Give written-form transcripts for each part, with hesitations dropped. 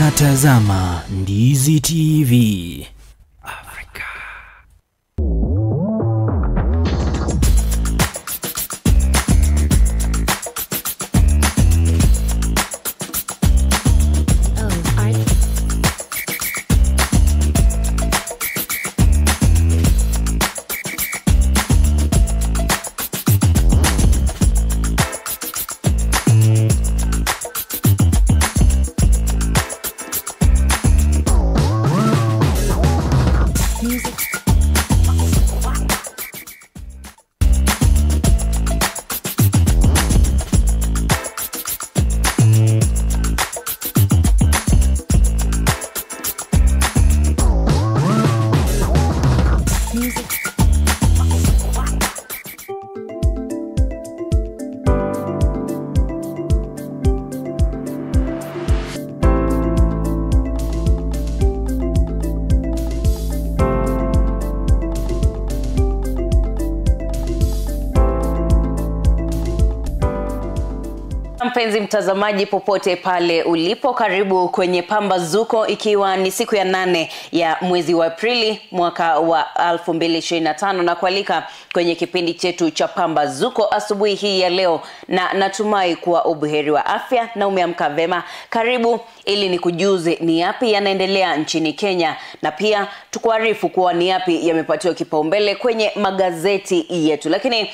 Unatazama Ndizi TV Africa. Mpenzi mtazamaji popote pale ulipo, karibu kwenye Pambazuko, ikiwa ni siku ya 8 ya mwezi wa Aprili mwaka wa 2025, na kualika kwenye kipindi chetu cha Pambazuko asubuhi hii ya leo, na natumai kuwa ubuheri wa afya na umeamka vema. Karibu ili nikujuze ni yapi yanaendelea nchini Kenya, na pia tukuarifu kuwa ni yapi yamepatiwa kipaumbele kwenye magazeti yetu. Lakini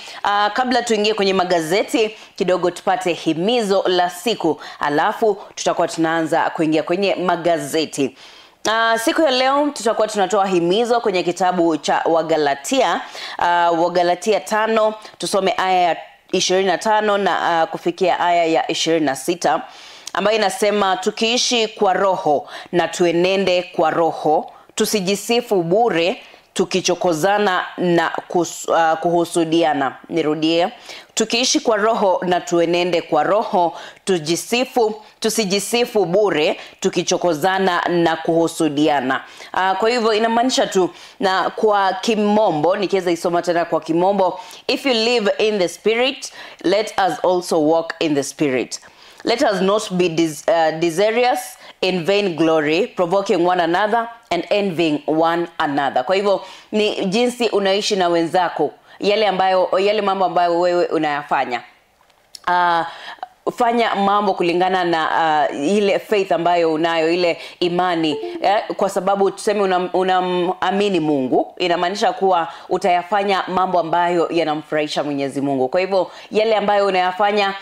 kabla tuingie kwenye magazeti kidogo tupate himizo la siku, alafu tutakuwa tunaanza kuingia kwenye magazeti. Siku ya leo tutakuwa tunatoa himizo kwenye kitabu cha Wagalatia, Wagalatia 5, tusome aya ya 25 na kufikia aya ya 26, ambayo inasema: tukiishi kwa roho na tuenende kwa roho, tusijisifu bure tukichokozana na kuhusudiana. Nirudie: tukiishi kwa roho na tuenende kwa roho, tusijisifu bure tukichokozana na kuhusudiana. Kwa hivyo inamaanisha tu, na kwa kimombo, nikiweza isoma tena kwa kimombo, if you live in the spirit, let us also walk in the spirit. Let us not be desirous in vain glory, provoking one another and envying one another. Kwa hivyo ni jinsi unaishi na wenzako, yale mambo ambayo wewe unayafanya. Fanya mambo kulingana na ile faith ambayo unayo, ile imani, kwa sababu tuseme unamwamini Mungu, inamaanisha kuwa utayafanya mambo ambayo yanamfurahisha Mwenyezi Mungu. Kwa hivyo yale ambayo unayafanya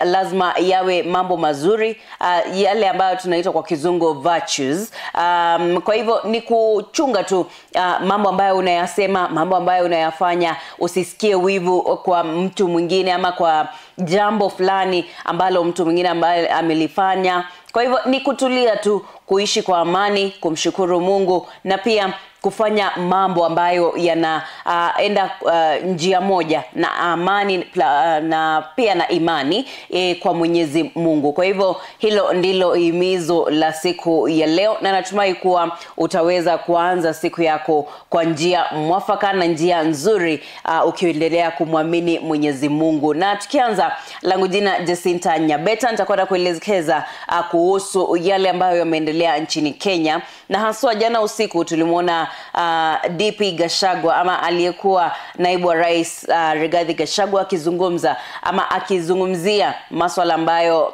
lazima yawe mambo mazuri, yale ambayo tunaita kwa kizungu virtues. Kwa hivyo ni kuchunga tu mambo ambayo unayasema, mambo ambayo unayafanya. Usisikie wivu kwa mtu mwingine ama kwa jambo fulani ambalo mtu mwingine ambaye amelifanya. Kwa hivyo ni kutulia tu, kuishi kwa amani, kumshukuru Mungu, na pia kufanya mambo ambayo yanaenda njia moja na amani na pia na imani kwa Mwenyezi Mungu. Kwa hivyo hilo ndilo himizo la siku ya leo, na natumai kuwa utaweza kuanza siku yako kwa njia mwafaka na njia nzuri, ukiendelea kumwamini Mwenyezi Mungu. Na tukianza, langu jina Jacinta Nyabeta, nitakwenda kuelekeza kuhusu yale ambayo yameendelea nchini Kenya, na haswa jana usiku tulimuona DP Gachagua, ama aliyekuwa naibu wa rais Rigathi Gachagua, akizungumza ama akizungumzia masuala ambayo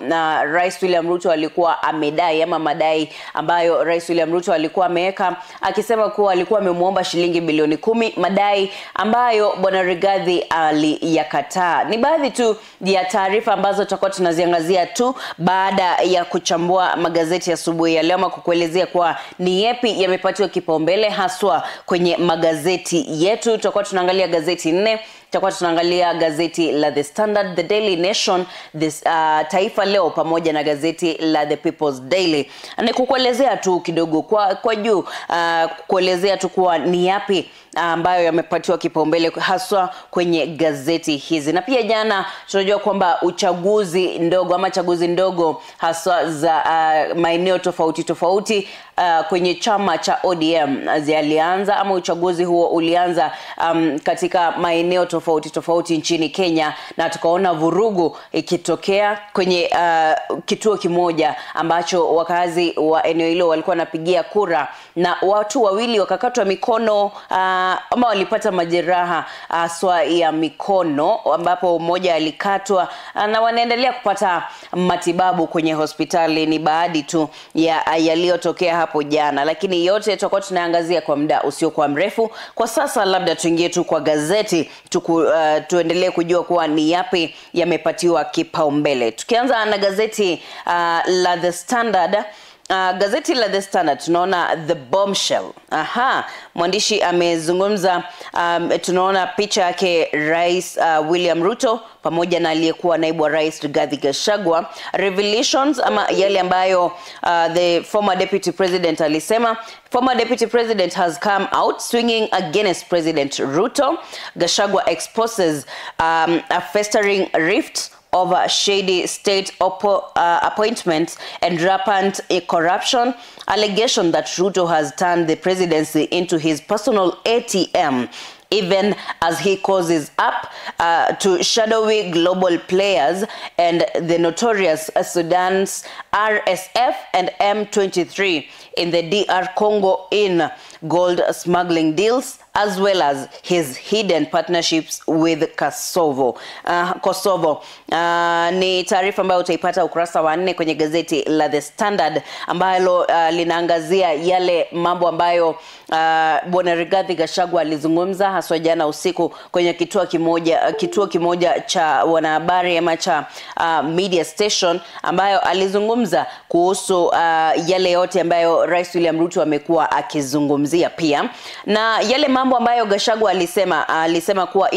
Rais William Ruto alikuwa amedai, ama madai ambayo Rais William Ruto alikuwa ameweka, akisema kuwa alikuwa amemuomba shilingi bilioni 10, madai ambayo bwana Rigathi aliyakataa. Ni baadhi tu ya taarifa ambazo tutakuwa tunaziangazia tu baada ya kuchambua magazeti ya asubuhi ya leo, ama kukuelezea kwa ni yapi yamepatiwa kipaumbele haswa kwenye magazeti yetu. Tutakuwa tunaangalia gazeti 4. Tutakuwa tunaangalia gazeti la The Standard, The Daily Nation, Taifa Leo, pamoja na gazeti la The People's Daily. Ni kukuelezea tu kidogo kwa juu, kuelezea tu kuwa ni yapi ambayo yamepatiwa kipaumbele haswa kwenye gazeti hizi. Na pia jana tunajua kwamba uchaguzi ndogo ama chaguzi ndogo haswa za maeneo tofauti tofauti kwenye chama cha ODM zilianza, ama uchaguzi huo ulianza katika maeneo tofauti tofauti tofauti nchini Kenya, na tukaona vurugu ikitokea kwenye kituo kimoja ambacho wakazi wa eneo hilo walikuwa wanapigia kura, na watu wawili wakakatwa mikono ama walipata majeraha haswa ya mikono, ambapo mmoja alikatwa na wanaendelea kupata matibabu kwenye hospitali. Ni baadhi tu ya yaliyotokea hapo jana, lakini yote tutakuwa tunaangazia kwa muda usiokuwa mrefu. Kwa sasa labda tuingie tu kwa gazeti tuendelee kujua kuwa ni yapi yamepatiwa kipaumbele. Tukianza na gazeti la The Standard. Gazeti la The Standard tunaona the bombshell. Aha, mwandishi amezungumza. Tunaona picha yake Rais William Ruto pamoja na aliyekuwa naibu wa rais Rigathi Gachagua. Revelations ama yale ambayo the former deputy president alisema. Former deputy president has come out swinging against President Ruto. Gachagua exposes a festering rift over shady state appointments and rampant corruption, allegation that Ruto has turned the presidency into his personal ATM, even as he causes up to shadowy global players and the notorious Sudan's RSF and M23 in the DR Congo in gold smuggling deals, as well as his hidden partnerships with Kosovo. Ni taarifa ambayo utaipata ukurasa wa 4 kwenye gazeti la The Standard, ambalo linaangazia yale mambo ambayo Bwana Rigathi Gachagua alizungumza haswa jana usiku kwenye kituo kimoja cha wanahabari ama cha media station, ambayo alizungumza kuhusu yale yote ambayo Rais William Ruto amekuwa akizungumzia pia, na yale mambo ambayo Gachagua alisema kuwa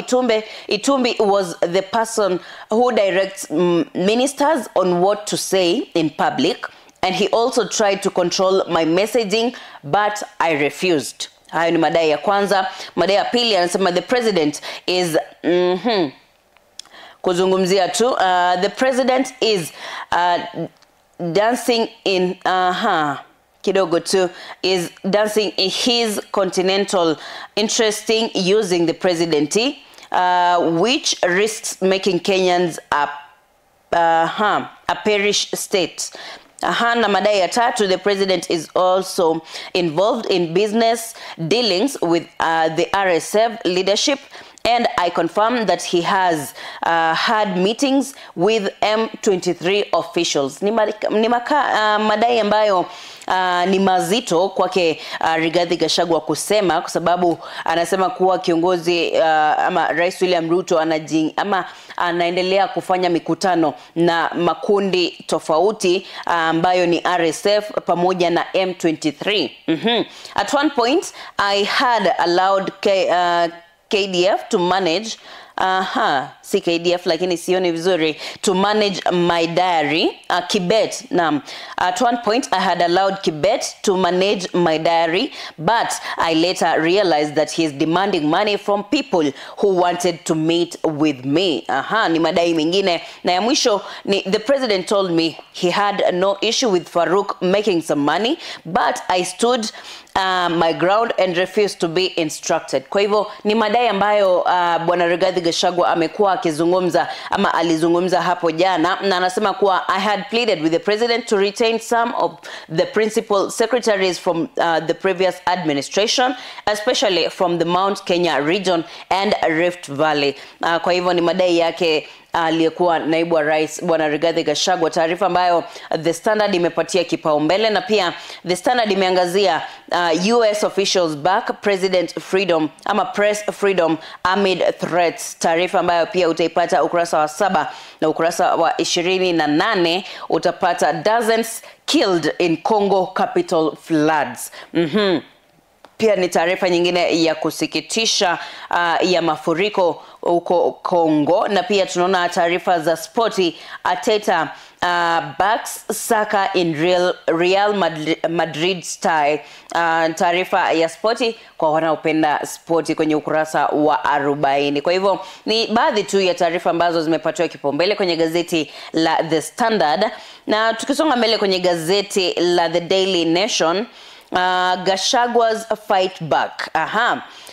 Itumbi was the person who directs ministers on what to say in public, and he also tried to control my messaging, but I refused. Hayo ni madai ya kwanza. Madai ya pili anasema the president is kuzungumzia tu the president is dancing in kidogo tu is dancing in his continental interesting using the presidency, which risks making Kenyans a parish state. Na madai ya tatu, the president is also involved in business dealings with the RSF leadership, and I confirm that he has had meetings with M23 officials. Ni madai ambayo ni mazito kwake Rigathi Gachagua kusema, kwa sababu anasema kuwa kiongozi ama Rais William Ruto anaendelea kufanya mikutano na makundi tofauti ambayo ni RSF pamoja na M23. At one point I had allowed KDF to manage si KDF lakini sioni vizuri, to manage my diary. Kibet, naam. At one point I had allowed Kibet to manage my diary, but I later realized that he is demanding money from people who wanted to meet with me. Ni madai mengine. Na ya mwisho ni the president told me he had no issue with Farouk making some money, but I stood my ground and refused to be instructed. Kwa hivyo ni madai ambayo Bwana Rigathi Gachagua amekuwa akizungumza ama alizungumza hapo jana, na anasema kuwa I had pleaded with the president to retain some of the principal secretaries from the previous administration, especially from the Mount Kenya region and Rift Valley. Kwa hivyo ni madai yake aliyekuwa naibu wa rais Bwana Rigathi Gachagua, taarifa ambayo The Standard imepatia kipaumbele. Na pia The Standard imeangazia US officials back President Freedom ama Press Freedom amid threats, taarifa ambayo pia utaipata ukurasa wa 7 na ukurasa wa 28 utapata dozens killed in Congo capital floods. Pia ni taarifa nyingine ya kusikitisha ya mafuriko huko Kongo. Na pia tunaona taarifa za sporti, Arteta backs Saka in Real Madrid style. Taarifa ya sporti kwa wanaopenda sporti kwenye ukurasa wa 40. Kwa hivyo ni baadhi tu ya taarifa ambazo zimepatiwa kipaumbele kwenye gazeti la The Standard. Na tukisonga mbele kwenye gazeti la The Daily Nation, Gachagua's fight back.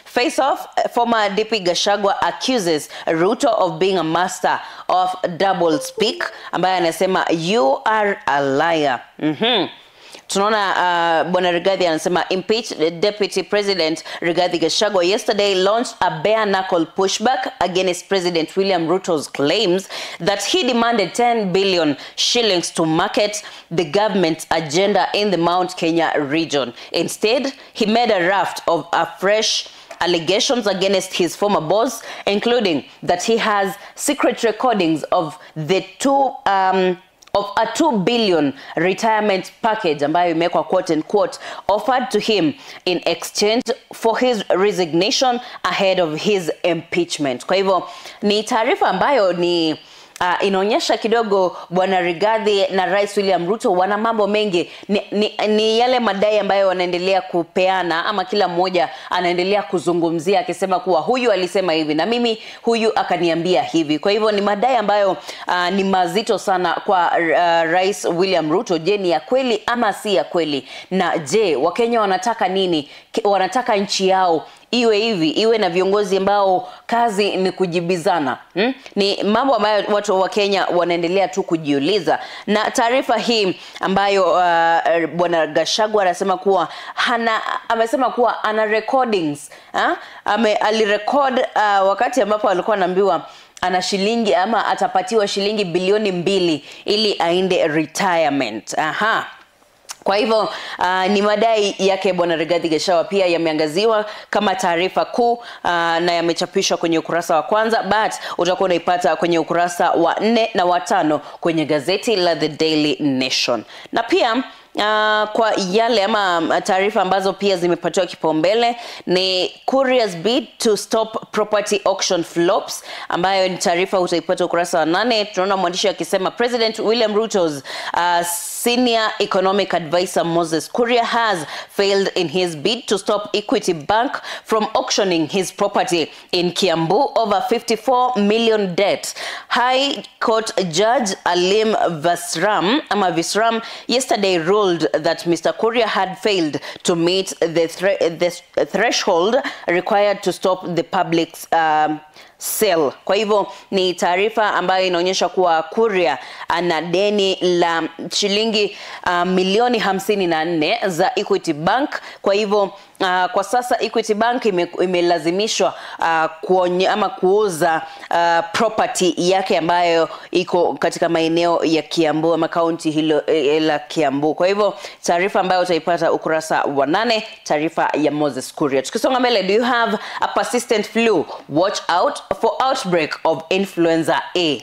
Face off, former DP Gachagua accuses Ruto of being a master of double speak, ambaye anasema you are a liar. Tunaona Bwana Rigathi anasema impeach Deputy President Rigathi Gachagua yesterday launched a bare knuckle pushback against President William Ruto's claims that he demanded 10 billion shillings to market the government's agenda in the Mount Kenya region. Instead, he made a raft of fresh allegations against his former boss, including that he has secret recordings of the a 2 billion retirement package ambayo imewekwa quote and quote offered to him in exchange for his resignation ahead of his impeachment. Kwa hivyo ni taarifa ambayo ni inaonyesha kidogo Bwana Rigathi na Rais William Ruto wana mambo mengi. Ni yale madai ambayo wanaendelea kupeana, ama kila mmoja anaendelea kuzungumzia akisema kuwa huyu alisema hivi na mimi huyu akaniambia hivi. Kwa hivyo ni madai ambayo ni mazito sana kwa Rais William Ruto. Je, ni ya kweli ama si ya kweli? Na je, Wakenya wanataka nini? Wanataka nchi yao iwe hivi, iwe na viongozi ambao kazi ni kujibizana? Ni mambo ambayo watu wa Kenya wanaendelea tu kujiuliza. Na taarifa hii ambayo Bwana Gachagua anasema kuwa amesema kuwa ana recordings, alirecord wakati ambapo alikuwa anaambiwa ana shilingi ama atapatiwa shilingi bilioni 2 ili aende retirement. Aha. Kwa hivyo ni madai yake Bwana Rigathi Gachagua pia yameangaziwa kama taarifa kuu na yamechapishwa kwenye ukurasa wa kwanza, but utakuwa unaipata kwenye ukurasa wa 4 na wa 5 kwenye gazeti la The Daily Nation. Na pia kwa yale ama taarifa ambazo pia zimepatiwa kipaumbele ni Kuria's bid to stop property auction flops, ambayo ni taarifa utaipata ukurasa wa 8. Tunaona mwandishi akisema President William Ruto's senior economic advisor Moses Kuria has failed in his bid to stop Equity Bank from auctioning his property in Kiambu over 54 million debt. High Court Judge Alim Visram yesterday ruled that Mr. Kuria had failed to meet the threshold required to stop the public's sale. Kwa hivyo ni taarifa ambayo inaonyesha kuwa Kuria ana deni la shilingi milioni 54 za Equity Bank. Kwa hivyo kwa sasa Equity Bank imelazimishwa ama kuuza property yake ambayo iko katika maeneo ya Kiambu ama kaunti hilo la Kiambu. Kwa hivyo taarifa ambayo utaipata ukurasa wa 8, taarifa ya Moses Kuria. Tukisonga mbele, do you have a persistent flu? Watch out for outbreak of influenza A.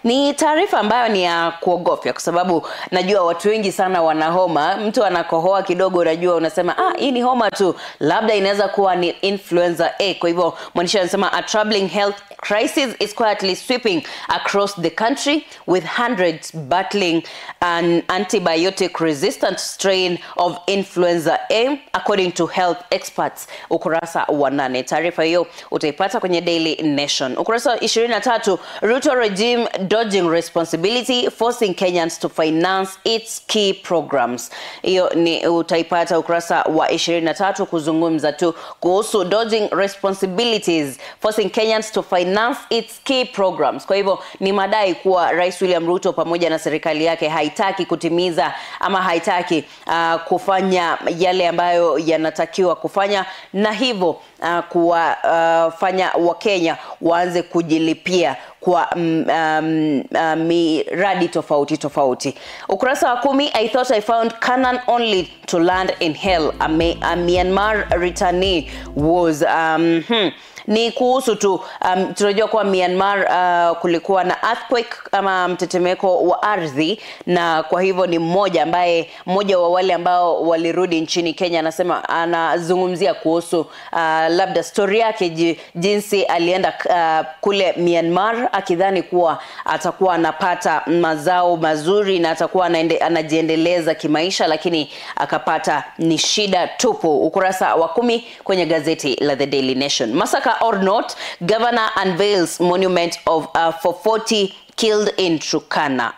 Ni taarifa ambayo ni ya kuogofya kwa sababu najua watu wengi sana wana homa. Mtu anakohoa kidogo unajua unasema hii ni homa tu, labda inaweza kuwa ni influenza A. Kwa hivyo mwandishi anasema a troubling health crisis is quietly sweeping across the country with hundreds battling an antibiotic resistant strain of influenza A according to health experts. Ukurasa wa 8. Taarifa hiyo utaipata kwenye Daily Nation. Ukurasa wa 23, Ruto regime dodging responsibility, forcing Kenyans to finance its key programs. Hiyo ni utaipata ukurasa wa 23, kuzungumza tu kuhusu dodging responsibilities, forcing Kenyans to finance its key programs. Kwa hivyo ni madai kuwa Rais William Ruto pamoja na serikali yake haitaki kutimiza ama haitaki kufanya yale ambayo yanatakiwa kufanya, na hivyo kuwafanya Wakenya waanze kujilipia kwa miradi tofauti tofauti. Ukurasa wa 10, I thought I found Canaan only to land in hell. A Myanmar returnee was ni kuhusu tu tunajua kwa Myanmar kulikuwa na earthquake ama mtetemeko wa ardhi, na kwa hivyo ni mmoja wa wale ambao walirudi nchini Kenya anasema, anazungumzia kuhusu labda story yake jinsi alienda kule Myanmar akidhani kuwa atakuwa anapata mazao mazuri na atakuwa anajiendeleza kimaisha, lakini akapata ni shida tupu. Ukurasa wa 10 kwenye gazeti la The Daily Nation. Massacre or not, governor unveils monument of for 40 killed in Turkana.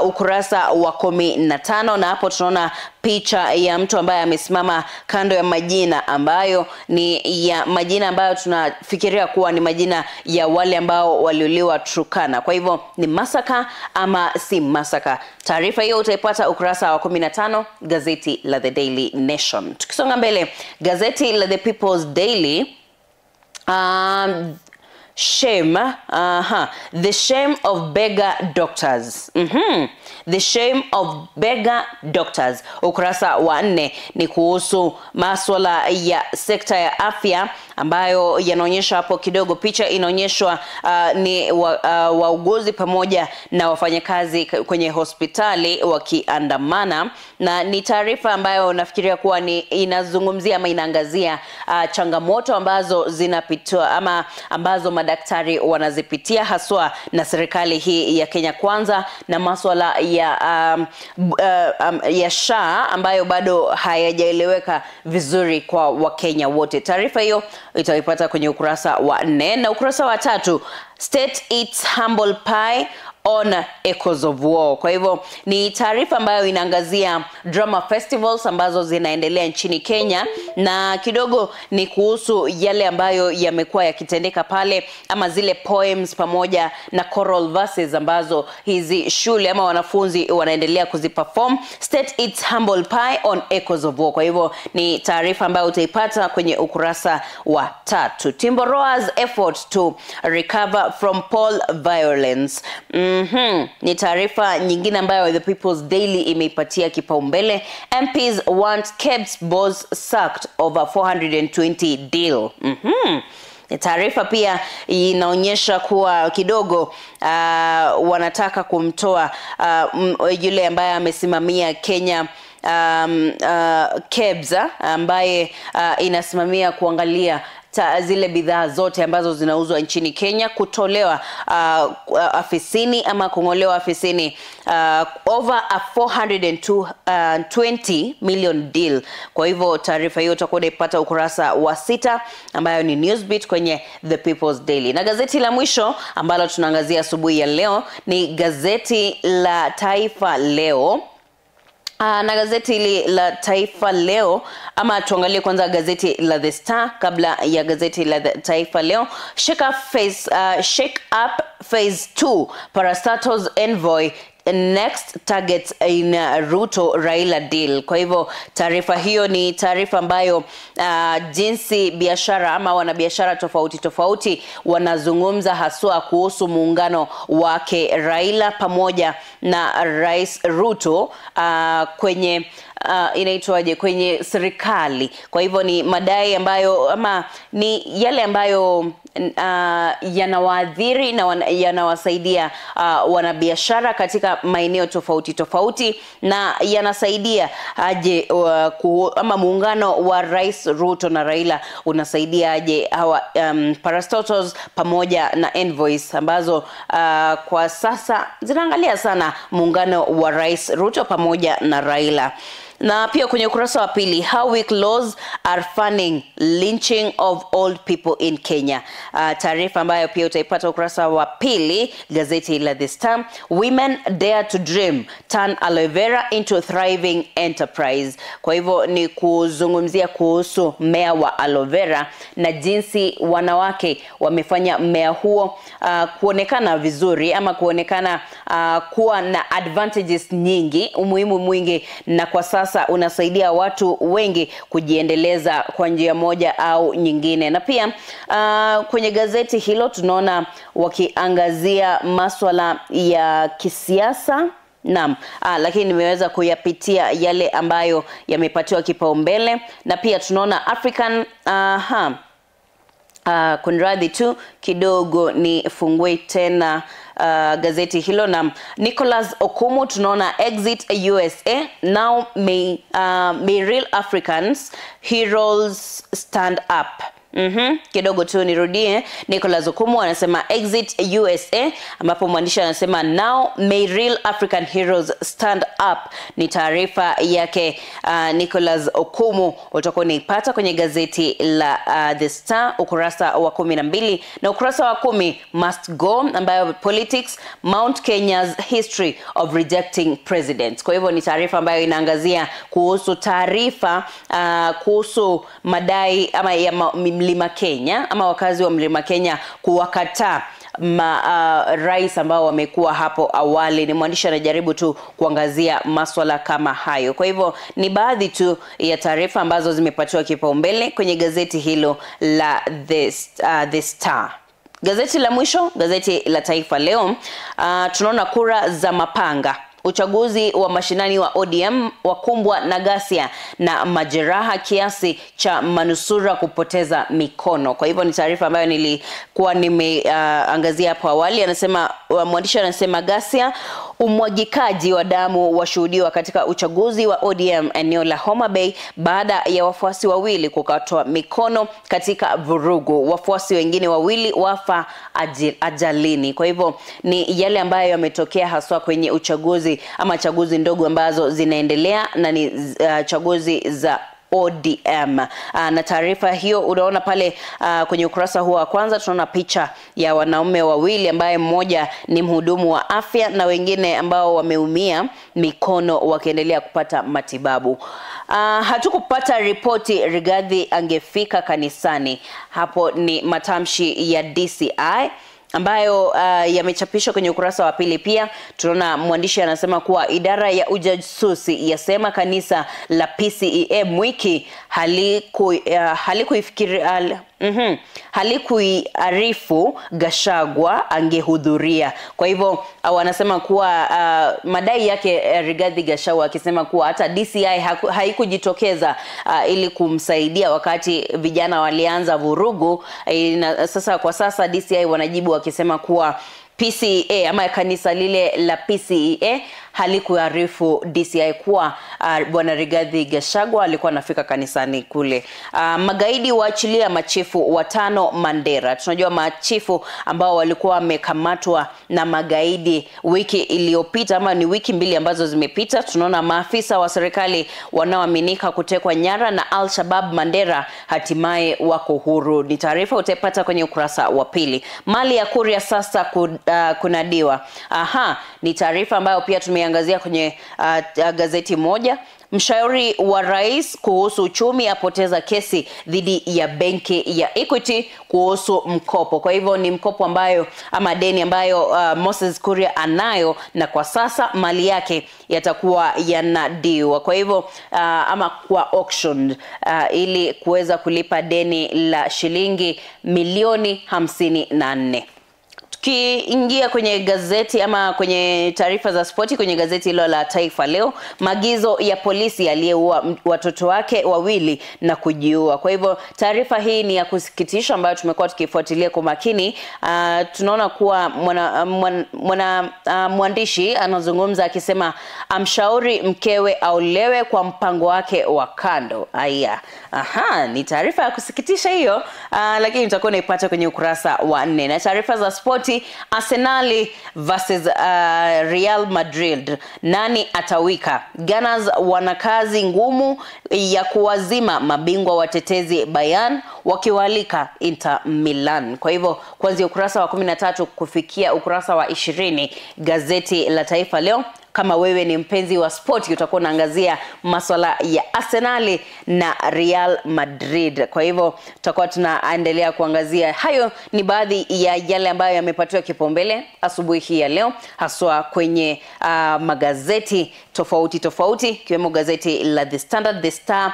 Ukurasa wa 15, na hapo tunaona picha ya mtu ambaye amesimama kando ya majina ambayo ni ya majina ambayo tunafikiria kuwa ni majina ya wale ambao waliuliwa Turkana. Kwa hivyo ni masaka ama si masaka? Taarifa hiyo utaipata ukurasa wa 15 gazeti la The Daily Nation. Tukisonga mbele, gazeti la The People's Daily, shame, the shame of beggar doctors. The shame of beggar doctors. Ukurasa wa 4 ni kuhusu masuala ya sekta ya afya ambayo yanaonyesha hapo kidogo, picha inaonyeshwa ni wauguzi pamoja na wafanyakazi kwenye hospitali wakiandamana, na ni taarifa ambayo nafikiria kuwa ni inazungumzia ama inaangazia changamoto ambazo zinapitiwa ama ambazo madaktari wanazipitia haswa na serikali hii ya Kenya Kwanza, na masuala ya SHA ambayo bado hayajaeleweka vizuri kwa Wakenya wote. Taarifa hiyo itaipata kwenye ukurasa wa 4. Na ukurasa wa 3, State eats humble pie on Echoes of War. Kwa hivyo ni taarifa ambayo inaangazia drama festivals ambazo zinaendelea nchini Kenya, na kidogo ni kuhusu yale ambayo yamekuwa yakitendeka pale, ama zile poems pamoja na choral verses ambazo hizi shule ama wanafunzi wanaendelea kuziperform. State eats humble pie on Echoes of War. Kwa hivyo ni taarifa ambayo utaipata kwenye ukurasa wa 3. Timboroa's effort to recover from poll violence. Ni taarifa nyingine ambayo The People's Daily imeipatia kipaumbele. MPs want KEBS boss sacked over 420 deal. Taarifa pia inaonyesha kuwa kidogo wanataka kumtoa yule ambaye amesimamia Kenya KEBS, ambaye inasimamia kuangalia zile bidhaa zote ambazo zinauzwa nchini Kenya, kutolewa afisini ama kungolewa afisini over a 420 million deal. Kwa hivyo taarifa hiyo utakuwa unaipata ukurasa wa 6 ambayo ni Newsbeat kwenye The People's Daily. Na gazeti la mwisho ambalo tunaangazia asubuhi ya leo ni gazeti la Taifa Leo. Na gazeti hili la Taifa Leo, ama tuangalie kwanza gazeti la The Star kabla ya gazeti la The Taifa Leo. Shake up phase 2 Parastatos envoy next target in Ruto Raila deal. Kwa hivyo taarifa hiyo ni taarifa ambayo jinsi biashara ama wanabiashara tofauti tofauti wanazungumza haswa kuhusu muungano wake Raila pamoja na Rais Ruto kwenye inaitwaje, kwenye serikali. Kwa hivyo ni madai ambayo ama ni yale ambayo yanawaadhiri na yanawasaidia wanabiashara katika maeneo tofauti tofauti, na yanasaidia aje ama muungano wa Rais Ruto na Raila unasaidia aje hawa parastatals pamoja na envoys ambazo kwa sasa zinaangalia sana muungano wa Rais Ruto pamoja na Raila. Na pia kwenye ukurasa wa pili, how weak laws are funding lynching of old people in Kenya. Taarifa ambayo pia utaipata ukurasa wa pili gazeti la The Star. Women dare to dream, turn aloe vera into thriving enterprise. Kwa hivyo ni kuzungumzia kuhusu mmea wa aloe vera na jinsi wanawake wamefanya mmea huo kuonekana vizuri ama kuonekana kuwa na advantages nyingi, umuhimu mwingi, na kwa sasa unasaidia watu wengi kujiendeleza kwa njia moja au nyingine. Na pia kwenye gazeti hilo tunaona wakiangazia masuala ya kisiasa. Naam, lakini nimeweza kuyapitia yale ambayo yamepatiwa kipaumbele. Na pia tunaona African kunradhi tu kidogo nifungue tena gazeti hilo. Na Nicholas Okumu tunaona exit USA now may real Africans heroes stand up. Kidogo tu nirudie. Nicholas Okumu anasema exit USA, ambapo mwandishi anasema now may real African heroes stand up. Ni taarifa yake Nicholas Okumu, utakuwa unaipata kwenye gazeti la The Star ukurasa wa 12 na ukurasa wa 10, must go, ambayo politics Mount Kenya's history of rejecting presidents. Kwa hivyo ni taarifa ambayo inaangazia kuhusu taarifa kuhusu madai ama ya Mlima Kenya ama wakazi wa Mlima Kenya kuwakataa rais ambao wamekuwa hapo awali. Ni mwandishi anajaribu tu kuangazia maswala kama hayo. Kwa hivyo ni baadhi tu ya taarifa ambazo zimepatiwa kipaumbele kwenye gazeti hilo la The Star. Gazeti la mwisho, gazeti la Taifa Leo, tunaona kura za mapanga. Uchaguzi wa mashinani wa ODM wakumbwa na ghasia na majeraha kiasi cha manusura kupoteza mikono. Kwa hivyo ni taarifa ambayo nilikuwa nimeangazia hapo awali. Anasema mwandishi anasema ghasia, umwagikaji wa damu washuhudiwa katika uchaguzi wa ODM eneo la Homa Bay baada ya wafuasi wawili kukatwa mikono katika vurugu. Wafuasi wengine wawili wafa ajalini. Kwa hivyo ni yale ambayo yametokea haswa kwenye uchaguzi ama chaguzi ndogo ambazo zinaendelea na ni chaguzi za ODM. Na taarifa hiyo unaona pale kwenye ukurasa huo wa kwanza tunaona picha ya wanaume wawili ambaye mmoja ni mhudumu wa afya na wengine ambao wameumia mikono wakiendelea kupata matibabu. Hatukupata ripoti Rigathi angefika kanisani. Hapo ni matamshi ya DCI ambayo yamechapishwa kwenye ukurasa wa pili. Pia tunaona mwandishi anasema kuwa idara ya ujasusi yasema kanisa la PCEA Mwiki halikuiarifu Gachagua angehudhuria. Kwa hivyo wanasema kuwa madai yake Rigathi Gachagua akisema kuwa hata DCI haikujitokeza ili kumsaidia wakati vijana walianza vurugu. Sasa kwa sasa DCI wanajibu wakisema kuwa PCEA ama kanisa lile la PCEA halikuarifu DCI kuwa Bwana Rigathi Gachagua alikuwa anafika kanisani kule. Magaidi waachilia machifu 5 Mandera. Tunajua machifu ambao walikuwa wamekamatwa na magaidi wiki iliyopita ama ni wiki mbili ambazo zimepita. Tunaona maafisa wa serikali wanaoaminika kutekwa nyara na Al-Shabaab Mandera hatimaye wako huru. Ni taarifa utaipata kwenye ukurasa wa pili. Mali ya Kuria sasa kunadiwa. Aha, ni taarifa ambayo pia tumeangazia kwenye gazeti moja. Mshauri wa rais kuhusu uchumi apoteza kesi dhidi ya benki ya Equity kuhusu mkopo. Kwa hivyo ni mkopo ambayo ama deni ambayo Moses Kuria anayo na kwa sasa mali yake yatakuwa yanadiwa. Kwa hivyo ama kwa auction ili kuweza kulipa deni la shilingi milioni 54. Tukiingia kwenye gazeti ama kwenye taarifa za spoti kwenye gazeti hilo la Taifa Leo, maagizo ya polisi aliyeua watoto wake wawili na kujiua. Kwa hivyo taarifa hii ni ya kusikitisha ambayo tumekuwa tukifuatilia kwa makini. Tunaona kuwa mwandishi anazungumza akisema amshauri mkewe aolewe kwa mpango wake wa kando. Aya. Aha, ni taarifa ya kusikitisha hiyo, lakini utakuwa unaipata kwenye ukurasa wa 4. Na taarifa za spoti, Arsenal versus Real Madrid, nani atawika? Gunners wana kazi ngumu ya kuwazima mabingwa watetezi Bayern wakiwalika Inter Milan. Kwa hivyo kuanzia ukurasa wa 13 kufikia ukurasa wa 20 gazeti la Taifa Leo. Kama wewe ni mpenzi wa sport utakuwa unaangazia masuala ya Arsenal na Real Madrid. Kwa hivyo tutakuwa tunaendelea kuangazia hayo. Ni baadhi ya yale ambayo yamepatiwa kipaumbele asubuhi hii ya leo, haswa kwenye magazeti tofauti tofauti, ikiwemo gazeti la The Standard, The Star,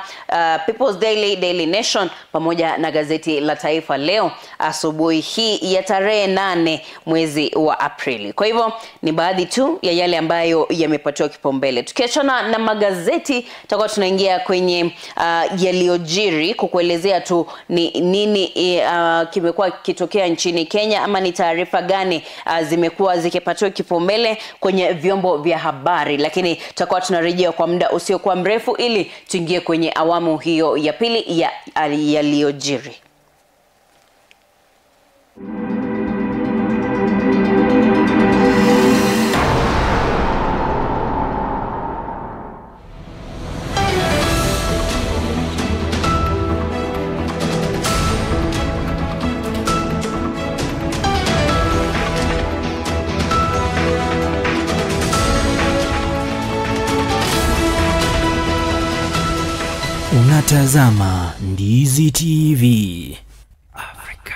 People's Daily, Daily Nation pamoja na gazeti la Taifa Leo asubuhi hii ya tarehe 8 mwezi wa Aprili. Kwa hivyo ni baadhi tu ya yale ambayo yamepatiwa kipaumbele. Tukiachana na magazeti, tutakuwa tunaingia kwenye yaliyojiri kukuelezea tu ni nini kimekuwa kitokea nchini Kenya ama ni taarifa gani zimekuwa zikipatiwa kipaumbele kwenye vyombo vya habari. Lakini tutakuwa tunarejea kwa muda usiokuwa mrefu ili tuingie kwenye awamu hiyo ya pili ya yaliyojiri. Unatazama Ndizi TV Africa.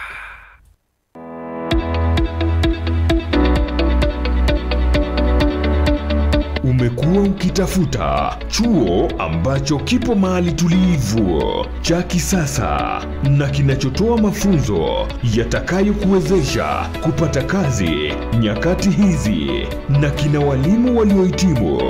Umekuwa ukitafuta chuo ambacho kipo mahali tulivu, cha kisasa na kinachotoa mafunzo yatakayokuwezesha kupata kazi nyakati hizi na kina walimu waliohitimu.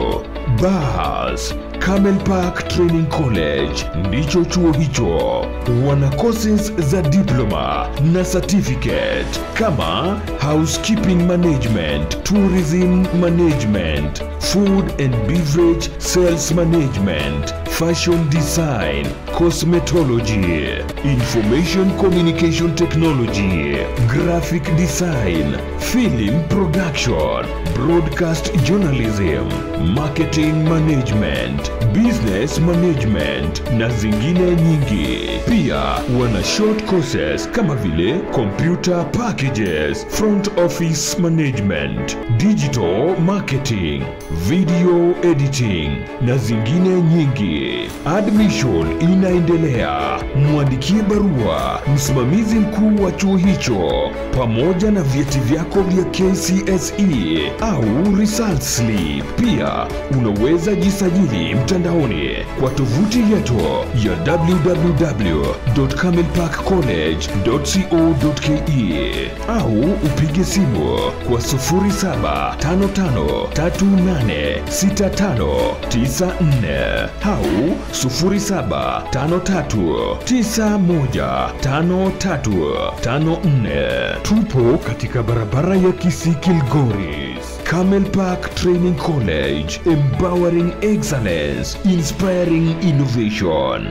Bas, Camel Park Training College ndicho chuo hicho. Wana courses za diploma na certificate kama housekeeping management, tourism management, food and beverage sales management, fashion design, cosmetology, information communication technology, graphic design, film production, broadcast journalism, marketing management, business management na zingine nyingi. Pia wana short courses kama vile computer packages, front office management, digital marketing, video editing na zingine nyingi. Admission inaendelea. Mwandikie barua msimamizi mkuu wa chuo hicho pamoja na vyeti vyako vya KCSE au result slip. Pia unaweza jisajili mtandaoni kwa tovuti yetu ya www.camelparkcollege.co.ke au upige simu kwa 0755386594 au 0753915354. Tupo katika barabara ya Kisii Kilgoris. Camel Park Training College, empowering excellence, inspiring innovation.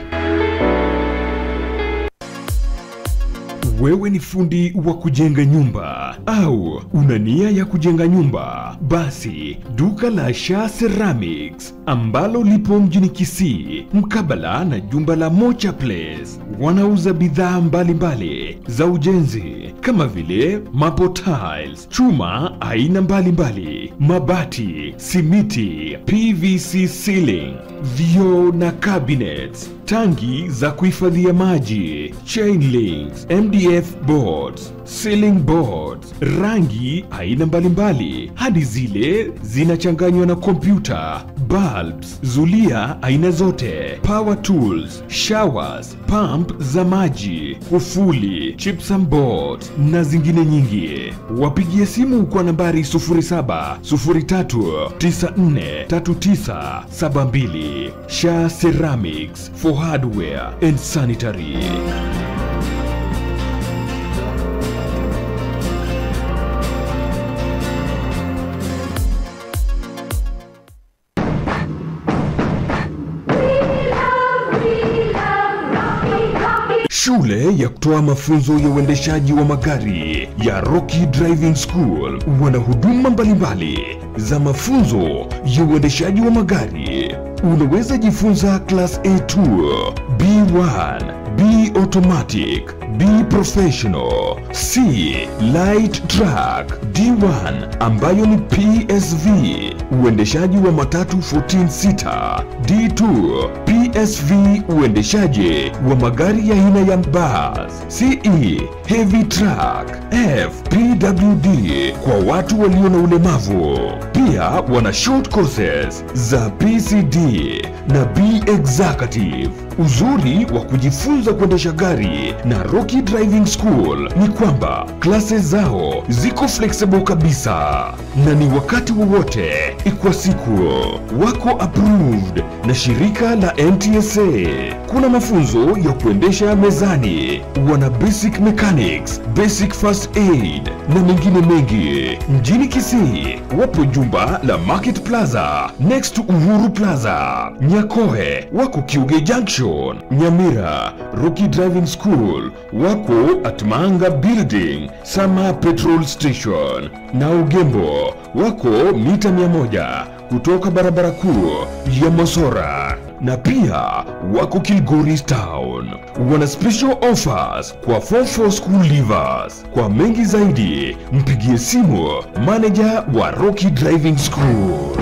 Wewe ni fundi wa kujenga nyumba au una nia ya kujenga nyumba? Basi duka la Sha Ceramics ambalo lipo mjini Kisii mkabala na jumba la Mocha Place wanauza bidhaa mbalimbali za ujenzi kama vile maple tiles, chuma aina mbalimbali, mabati, simiti, PVC ceiling, vioo na cabinets, tangi za kuhifadhia maji, chain links, MDF boards, ceiling boards, rangi aina mbalimbali hadi zile zinachanganywa na kompyuta, bulbs, zulia aina zote, power tools, showers, pump za maji, kufuli, gypsum boards na zingine nyingi. Wapigie simu kwa nambari 0703943972. Sha Ceramics for hardware and sanitary. Shule ya kutoa mafunzo ya uendeshaji wa magari ya Rocky Driving School wana huduma mbalimbali za mafunzo ya uendeshaji wa magari. Unaweza jifunza class A2, B1, B automatic, B professional, C light truck, D1 ambayo ni PSV, uendeshaji wa matatu 14 seater, D2 PSV, uendeshaji wa magari ya aina ya bus, CE heavy truck, F PWD kwa watu walio na ulemavu. Pia wana short courses za PCD na B executive. Uzuri wa kujifunza kuendesha gari na Rocky Driving School ni kwamba classes zao ziko flexible kabisa na ni wakati wowote kwa siku. Wako approved na shirika la NTSA. Kuna mafunzo ya kuendesha mezani, wana basic mechanics, basic first aid na mengine mengi. Mjini Kisii wapo jumba la Market Plaza next to Uhuru Plaza. Nyakoe wako Kiuge Junction. Nyamira, Rocky Driving School wako at Manga Building, Sama Petrol Station. Na Ugembo wako mita 100 kutoka barabara kuu ya Mosora. Na pia wako Kilgoris Town. Wana special offers kwa 44 school leavers. Kwa mengi zaidi mpigie simu manager wa Rocky Driving School.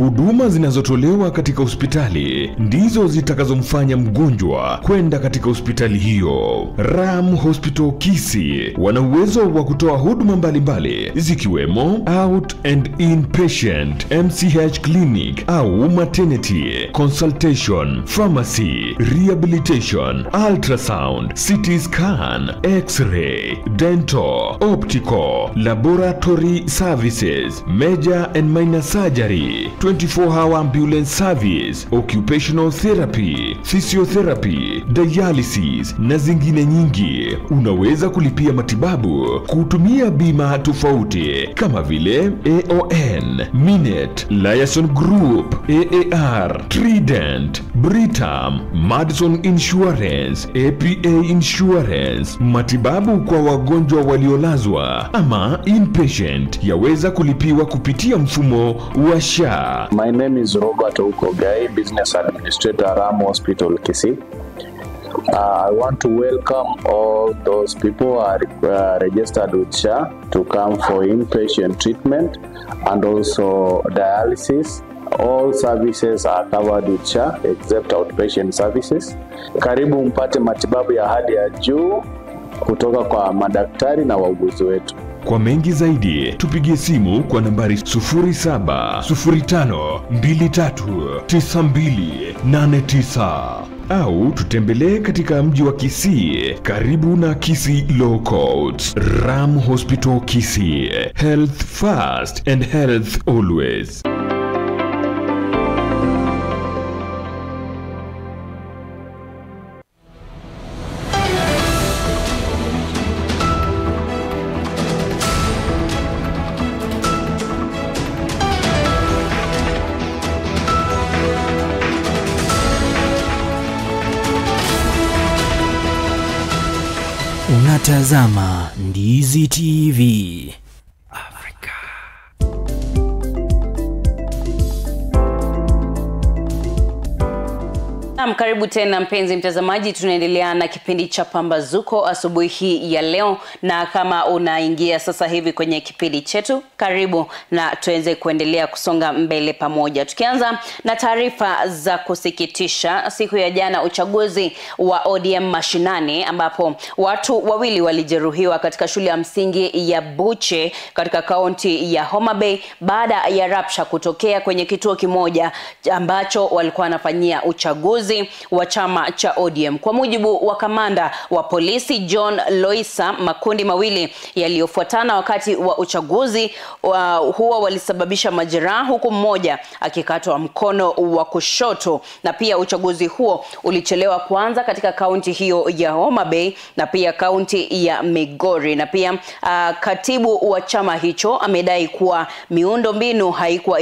Huduma zinazotolewa katika hospitali ndizo zitakazomfanya mgonjwa kwenda katika hospitali hiyo. Ram Hospital Kisii wana uwezo wa kutoa huduma mbalimbali zikiwemo out and inpatient, MCH clinic au maternity, consultation, pharmacy, rehabilitation, ultrasound, CT scan, x-ray, dental, optical, laboratory services, major and minor surgery, 24-hour ambulance service, occupational therapy, physiotherapy, dialysis na zingine nyingi. Unaweza kulipia matibabu kutumia bima tofauti kama vile AON, Minet, Liaison Group, AAR, Trident, Britam, Madison Insurance, APA Insurance. Matibabu kwa wagonjwa waliolazwa ama inpatient yaweza kulipiwa kupitia mfumo wa SHA. My name is Robert Okogai, Business Administrator, Ram Hospital, Kisii. I want to welcome all those people who are registered with SHA to come for inpatient treatment and also dialysis. All services are covered with SHA except outpatient services. Karibu mpate matibabu ya hali ya juu kutoka kwa madaktari na wauguzi wetu. Kwa mengi zaidi tupigie simu kwa nambari 0705239289 au tutembelee katika mji wa Kisii karibu na Kisii Law Courts. Ram Hospital Kisii, health first and health always. Unatazama Ndizi TV Afrika. Naam, karibu tena mpenzi mtazamaji, tunaendelea na kipindi cha Pambazuko asubuhi hii ya leo, na kama unaingia sasa hivi kwenye kipindi chetu, karibu na tuenze kuendelea kusonga mbele pamoja. Tukianza na taarifa za kusikitisha, siku ya jana uchaguzi wa ODM mashinani ambapo watu wawili walijeruhiwa katika shule ya msingi ya Buche katika kaunti ya Homa Bay baada ya rapsha kutokea kwenye kituo kimoja ambacho walikuwa wanafanyia uchaguzi wa chama cha ODM. Kwa mujibu wa kamanda wa polisi John Loisa, makundi mawili yaliyofuatana wakati wa uchaguzi huo walisababisha majeraha, huku mmoja akikatwa mkono wa kushoto. Na pia uchaguzi huo ulichelewa kuanza katika kaunti hiyo ya Homa Bay na pia kaunti ya Migori. Na pia katibu wa chama hicho amedai kuwa miundo mbinu haikuwa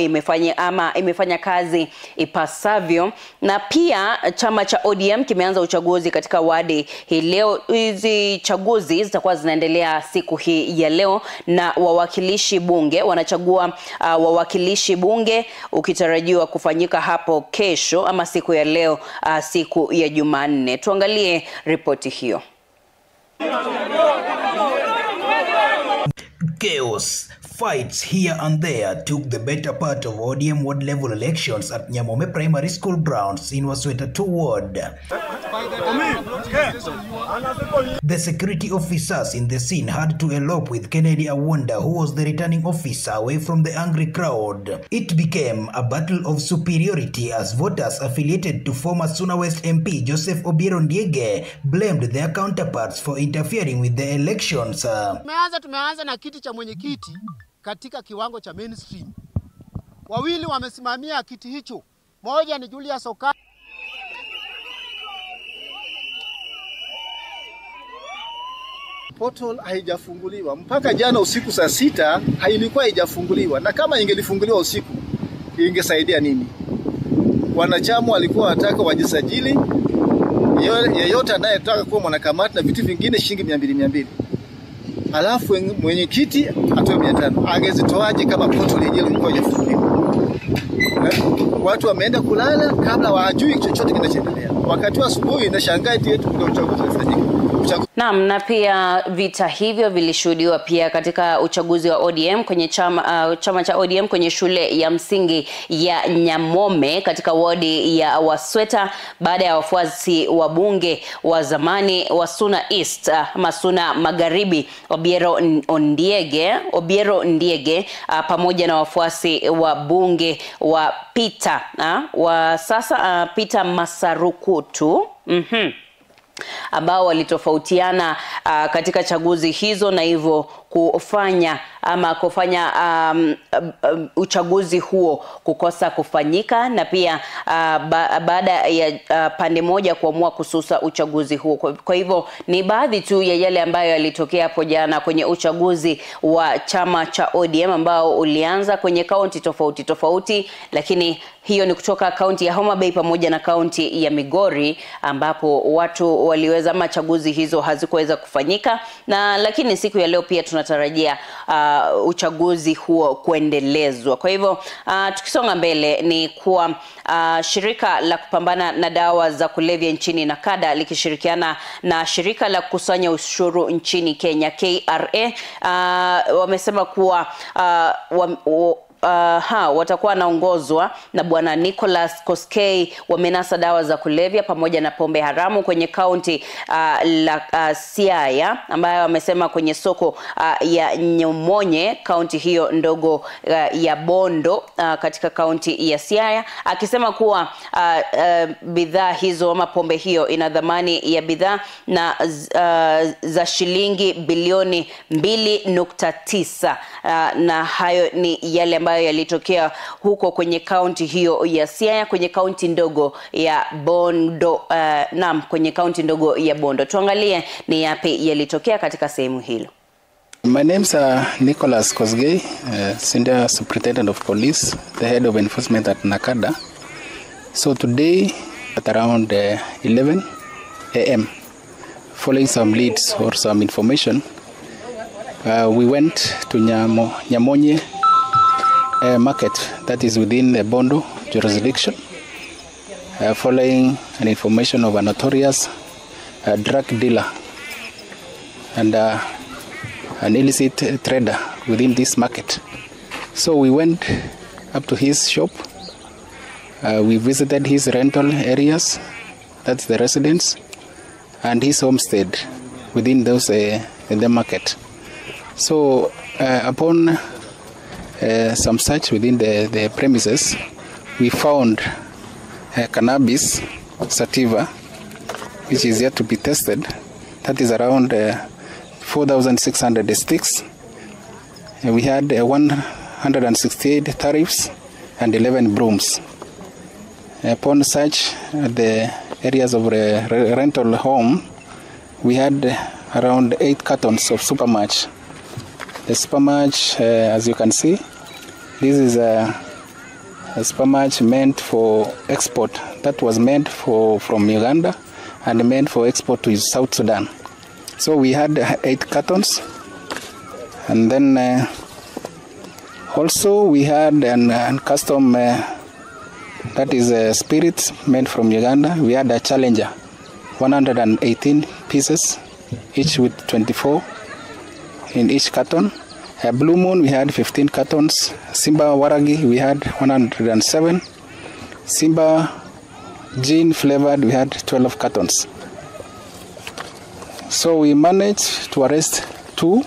imefanya kazi ipasavyo. Na pia chama cha ODM kimeanza uchaguzi katika wadi hii leo. Hizi chaguzi zitakuwa zinaendelea siku hii ya leo, na wawakilishi bunge wanachagua wawakilishi bunge ukitarajiwa kufanyika hapo kesho ama siku ya leo, siku ya Jumanne. Tuangalie ripoti hiyo. Chaos, fights here and there took the better part of ODM ward level elections at Nyamome Primary School grounds in Wasweta 2 ward. The security officers in the scene had to elope with Kennedy Awanda, who was the returning officer, away from the angry crowd. It became a battle of superiority as voters affiliated to former Suna West MP Joseph Obiero Ndiege blamed their counterparts for interfering with the elections. Tumeanza na kiti cha mwenyekiti katika kiwango cha mainstream. Wawili wamesimamia kiti hicho. Moja ni Julius Oka. Portal haijafunguliwa mpaka jana usiku saa 6, hailikuwa haijafunguliwa, na kama ingelifunguliwa usiku ingesaidia nini? Wanachama walikuwa wanataka wajisajili, yeyote anayetaka kuwa mwanakamati na vitu vingine shilingi 200 200. Alafu mwenyekiti atoe 500. Angezitoaje kama portal yenyewe ilikuwa haijafunguliwa? Watu wameenda kulala kabla hawajui chochote kinachoendelea. Wakati wa asubuhi nashangaa eti yetu kuna uchaguzi unafanyika. Naam, na pia vita hivyo vilishuhudiwa pia katika uchaguzi wa ODM kwenye chama cha ODM kwenye shule ya msingi ya Nyamome katika wodi ya Wasweta baada ya wafuasi wa bunge wa zamani wa Suna East ama Suna Magharibi Obiero Ndiege pamoja na wafuasi wa bunge wa Peter wa sasa Peter Masarukutu ambao walitofautiana katika chaguzi hizo na hivyo kufanya uchaguzi huo kukosa kufanyika, na pia baada ya pande moja kuamua kususa uchaguzi huo. Kwa hivyo ni baadhi tu ya yale ambayo yalitokea hapo jana kwenye uchaguzi wa chama cha ODM ambao ulianza kwenye kaunti tofauti tofauti, lakini hiyo ni kutoka kaunti ya Homa Bay pamoja na kaunti ya Migori ambapo watu waliweza ama chaguzi hizo hazikuweza kufanyika, na lakini siku ya leo pia tunatarajia uchaguzi huo kuendelezwa. Kwa hivyo tukisonga mbele ni kuwa shirika la kupambana na dawa za kulevya nchini NACADA likishirikiana na shirika la kukusanya ushuru nchini Kenya KRA wamesema kuwa watakuwa wanaongozwa na Bwana Nicholas Koskei wamenasa dawa za kulevya pamoja na pombe haramu kwenye kaunti la Siaya, ambayo wamesema kwenye soko ya Nyomonye, kaunti hiyo ndogo ya Bondo katika kaunti ya Siaya, akisema kuwa bidhaa hizo ama pombe hiyo ina dhamani ya bidhaa na za shilingi bilioni 2.9, na hayo ni yale ambayo yalitokea huko kwenye kaunti hiyo ya Siaya, kwenye kaunti ndogo ya Bondo. Kwenye kaunti ndogo ya Bondo. Tuangalie ni yapi yalitokea katika sehemu hilo. My name's Nicholas Kosgei, Senior Superintendent of Police, the head of enforcement at NACADA. So today at around 11 a.m., following some leads or some information, we went to Nyamonye market that is within the Bondo jurisdiction, following an information of a notorious drug dealer and an illicit trader within this market. So we went up to his shop. We visited his rental areas, that's the residence, and his homestead within those in the market. So upon some search within the premises, we found cannabis sativa, which is yet to be tested. That is around 4,600 sticks. We had 168 tariffs and 11 brooms. Upon search at the areas of rental home, we had around 8 cartons of supermatch. The supermatch, as you can see, this is a supermatch meant for export. That was meant for from Uganda and meant for export to South Sudan. So we had 8 cartons, and then also we had an custom that is a spirit made from Uganda. We had a Challenger, 118 pieces, each with 24 in each carton. A Blue Moon, we had 15 cartons. Simba Waragi, we had 107. Simba Gin flavored, we had 12 cartons. So we managed to arrest 2.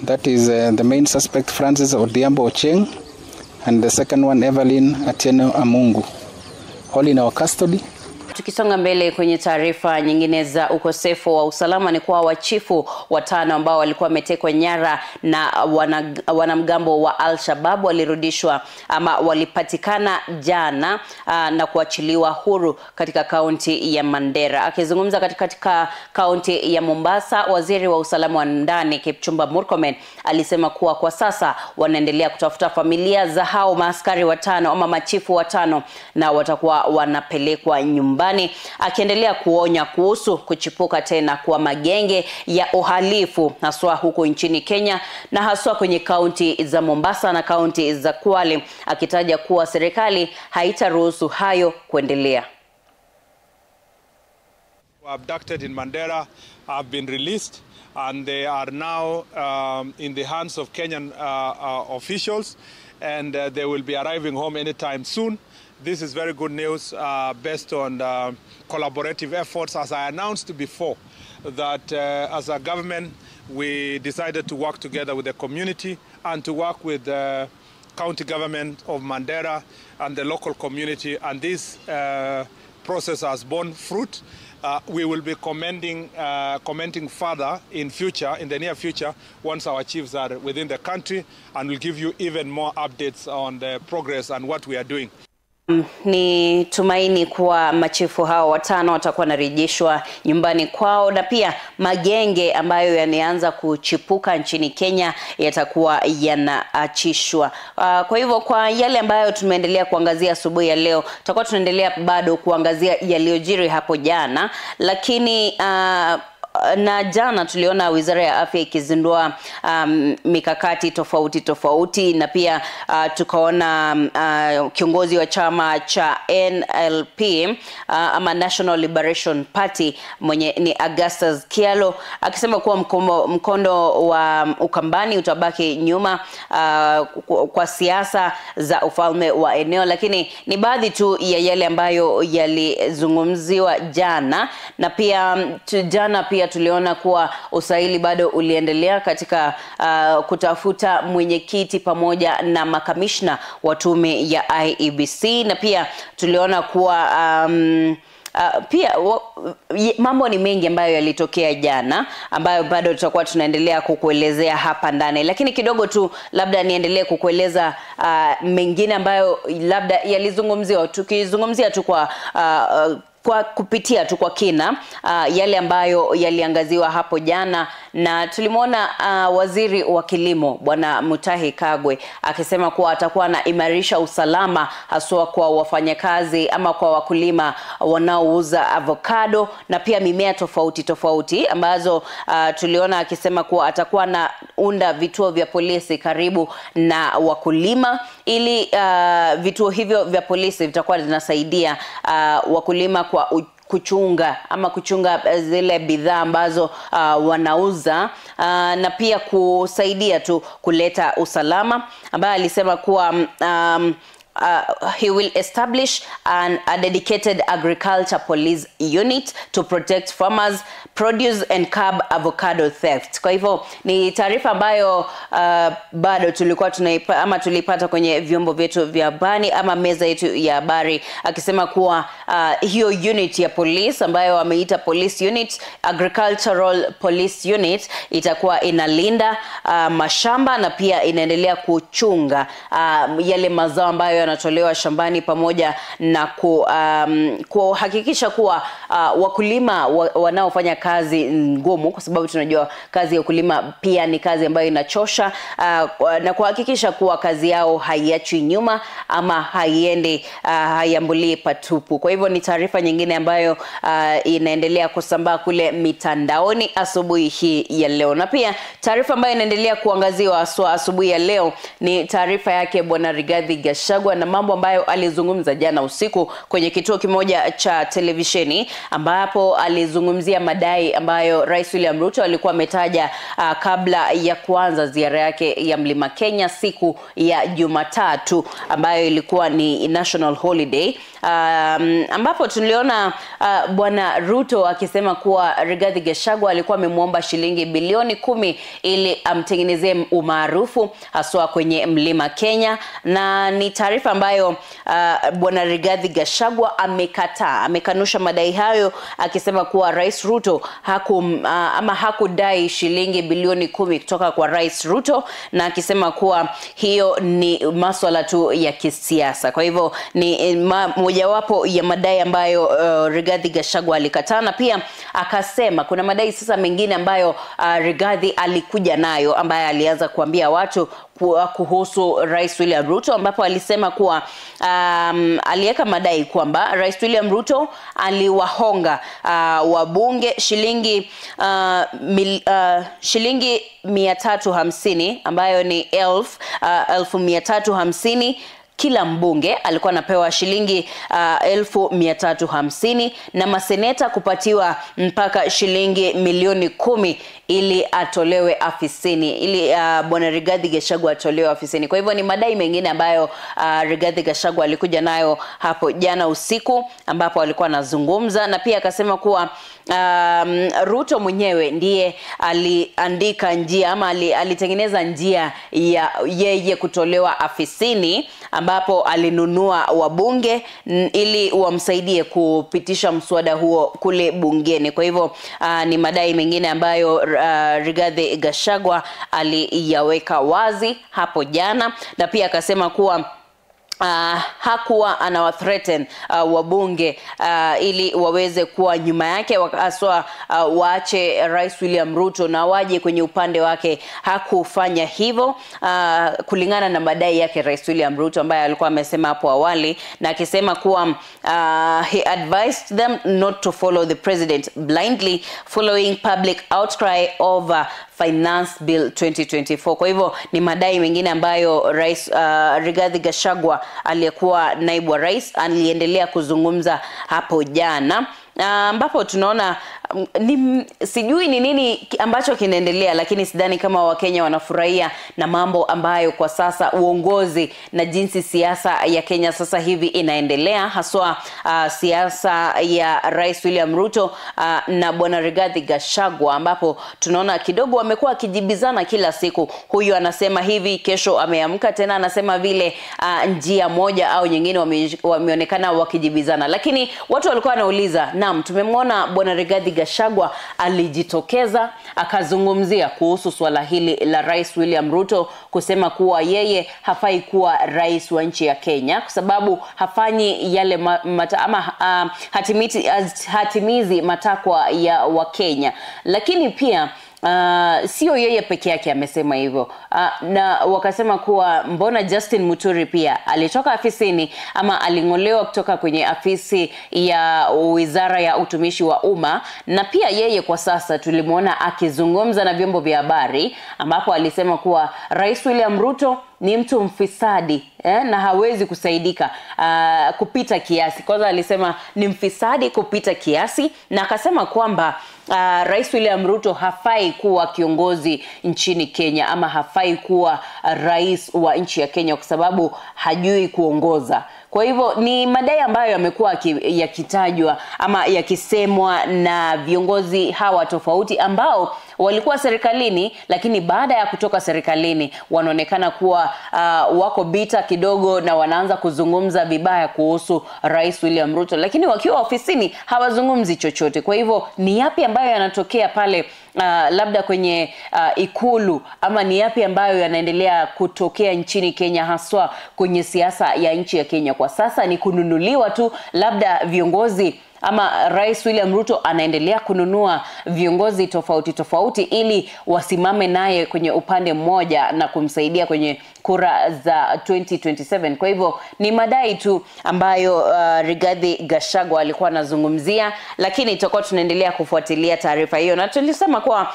That is the main suspect, Francis Odhiambo Ochieng, and the second one, Evelyn Atieno Amungu, all in our custody. Tukisonga mbele kwenye taarifa nyingine za ukosefu wa usalama ni kuwa wachifu watano ambao walikuwa wametekwa nyara na wanamgambo wa Al-Shabaab walirudishwa ama walipatikana jana na kuachiliwa huru katika kaunti ya Mandera. Akizungumza katika kaunti ya Mombasa, waziri wa usalama wa ndani Kipchumba Murkomen alisema kuwa kwa sasa wanaendelea kutafuta familia za hao maaskari watano ama machifu watano na watakuwa wanapelekwa nyumbani, akiendelea kuonya kuhusu kuchipuka tena kwa magenge ya uhalifu haswa huko nchini Kenya na haswa kwenye kaunti za Mombasa na kaunti za Kwale, akitaja kuwa serikali haitaruhusu hayo kuendelea. Abducted in Mandera have been released, and they are now in the hands of Kenyan officials, and they will be arriving home anytime soon. This is very good news based on collaborative efforts. As I announced before, that as a government, we decided to work together with the community and to work with the county government of Mandera and the local community, and this process has borne fruit. We will be commenting further in the near future, once our chiefs are within the country, and we'll give you even more updates on the progress and what we are doing. Ni tumaini kuwa machifu hao watano watakuwa narejeshwa nyumbani kwao, na pia magenge ambayo yanaanza kuchipuka nchini Kenya yatakuwa yanaachishwa. Kwa hivyo kwa yale ambayo tumeendelea kuangazia asubuhi ya leo, tutakuwa tunaendelea bado kuangazia yaliyojiri hapo jana, lakini na jana tuliona Wizara ya Afya ikizindua mikakati tofauti tofauti, na pia tukaona kiongozi wa chama cha NLP ama National Liberation Party mwenye ni Augustus Kialo akisema kuwa mkondo wa Ukambani utabaki nyuma kwa siasa za ufalme wa eneo. Lakini ni baadhi tu ya yale ambayo yalizungumziwa jana, na pia jana pia tuliona kuwa usaili bado uliendelea katika kutafuta mwenyekiti pamoja na makamishna wa tume ya IEBC, na pia tuliona kuwa pia mambo ni mengi ambayo yalitokea jana ambayo bado tutakuwa tunaendelea kukuelezea hapa ndani. Lakini kidogo tu labda niendelee kukueleza mengine ambayo labda yalizungumziwa, tukizungumzia tu kwa kupitia tu kwa kina yale ambayo yaliangaziwa hapo jana. Na tulimwona waziri wa kilimo Bwana Mutahi Kagwe akisema kuwa atakuwa anaimarisha usalama haswa kwa wafanyakazi ama kwa wakulima wanaouza avocado na pia mimea tofauti tofauti ambazo tuliona akisema kuwa atakuwa anaunda vituo vya polisi karibu na wakulima ili vituo hivyo vya polisi vitakuwa vinasaidia wakulima kwa kuchunga ama kuchunga zile bidhaa ambazo wanauza, na pia kusaidia tu kuleta usalama, ambaye alisema kuwa he will establish a dedicated agriculture police unit to protect farmers, produce and curb avocado theft. Kwa hivyo ni taarifa ambayo bado tulikuwa ama tulipata kwenye vyombo vyetu vya habari ama meza yetu ya habari, akisema kuwa hiyo unit ya police ambayo wameita police unit, agricultural police unit, itakuwa inalinda mashamba na pia inaendelea kuchunga yale mazao ambayo yanatolewa shambani, pamoja na kuhakikisha kuwa wakulima wanaofanya kazi ngumu, kwa sababu tunajua kazi ya ukulima pia ni kazi ambayo inachosha, na kuhakikisha kuwa kazi yao haiachwi nyuma ama haiendi haiambulii patupu. Kwa hivyo ni taarifa nyingine ambayo inaendelea kusambaa kule mitandaoni asubuhi hii ya leo. Na pia taarifa ambayo inaendelea kuangaziwa haswa asubuhi ya leo ni taarifa yake Bwana Rigathi Gachagua na mambo ambayo alizungumza jana usiku kwenye kituo kimoja cha televisheni, ambapo alizungumzia madai ambayo Rais William Ruto alikuwa ametaja kabla ya kuanza ziara yake ya Mlima Kenya siku ya Jumatatu ambayo ilikuwa ni national holiday, ambapo tuliona Bwana Ruto akisema kuwa Rigathi Gachagua alikuwa amemuomba shilingi bilioni 10 ili amtengenezee umaarufu haswa kwenye Mlima Kenya, na ni taarifa ambayo Bwana Rigathi Gachagua amekataa, amekanusha madai hayo akisema kuwa Rais Ruto hakudai shilingi bilioni 10 kutoka kwa Rais Ruto, na akisema kuwa hiyo ni masuala tu ya kisiasa. Kwa hivyo ni mojawapo ya madai ambayo Rigathi Gachagua alikataa, na pia akasema kuna madai sasa mengine ambayo Rigathi alikuja nayo ambaye alianza kuambia watu kuhusu Rais William Ruto, ambapo alisema kuwa aliweka madai kwamba Rais William Ruto aliwahonga wabunge shilingi shilingi 350 ambayo ni 350,000 kila mbunge alikuwa anapewa shilingi 350,000 na maseneta kupatiwa mpaka shilingi 10,000,000 ili atolewe afisini, ili Bwana Rigathi Gachagua atolewe afisini. Kwa hivyo ni madai mengine ambayo Rigathi Gachagua alikuja nayo hapo jana usiku ambapo alikuwa anazungumza, na pia akasema kuwa Ruto mwenyewe ndiye aliandika njia ama alitengeneza njia ya yeye kutolewa afisini, ambapo alinunua wabunge ili wamsaidie kupitisha mswada huo kule bungeni. Kwa hivyo ni madai mengine ambayo Rigathi Gachagua aliyaweka wazi hapo jana, na pia akasema kuwa hakuwa anawathreaten wabunge ili waweze kuwa nyuma yake, haswa waache Rais William Ruto na waje kwenye upande wake. Hakufanya hivyo kulingana na madai yake Rais William Ruto ambaye alikuwa amesema hapo awali, na akisema kuwa he advised them not to follow the president blindly following public outcry over Finance Bill 2024. Kwa hivyo ni madai mengine ambayo Rais Rigathi Gachagua aliyekuwa naibu wa rais aliendelea kuzungumza hapo jana, ambapo tunaona sijui ni nini ambacho kinaendelea, lakini sidhani kama Wakenya wanafurahia na mambo ambayo kwa sasa uongozi na jinsi siasa ya Kenya sasa hivi inaendelea, haswa siasa ya Rais William Ruto na Bwana Rigathi Gachagua, ambapo tunaona kidogo wamekuwa kijibizana kila siku. Huyu anasema hivi, kesho ameamka tena anasema vile. Njia moja au nyingine wameonekana wakijibizana, lakini watu walikuwa wanauliza, naam, tumemwona Bwana Rigathi Gachagua alijitokeza akazungumzia kuhusu swala hili la Rais William Ruto kusema kuwa yeye hafai kuwa rais wa nchi ya Kenya kwa sababu hafanyi yale hatimizi matakwa ya Wakenya. Lakini pia sio yeye peke yake amesema hivyo, na wakasema kuwa mbona Justin Muturi pia alitoka afisini ama alingolewa kutoka kwenye afisi ya Wizara ya Utumishi wa Umma, na pia yeye kwa sasa tulimuona akizungumza na vyombo vya habari ambapo alisema kuwa Rais William Ruto ni mtu mfisadi na hawezi kusaidika kupita kiasi. Kwanza alisema ni mfisadi kupita kiasi, na akasema kwamba Rais William Ruto hafai kuwa kiongozi nchini Kenya ama hafai kuwa rais wa nchi ya Kenya kwa sababu hajui kuongoza. Kwa hivyo ni madai ambayo yamekuwa yakitajwa ama yakisemwa na viongozi hawa tofauti ambao walikuwa serikalini, lakini baada ya kutoka serikalini wanaonekana kuwa wako bita kidogo na wanaanza kuzungumza vibaya kuhusu Rais William Ruto, lakini wakiwa ofisini hawazungumzi chochote. Kwa hivyo ni yapi ambayo yanatokea pale labda kwenye ikulu, ama ni yapi ambayo yanaendelea kutokea nchini Kenya, haswa kwenye siasa ya nchi ya Kenya kwa sasa? Ni kununuliwa tu, labda viongozi ama Rais William Ruto anaendelea kununua viongozi tofauti tofauti ili wasimame naye kwenye upande mmoja na kumsaidia kwenye kura za 2027. Kwa hivyo ni madai tu ambayo Rigathi Gachagua alikuwa anazungumzia, lakini tutakuwa tunaendelea kufuatilia taarifa hiyo, na tulisema kuwa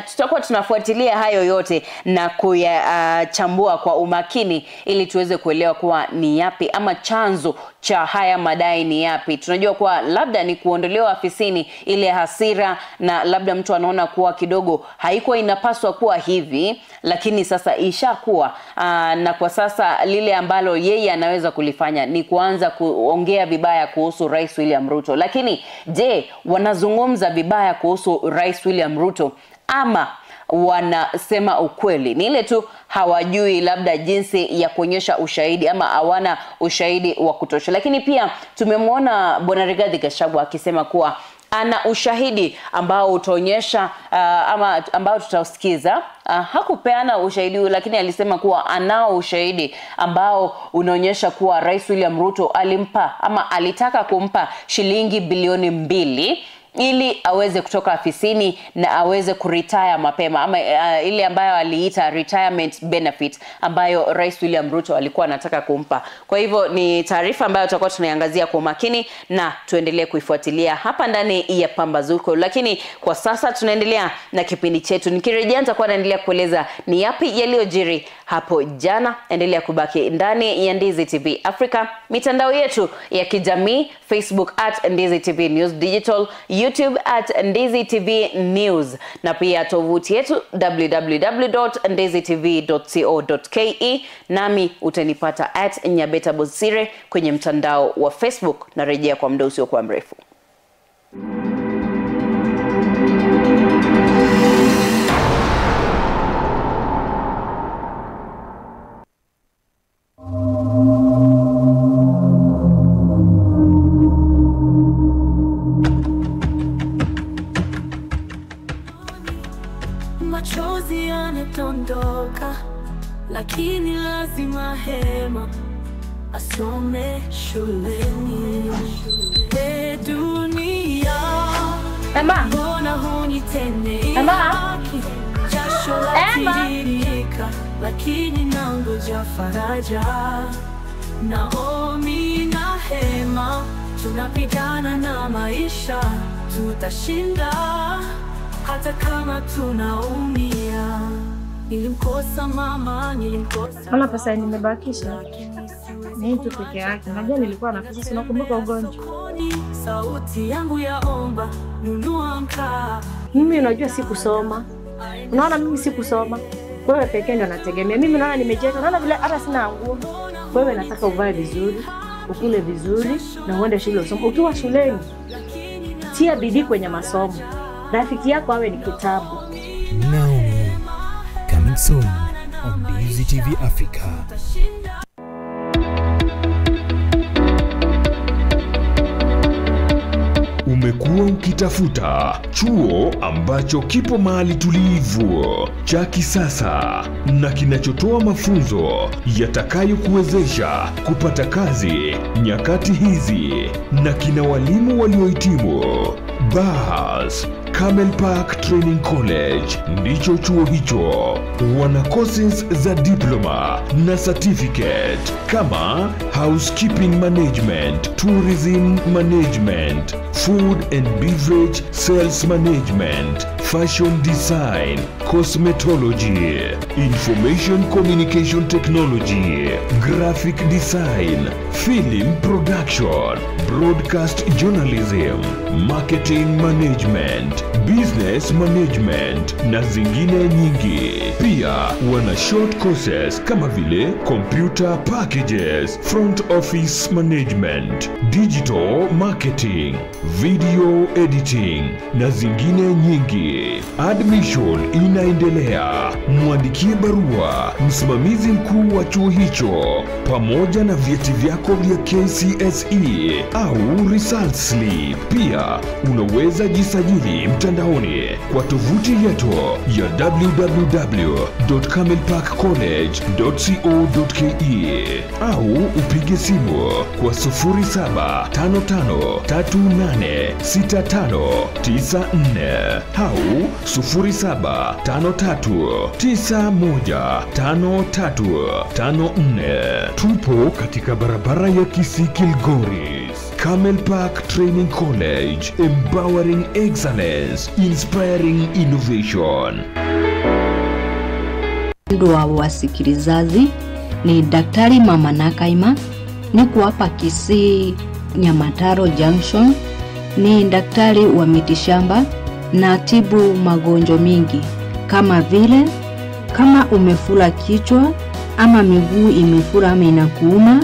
tutakuwa tunafuatilia hayo yote na kuyachambua kwa umakini ili tuweze kuelewa kuwa ni yapi ama chanzo cha haya madai ni yapi. Tunajua kuwa labda ni kuondolewa afisini ile hasira, na labda mtu anaona kuwa kidogo haikuwa inapaswa kuwa hivi, lakini sasa ishakuwa. Na kwa sasa lile ambalo yeye anaweza kulifanya ni kuanza kuongea vibaya kuhusu Rais William Ruto. Lakini je, wanazungumza vibaya kuhusu Rais William Ruto ama wanasema ukweli? Ni ile tu hawajui labda jinsi ya kuonyesha ushahidi ama hawana ushahidi wa kutosha. Lakini pia tumemwona Bwana Rigathi Gachagua akisema kuwa ana ushahidi ambao utaonyesha ama ambao tutausikiza. Hakupeana ushahidi, lakini alisema kuwa anao ushahidi ambao unaonyesha kuwa Rais William Ruto alimpa ama alitaka kumpa shilingi bilioni 2 ili aweze kutoka afisini na aweze kuretire mapema, ama ile ambayo aliita retirement benefit ambayo Rais William Ruto alikuwa anataka kumpa. Kwa hivyo ni taarifa ambayo tutakuwa tunaiangazia kwa makini na tuendelee kuifuatilia hapa ndani ya Pambazuko. Lakini kwa sasa tunaendelea na kipindi chetu. Nikirejea nitakuwa naendelea kueleza ni yapi yaliyojiri hapo jana. Endelea kubaki ndani ya Ndizi TV Africa, mitandao yetu ya kijamii, Facebook at Ndizi TV News Digital, YouTube at Ndizi TV News, na pia tovuti yetu www.ndizitv.co.ke. Nami utanipata at Nyabeta Bosire kwenye mtandao wa Facebook. Narejea kwa muda usiokuwa mrefu. Machozi yanadondoka, lakini lazima Hema asome shuleni. E dunia, Emma, mbona hunitendei Emma, haki? Jasho latiririka, lakini nangoja faraja. Naomi na Hema tunapigana na maisha, tutashinda hata kama tunaumia. Nilimkosa mama, nilimkosa. Ona pesa nimebakisha ni tu peke yake. Unajua nilikuwa na pesa, unakumbuka ugonjwa. Sauti yangu yaomba, nunua mkaa. Mimi unajua sikusoma. Unaona mimi sikusoma. Wewe pekee ndio nategemea. Mimi naona nimejeka. Unaona vile hata sina nguo. Wewe nataka uvae vizuri, ukule vizuri na uende shule usome. Ukiwa shuleni, tia bidii kwenye masomo. Rafiki yako awe ni kitabu. Naomi, coming soon on Ndizi TV Africa. Umekuwa ukitafuta chuo ambacho kipo mahali tulivu, cha kisasa na kinachotoa mafunzo yatakayokuwezesha kupata kazi nyakati hizi na kina walimu waliohitimu. Bas, Camel Park Training College ndicho chuo hicho. Wana courses za diploma na certificate kama housekeeping management, tourism management, food and beverage sales management, fashion design, cosmetology, information communication technology, graphic design, film production, broadcast journalism, marketing management, business management na zingine nyingi. Pia wana short courses kama vile computer packages, front office management, digital marketing, video editing na zingine nyingi. Admission inaendelea. Mwandikie barua msimamizi mkuu wa chuo hicho pamoja na vyeti vyako vya KCSE au result slip. Pia unaweza jisajili mtandaoni kwa tovuti yetu ya www.camelparkcollege.co.ke au upige simu kwa 0755386594 au 0753915354. Tupo katika barabara ya Kisii Kilgoris. Camel Park Training College, empowering excellence, inspiring innovation. Wa wasikilizaji, ni Daktari Mama Nakaima, niko hapa Kisii Nyamataro Junction. Ni daktari wa mitishamba na tibu magonjwa mingi kama vile kama umefura kichwa ama miguu imefura ama inakuuma,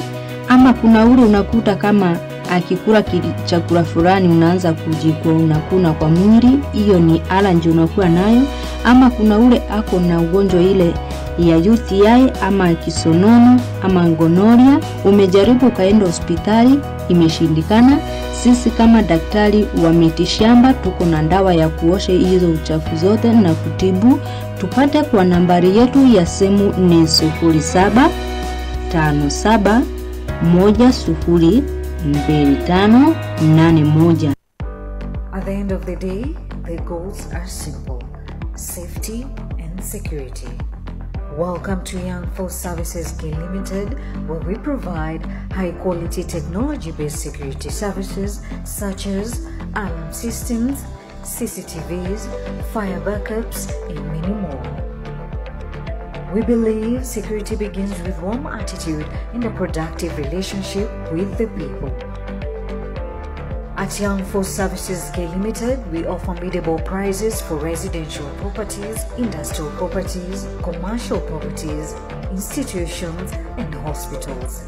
ama kuna ule unakuta kama akikula chakula fulani unaanza kujikwa unakuna kwa mwili, hiyo ni allergy unakuwa nayo. Ama kuna ule ako na ugonjwa ile ya UTI ama kisonono ama gonorrhea, umejaribu ukaenda hospitali imeshindikana. Sisi kama daktari wa mitishamba tuko na dawa ya kuosha hizo uchafu zote na kutibu. Tupate kwa nambari yetu ya simu ni 0757102581. At the end of the day, the goals are simple: safety and security. Welcome to Young Force Services K Limited, where we provide high-quality technology-based security services such as alarm systems, CCTVs, fire backups, and many more. We believe security begins with warm attitude and a productive relationship with the people. At Young Force Services K Limited, we offer biddable prices for residential properties, industrial properties, commercial properties, institutions, and hospitals.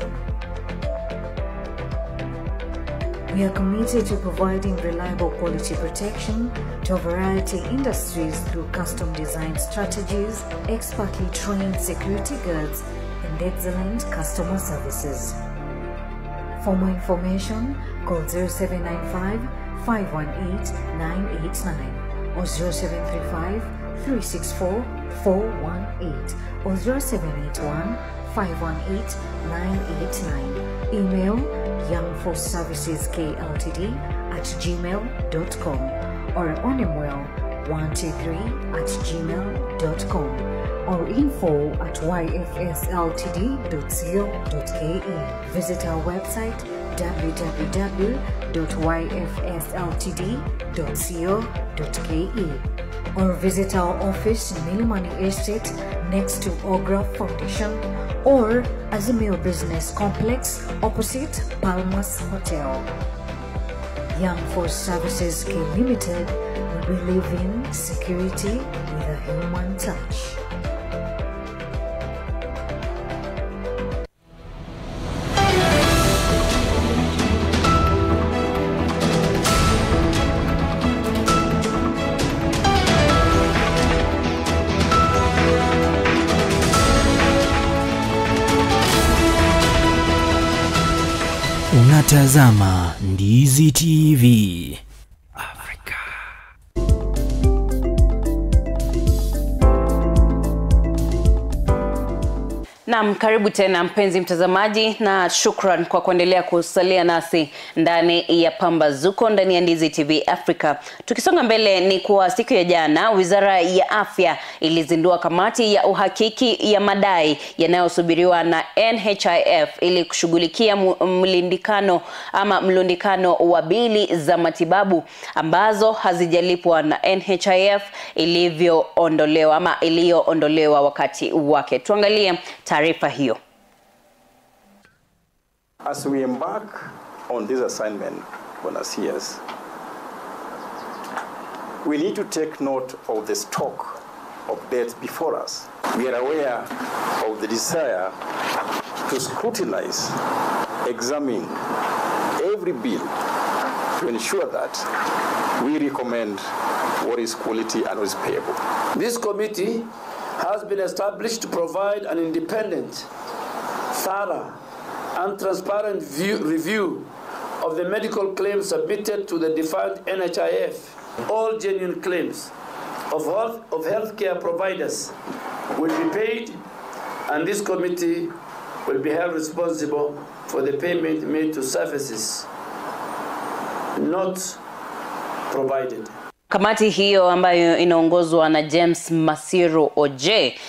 We are committed to providing reliable quality protection to a variety of industries through custom design strategies, expertly trained security guards, and excellent customer services. For more information, call 0795 518 989 or 0735 364 418 or 0781 518 989. Email youngforceserviceskltd@gmail.com or onemwell123@gmail.com or info@yfsltd.co.ke. Visit our website www.yfsltd.co.ke or visit our office in Milimani Estate next to Ogra Foundation or Azimio Business Complex opposite Palmas Hotel. Young Force Services K Limited, we believe in security with a human touch. Unatazama Ndizi TV Afrika. Naam, karibu tena mpenzi mtazamaji na shukran kwa kuendelea kusalia nasi ndani ya Pambazuko ndani ya Ndizi TV Africa. Tukisonga mbele ni kuwa siku ya jana Wizara ya Afya ilizindua kamati ya uhakiki ya madai yanayosubiriwa na NHIF ili kushughulikia mlundikano ama mlundikano wa bili za matibabu ambazo hazijalipwa na NHIF ilivyoondolewa ama iliyoondolewa wakati wake. Tuangalie taarifa hiyo. As we embark on this assignment, Bwana CS, we need to take note of the stock of debts before us. We are aware of the desire to scrutinize, examine every bill to ensure that we recommend what is quality and what is payable. This committee has been established to provide an independent, thorough, and transparent review of the medical claims submitted to the defunct NHIF. All genuine claims of healthcare providers will be paid, and this committee will be held responsible for the payment made to services not provided. Kamati hiyo ambayo inaongozwa na James Masiru Oje,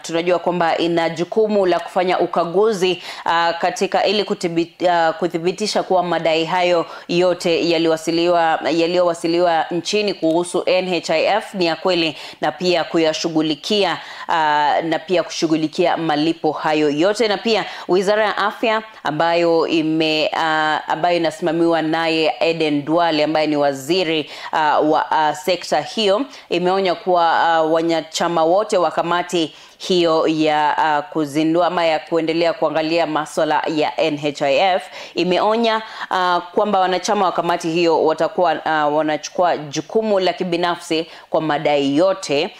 tunajua kwamba ina jukumu la kufanya ukaguzi katika ili kuthibitisha kuwa madai hayo yote yaliyowasiliwa nchini kuhusu NHIF ni ya kweli, na pia kuyashughulikia na pia kushughulikia malipo hayo yote. Na pia Wizara ya Afya ambayo ambayo inasimamiwa naye Eden Duale ambaye ni waziri wa sekta hiyo imeonya kuwa wanachama wote wa kamati hiyo ya kuzindua ama ya kuendelea kuangalia masuala ya NHIF imeonya kwamba wanachama wa kamati hiyo watakuwa wanachukua jukumu la kibinafsi kwa madai yote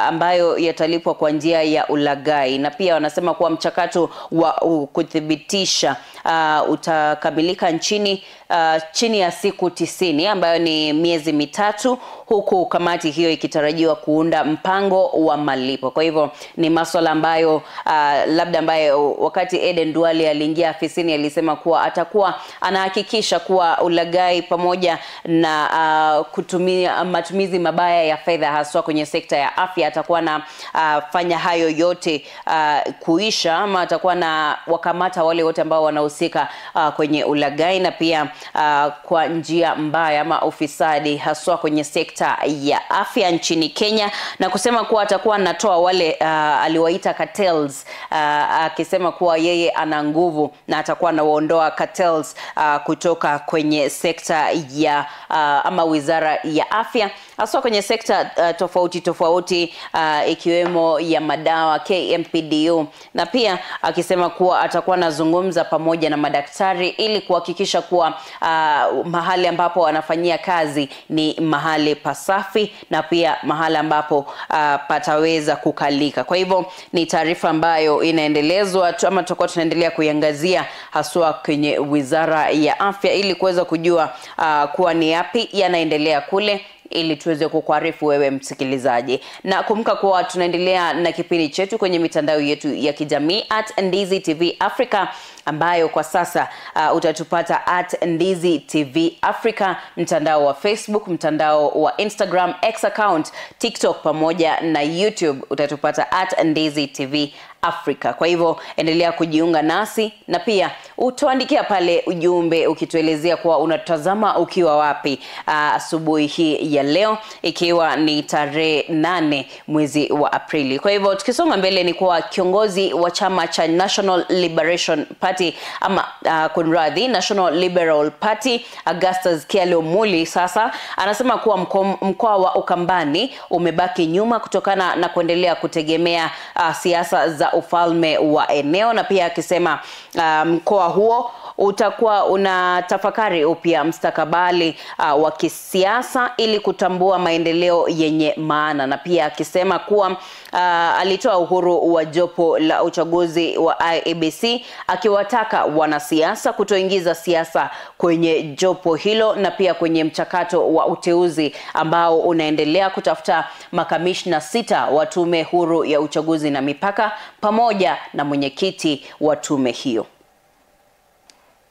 ambayo yatalipwa kwa njia ya ulaghai. Na pia wanasema kuwa mchakato wa kuthibitisha utakamilika nchini chini ya siku 90 ambayo ni miezi mitatu, huku kamati hiyo ikitarajiwa kuunda mpango wa malipo. Kwa hivyo ni masuala ambayo labda ambayo wakati Eden Duale aliingia afisini alisema kuwa atakuwa anahakikisha kuwa ulaghai pamoja na kutumia matumizi mabaya ya fedha haswa kwenye sekta ya afya atakuwa na fanya hayo yote kuisha, ama atakuwa na wakamata wale wote ambao wanahusika kuhusika kwenye ulaghai na pia kwa njia mbaya ama ufisadi haswa kwenye sekta ya afya nchini Kenya, na kusema kuwa atakuwa anatoa wale aliwaita cartels, akisema kuwa yeye ana nguvu na atakuwa anawaondoa cartels kutoka kwenye sekta ya ama wizara ya afya haswa kwenye sekta tofauti tofauti, ikiwemo ya madawa KMPDU, na pia akisema kuwa atakuwa anazungumza pamoja na madaktari ili kuhakikisha kuwa mahali ambapo wanafanyia kazi ni mahali pasafi na pia mahali ambapo pataweza kukalika. Kwa hivyo ni taarifa ambayo inaendelezwa ama tutakuwa tunaendelea kuiangazia haswa kwenye wizara ya afya ili kuweza kujua kuwa ni yapi yanaendelea kule, ili tuweze kukuarifu wewe msikilizaji. Na kumbuka kuwa tunaendelea na kipindi chetu kwenye mitandao yetu ya kijamii @Ndizi TV Africa, ambayo kwa sasa utatupata @Ndizi TV Africa, mtandao wa Facebook, mtandao wa Instagram, X account, TikTok pamoja na YouTube utatupata @Ndizi TV Africa. Kwa hivyo endelea kujiunga nasi na pia utuandikia pale ujumbe ukituelezea kuwa unatazama ukiwa wapi asubuhi hii ya leo, ikiwa ni tarehe 8 mwezi wa Aprili. Kwa hivyo tukisonga mbele ni kuwa kiongozi wa chama cha National Liberation Party ama kunradhi, National Liberal Party Augustus Kyalo Muli sasa anasema kuwa mkoa wa Ukambani umebaki nyuma kutokana na kuendelea kutegemea siasa za ufalme wa eneo, na pia akisema mkoa huo utakuwa unatafakari upya mstakabali wa kisiasa ili kutambua maendeleo yenye maana, na pia akisema kuwa alitoa uhuru wa jopo la uchaguzi wa IEBC akiwataka wanasiasa kutoingiza siasa kwenye jopo hilo na pia kwenye mchakato wa uteuzi ambao unaendelea kutafuta makamishna 6 wa tume huru ya uchaguzi na mipaka pamoja na mwenyekiti wa tume hiyo.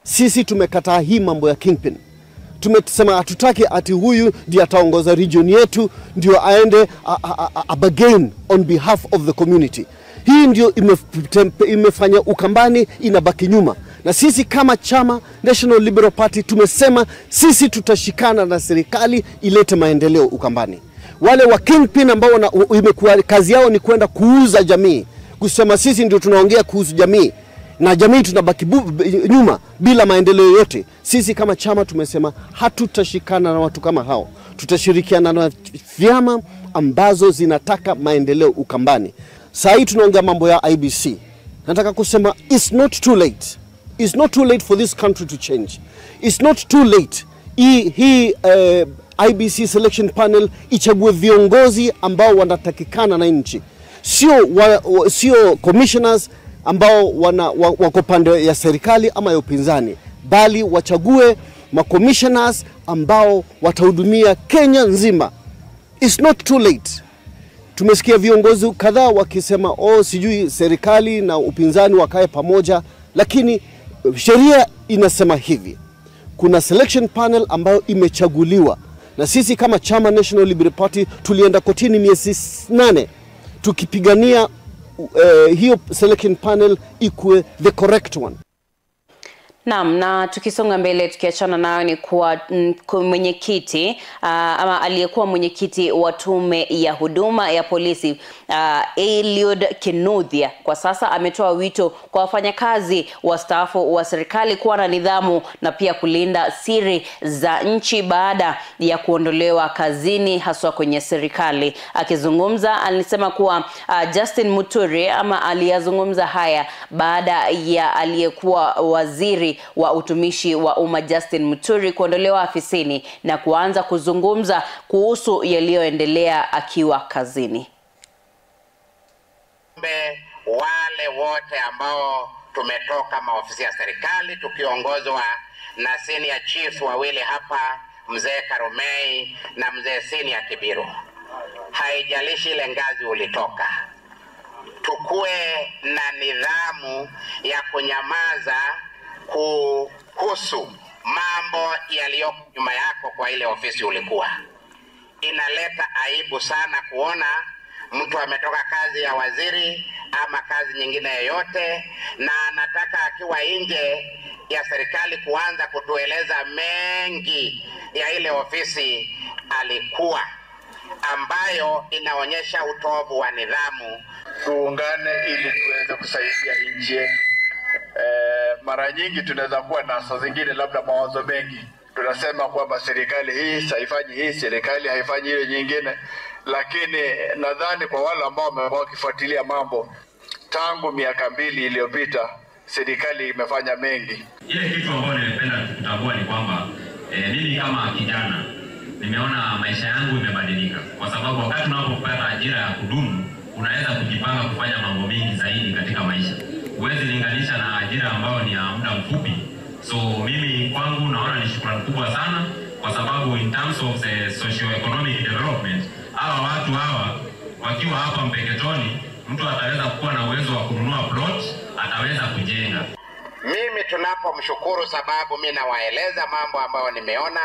Sisi tumekataa hii mambo ya kingpin. Tumesema hatutaki ati huyu ndiye ataongoza region yetu ndio aende a bargain on behalf of the community. Hii ndio imefanya Ukambani inabaki nyuma. Na sisi kama chama National Liberal Party tumesema sisi tutashikana na serikali ilete maendeleo Ukambani. Wale wa kingpin ambao imekuwa kazi yao ni kwenda kuuza jamii, kusema sisi ndio tunaongea kuhusu jamii na jamii tunabaki nyuma bila maendeleo yote. Sisi kama chama tumesema hatutashikana na watu kama hao. Tutashirikiana na vyama ambazo zinataka maendeleo Ukambani. Saa hii tunaongea mambo ya IBC. Nataka kusema it's not too late. It's not too late for this country to change. It's not too late. Hii IBC selection panel ichague viongozi ambao wanatakikana na nchi. Sio commissioners ambao wako pande ya serikali ama ya upinzani, bali wachague ma-commissioners ambao watahudumia Kenya nzima. It's not too late. Tumesikia viongozi kadhaa wakisema oh, sijui serikali na upinzani wakae pamoja, lakini sheria inasema hivi. Kuna selection panel ambayo imechaguliwa, na sisi kama chama National Liberal Party tulienda kotini miezi 8 tukipigania hiyo selection panel ikuwe the correct one. Naam, na tukisonga mbele tukiachana nayo ni kuwa mwenyekiti ama aliyekuwa mwenyekiti wa tume ya huduma ya polisi Eliud Kinuthia kwa sasa ametoa wito kwa wafanyakazi wastaafu wa serikali kuwa na nidhamu na pia kulinda siri za nchi baada ya kuondolewa kazini haswa kwenye serikali. Akizungumza alisema kuwa Justin Muturi ama aliyazungumza haya baada ya aliyekuwa waziri wa utumishi wa umma Justin Muturi kuondolewa afisini na kuanza kuzungumza kuhusu yaliyoendelea akiwa kazini. Wale wote ambao tumetoka maofisi ya serikali tukiongozwa na senior chiefs wawili hapa, mzee Karumei na mzee Senior Kibiru, haijalishi ile ngazi ulitoka, tukue na nidhamu ya kunyamaza kuhusu mambo yaliyo nyuma yako kwa ile ofisi ulikuwa. Inaleta aibu sana kuona mtu ametoka kazi ya waziri ama kazi nyingine yoyote na anataka akiwa nje ya serikali kuanza kutueleza mengi ya ile ofisi alikuwa, ambayo inaonyesha utovu wa nidhamu. Tuungane ili tuweze kusaidia nchi yetu. Mara nyingi tunaweza kuwa na saa zingine labda mawazo mengi, tunasema kwamba serikali hii haifanyi hii, serikali haifanyi ile nyingine, lakini nadhani kwa wale ambao wamekuwa wakifuatilia mambo tangu miaka 2 iliyopita, serikali imefanya mengi. Ile kitu ambayo nimependa kutambua ni kwamba mimi kama kijana nimeona maisha yangu imebadilika, kwa sababu wakati unapopata ajira ya kudumu unaweza kujipanga kufanya mambo mengi zaidi katika maisha. Huwezi linganisha na ajira ambayo ni ya muda mfupi. So mimi kwangu naona ni shukrani kubwa sana, kwa sababu in terms of the socio-economic development, hawa watu hawa wakiwa hapa Mpeketoni, mtu ataweza kuwa na uwezo wa kununua plot, ataweza kujenga. Mimi tunapomshukuru, sababu mimi nawaeleza mambo ambayo nimeona.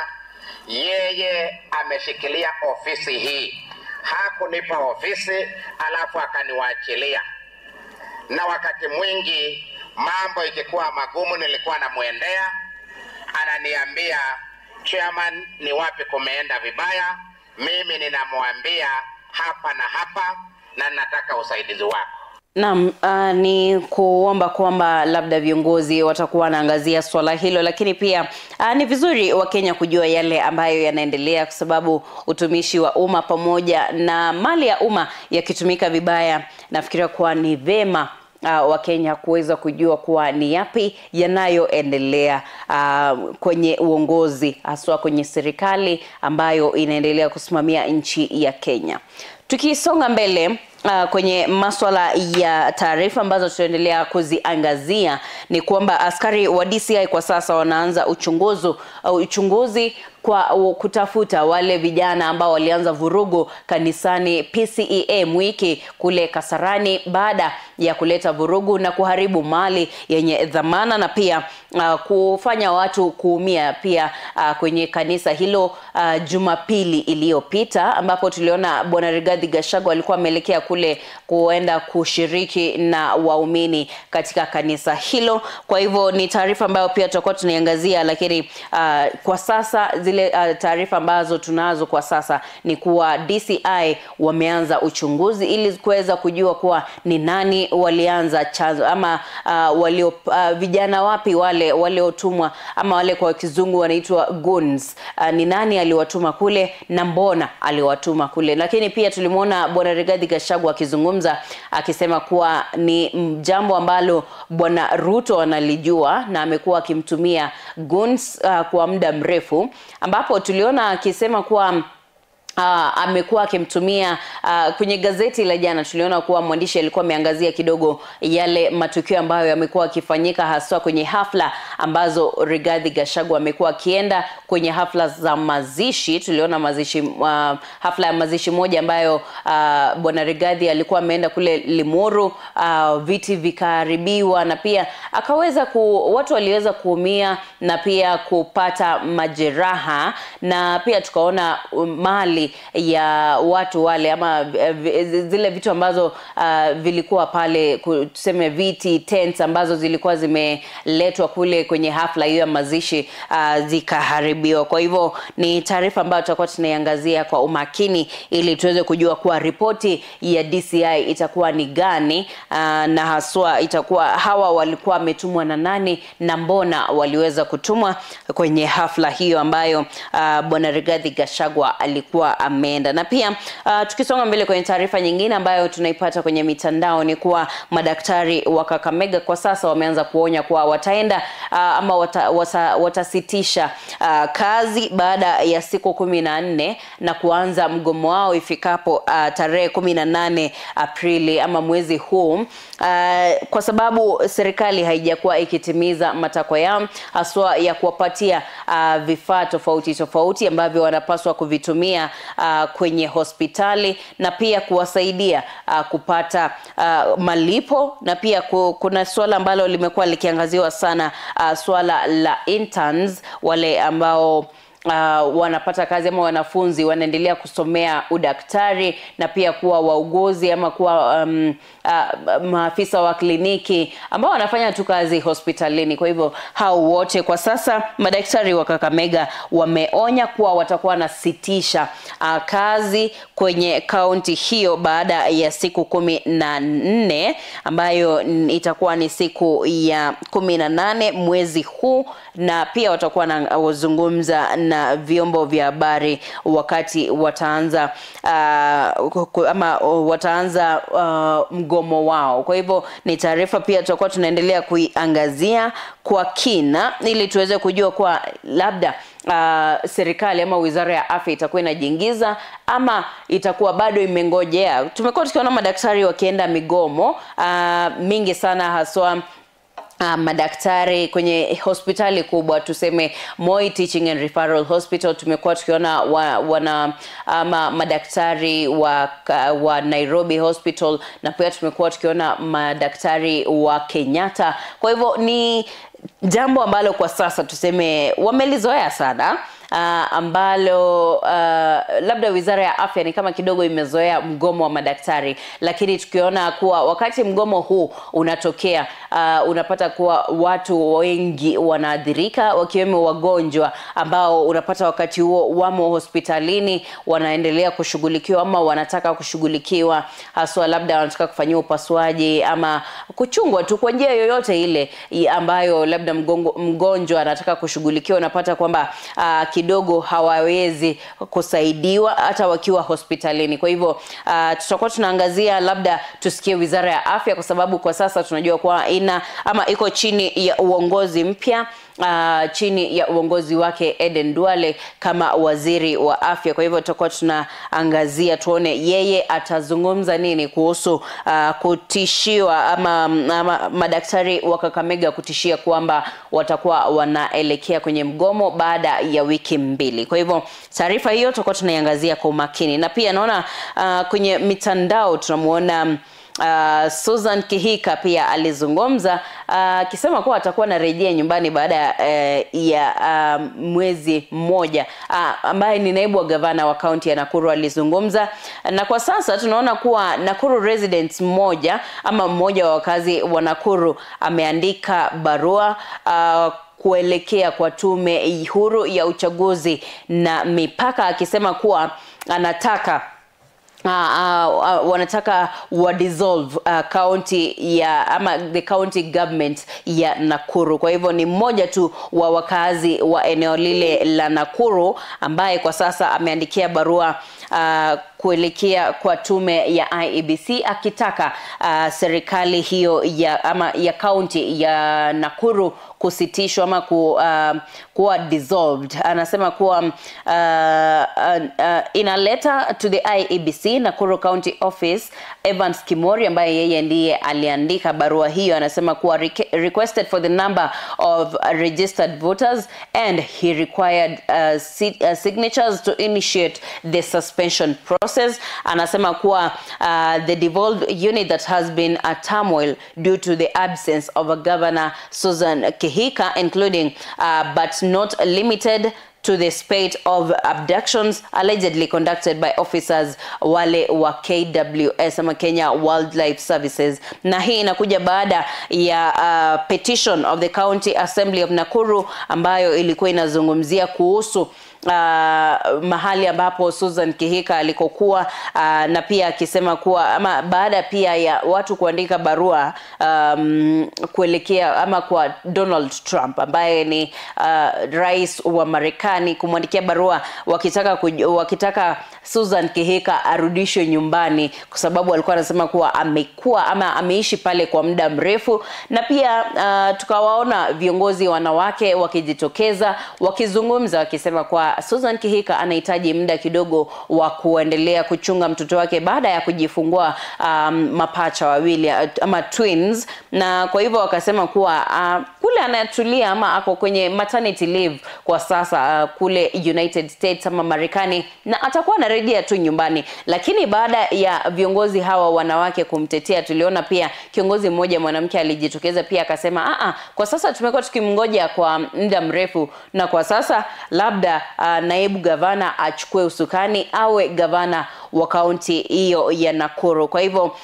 Yeye ameshikilia ofisi hii, hakunipa ofisi alafu akaniwaachilia. Na wakati mwingi mambo ikikuwa magumu nilikuwa namuendea, ananiambia chairman, ni wapi kumeenda vibaya? Mimi ninamwambia hapa na hapa, na nataka usaidizi wako. Naam, ni kuomba kwamba labda viongozi watakuwa wanaangazia swala hilo, lakini pia ni vizuri Wakenya kujua yale ambayo yanaendelea, kwa sababu utumishi wa umma pamoja na mali ya umma yakitumika vibaya, nafikiria kuwa ni vema Wakenya kuweza kujua kuwa ni yapi yanayoendelea kwenye uongozi, haswa kwenye serikali ambayo inaendelea kusimamia nchi ya Kenya. Tukisonga mbele kwenye masuala ya taarifa ambazo tunaendelea kuziangazia ni kwamba askari wa DCI kwa sasa wanaanza uchunguzi kwa kutafuta wale vijana ambao walianza vurugu kanisani PCEA Mwiki kule Kasarani baada ya kuleta vurugu na kuharibu mali yenye dhamana na pia kufanya watu kuumia pia kwenye kanisa hilo Jumapili iliyopita, ambapo tuliona Bwana Rigathi Gachagua alikuwa ameelekea kule kuenda kushiriki na waumini katika kanisa hilo. Kwa hivyo ni taarifa ambayo pia tutakuwa tunaiangazia, lakini kwa sasa zile taarifa ambazo tunazo kwa sasa ni kuwa DCI wameanza uchunguzi ili kuweza kujua kuwa ni nani walianza chanzo ama vijana wapi wale waliotumwa, ama wale kwa kizungu wanaitwa goons, ni nani aliwatuma kule na mbona aliwatuma kule. Lakini pia tulimuona Bwana Rigathi Gachagua akizungumza akisema kuwa ni jambo ambalo Bwana Ruto analijua na amekuwa akimtumia goons kwa muda mrefu, ambapo tuliona akisema kuwa amekuwa akimtumia kwenye gazeti la jana tuliona kuwa mwandishi alikuwa ameangazia kidogo yale matukio ambayo yamekuwa yakifanyika haswa kwenye hafla ambazo Rigathi Gachagua amekuwa akienda kwenye hafla za mazishi. Tuliona mazishi hafla ya mazishi moja ambayo Bwana Rigathi alikuwa ameenda kule Limuru, viti vikaharibiwa na pia akaweza watu waliweza kuumia na pia kupata majeraha, na pia tukaona mali ya watu wale ama zile vitu ambazo vilikuwa pale, tuseme viti, tents ambazo zilikuwa zimeletwa kule kwenye hafla hiyo ya mazishi zikaharibiwa. Kwa hivyo ni taarifa ambayo tutakuwa tunaiangazia kwa umakini ili tuweze kujua kuwa ripoti ya DCI itakuwa ni gani, na haswa itakuwa hawa walikuwa wametumwa na nani na mbona waliweza kutumwa kwenye hafla hiyo ambayo Bwana Rigathi Gachagua alikuwa ameenda. Na pia tukisonga mbele kwenye taarifa nyingine ambayo tunaipata kwenye mitandao ni kuwa madaktari wa Kakamega kwa sasa wameanza kuonya kuwa wataenda ama watasitisha kazi baada ya siku 14 na kuanza mgomo wao ifikapo tarehe 18 Aprili ama mwezi huu, kwa sababu serikali haijakuwa ikitimiza matakwa yao haswa ya kuwapatia vifaa tofauti tofauti ambavyo wanapaswa kuvitumia kwenye hospitali na pia kuwasaidia kupata malipo. Na pia kuna swala ambalo limekuwa likiangaziwa sana, swala la interns, wale ambao wanapata kazi ama wanafunzi wanaendelea kusomea udaktari na pia kuwa wauguzi ama kuwa maafisa wa kliniki ambao wanafanya tu kazi hospitalini. Kwa hivyo hao wote kwa sasa madaktari wa Kakamega wameonya kuwa watakuwa wanasitisha kazi kwenye kaunti hiyo baada ya siku 14 ambayo itakuwa ni siku ya 18 mwezi huu, na pia watakuwa wanazungumza na vyombo vya habari wakati wataanza ama wataanza mgomo wao. Kwa hivyo ni taarifa pia tutakuwa tunaendelea kuiangazia kwa kina ili tuweze kujua kwa labda serikali ama wizara ya afya itakuwa inajiingiza ama itakuwa bado imengojea. Tumekuwa tukiona madaktari wakienda migomo mingi sana, haswa madaktari kwenye hospitali kubwa, tuseme Moi Teaching and Referral Hospital. Tumekuwa tukiona madaktari wa Nairobi Hospital, na pia tumekuwa tukiona madaktari wa Kenyatta. Kwa hivyo ni jambo ambalo kwa sasa tuseme wamelizoea sana, ambalo labda wizara ya afya ni kama kidogo imezoea mgomo wa madaktari, lakini tukiona kuwa wakati mgomo huu unatokea, unapata kuwa watu wengi wanaathirika, wakiwemo wagonjwa ambao unapata wakati huo wamo hospitalini wanaendelea kushughulikiwa ama wanataka kushughulikiwa, haswa labda wanataka kufanyiwa upasuaji ama kuchungwa tu kwa njia yoyote ile ambayo labda mgonjwa anataka kushughulikiwa. Unapata kwamba kidogo hawawezi kusaidiwa hata wakiwa hospitalini. Kwa hivyo tutakuwa tunaangazia, labda tusikie wizara ya afya, kwa sababu kwa sasa tunajua kwa ina ama iko chini ya uongozi mpya, chini ya uongozi wake Eden Duale kama waziri wa afya. Kwa hivyo tutakuwa tunaangazia tuone yeye atazungumza nini kuhusu kutishiwa ama madaktari wa Kakamega kutishia kwamba watakuwa wanaelekea kwenye mgomo baada ya wiki 2. Kwa hivyo taarifa hiyo tutakuwa tunaiangazia kwa umakini. Na pia naona kwenye mitandao tunamuona Susan Kihika pia alizungumza akisema kuwa atakuwa anarejea nyumbani baada ya mwezi mmoja, ambaye ni naibu wa gavana wa kaunti ya Nakuru alizungumza. Na kwa sasa tunaona kuwa Nakuru residents mmoja ama mmoja wa wakazi wa Nakuru ameandika barua kuelekea kwa tume huru ya uchaguzi na mipaka, akisema kuwa anataka wanataka wa dissolve county ya ama the county government ya Nakuru. Kwa hivyo ni mmoja tu wa wakazi wa eneo lile la Nakuru ambaye kwa sasa ameandikia barua kuelekea kwa tume ya IEBC akitaka serikali hiyo ya ama ya county ya Nakuru kusitishwa ama kuwa dissolved. Anasema kuwa in a letter to the IEBC Nakuru County Office, Evans Kimori ambaye yeye ndiye aliandika barua hiyo anasema kuwa requested for the number of registered voters and he required signatures to initiate the suspension process. Anasema kuwa the devolved unit that has been a turmoil due to the absence of a governor Susan Kihika, including but not limited to the spate of abductions allegedly conducted by officers wale wa KWS ama Kenya Wildlife Services. Na hii inakuja baada ya petition of the County Assembly of Nakuru ambayo ilikuwa inazungumzia kuhusu mahali ambapo Susan Kihika alikokuwa, na pia akisema kuwa ama baada pia ya watu kuandika barua kuelekea ama kwa Donald Trump ambaye ni rais wa Marekani, kumwandikia barua wakitaka Susan Kihika arudishwe nyumbani kwa sababu alikuwa anasema kuwa amekuwa ama ameishi pale kwa muda mrefu. Na pia tukawaona viongozi wanawake wakijitokeza wakizungumza wakisema kwa Susan Kihika anahitaji muda kidogo wa kuendelea kuchunga mtoto wake baada ya kujifungua mapacha wawili ama twins, na kwa hivyo wakasema kuwa kule anatulia ama ako kwenye maternity leave kwa sasa kule United States ama Marekani, na atakuwa anarejea anarejea tu nyumbani. Lakini baada ya viongozi hawa wanawake kumtetea, tuliona pia kiongozi mmoja mwanamke alijitokeza pia akasema kwa sasa tumekuwa tukimngoja kwa muda mrefu, na kwa sasa labda naibu gavana achukue usukani awe gavana wa kaunti hiyo ya Nakuru. Kwa hivyo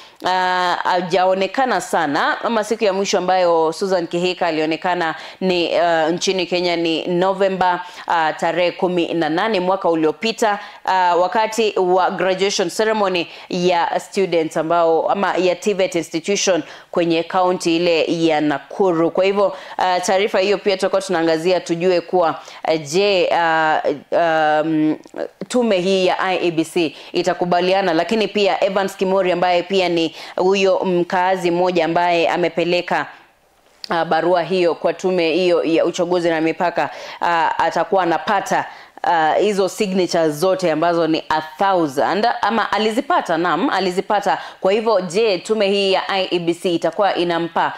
hajaonekana sana, ama siku ya mwisho ambayo Susan Kihika alionekana ni nchini Kenya ni Novemba tarehe 18 mwaka uliopita, wakati wa graduation ceremony ya students ambao ama ya TVET institution kwenye kaunti ile ya Nakuru. Kwa hivyo taarifa hiyo pia tutakuwa tunaangazia tujue kuwa je, tume hii ya IEBC itakubaliana. Lakini pia Evans Kimori ambaye pia ni huyo mkaazi mmoja ambaye amepeleka barua hiyo kwa tume hiyo ya uchaguzi na mipaka, atakuwa anapata hizo signatures zote ambazo ni 1000 ama alizipata, naam, alizipata. Kwa hivyo je, tume hii ya IEBC itakuwa inampa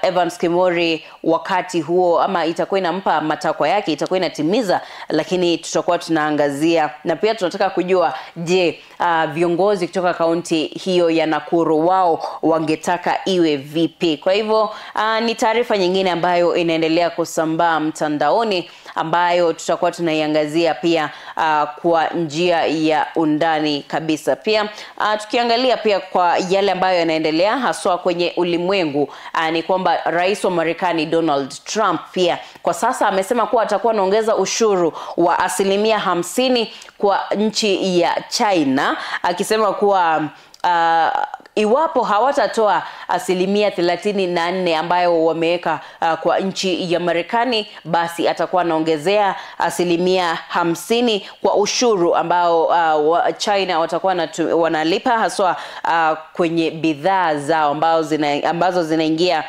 Evans Kimori wakati huo, ama itakuwa inampa matakwa yake, itakuwa inatimiza? Lakini tutakuwa tunaangazia, na pia tunataka kujua je, viongozi kutoka kaunti hiyo ya Nakuru wao wangetaka iwe vipi. Kwa hivyo ni taarifa nyingine ambayo inaendelea kusambaa mtandaoni ambayo tutakuwa tunaiangazia pia kwa njia ya undani kabisa. Pia tukiangalia pia kwa yale ambayo yanaendelea haswa kwenye ulimwengu, ni kwamba Rais wa Marekani Donald Trump pia kwa sasa amesema kuwa atakuwa anaongeza ushuru wa 50% kwa nchi ya China, akisema kuwa iwapo hawatatoa 34% ambayo wameweka kwa nchi ya Marekani, basi atakuwa anaongezea 50% kwa ushuru ambao China watakuwa wanalipa haswa kwenye bidhaa zao ambazo zinaingia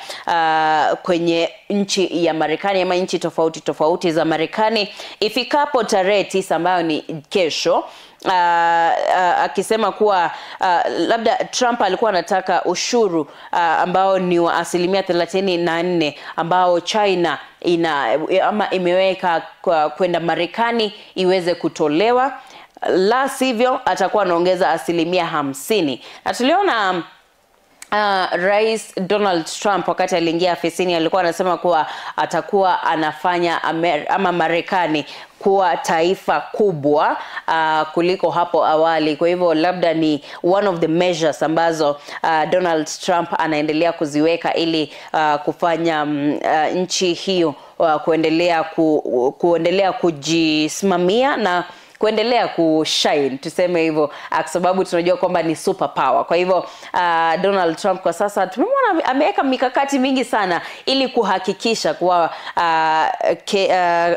kwenye nchi ya Marekani ama nchi tofauti tofauti za Marekani ifikapo tarehe 9 ambayo ni kesho. Akisema kuwa labda Trump alikuwa anataka ushuru ambao ni wa 34% ambao China ina ama imeweka kwenda Marekani iweze kutolewa, la sivyo atakuwa anaongeza 50%. Na tuliona Rais Donald Trump wakati aliingia afisini alikuwa anasema kuwa atakuwa anafanya ama Marekani kuwa taifa kubwa kuliko hapo awali. Kwa hivyo labda ni one of the measures ambazo Donald Trump anaendelea kuziweka ili kufanya nchi hiyo kuendelea kujisimamia na kuendelea kushine, tuseme hivyo, kwa sababu tunajua kwamba ni super power. Kwa hivyo Donald Trump kwa sasa tumemwona ameweka mikakati mingi sana ili kuhakikisha kuwa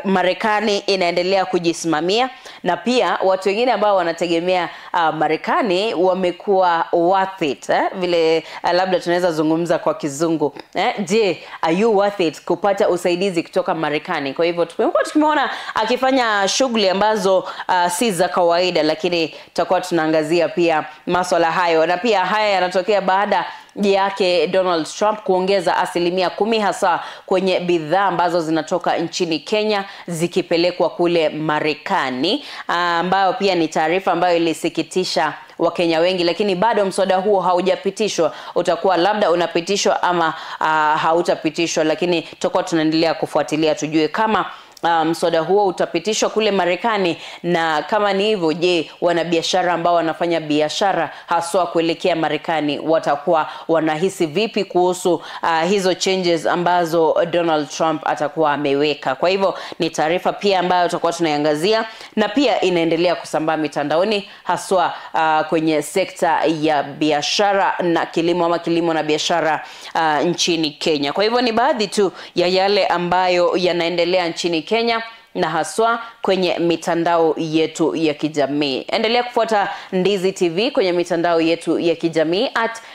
Marekani inaendelea kujisimamia, na pia watu wengine ambao wanategemea Marekani wamekuwa worth it, vile labda tunaweza zungumza kwa kizungu, je, are you worth it kupata usaidizi kutoka Marekani? Kwa hivyo tumekuwa tukimuona akifanya shughuli ambazo si za kawaida, lakini tutakuwa tunaangazia pia masuala hayo. Na pia haya yanatokea baada yake Donald Trump kuongeza 10% hasa kwenye bidhaa ambazo zinatoka nchini Kenya zikipelekwa kule Marekani, ambayo pia ni taarifa ambayo ilisikitisha Wakenya wengi. Lakini bado mswada huo haujapitishwa, utakuwa labda unapitishwa ama hautapitishwa, lakini tutakuwa tunaendelea kufuatilia tujue kama mswada huo utapitishwa kule Marekani, na kama ni hivyo, je, wanabiashara ambao wanafanya biashara haswa kuelekea Marekani watakuwa wanahisi vipi kuhusu hizo changes ambazo Donald Trump atakuwa ameweka? Kwa hivyo ni taarifa pia ambayo tutakuwa tunaiangazia na pia inaendelea kusambaa mitandaoni haswa kwenye sekta ya biashara na kilimo, ama kilimo na biashara nchini Kenya. Kwa hivyo ni baadhi tu ya yale ambayo yanaendelea nchini Kenya na haswa kwenye mitandao yetu ya kijamii. Endelea kufuata Ndizi TV kwenye mitandao yetu ya kijamii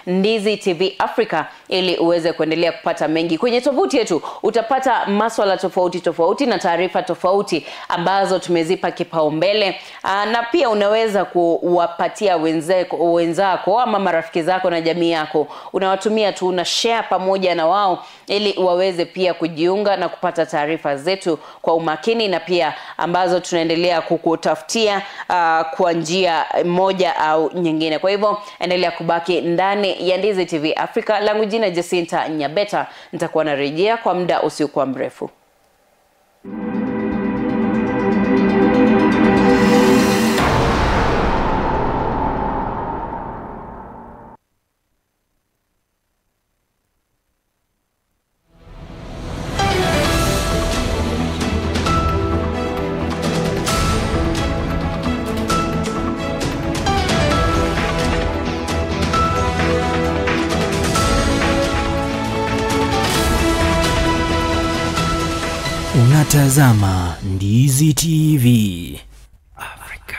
@Ndizi TV Africa ili uweze kuendelea kupata mengi. Kwenye tovuti yetu utapata maswala tofauti tofauti na taarifa tofauti ambazo tumezipa kipaumbele, na pia unaweza kuwapatia wenzako ama marafiki zako na jamii yako. Unawatumia tu, una share pamoja na wao ili waweze pia kujiunga na kupata taarifa zetu kwa umakini nini na pia ambazo tunaendelea kukutafutia kwa njia moja au nyingine. Kwa hivyo endelea kubaki ndani ya Ndizi TV Africa. Langu jina Jacinta Nyabeta, nitakuwa narejea kwa muda usiokuwa mrefu. Unatazama Ndizi TV Africa.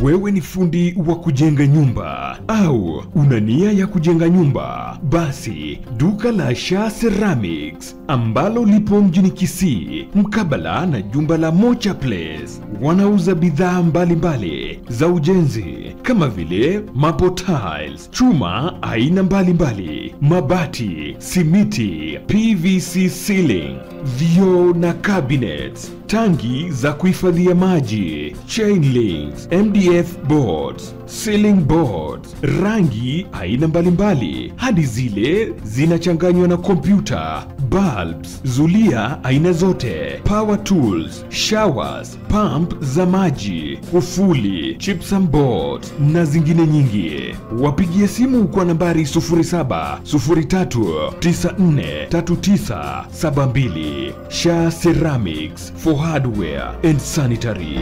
Wewe ni fundi wa kujenga nyumba au una nia ya kujenga nyumba? Basi duka la Sha Ceramics ambalo lipo mjini Kisii mkabala na jumba la Mocha Place wanauza bidhaa mbalimbali za ujenzi kama vile marble tiles, chuma aina mbalimbali, mabati, simiti, PVC ceiling, vioo na cabinets, tangi za kuhifadhia maji, chain links, MDF boards, ceiling boards, rangi aina mbalimbali hadi zile zinachanganywa na kompyuta, bulbs, zulia aina zote, power tools, showers, pump za maji, kufuli, gypsum boards na zingine nyingi. Wapigie simu kwa nambari 0703943972. Sha Ceramics for hardware and sanitary.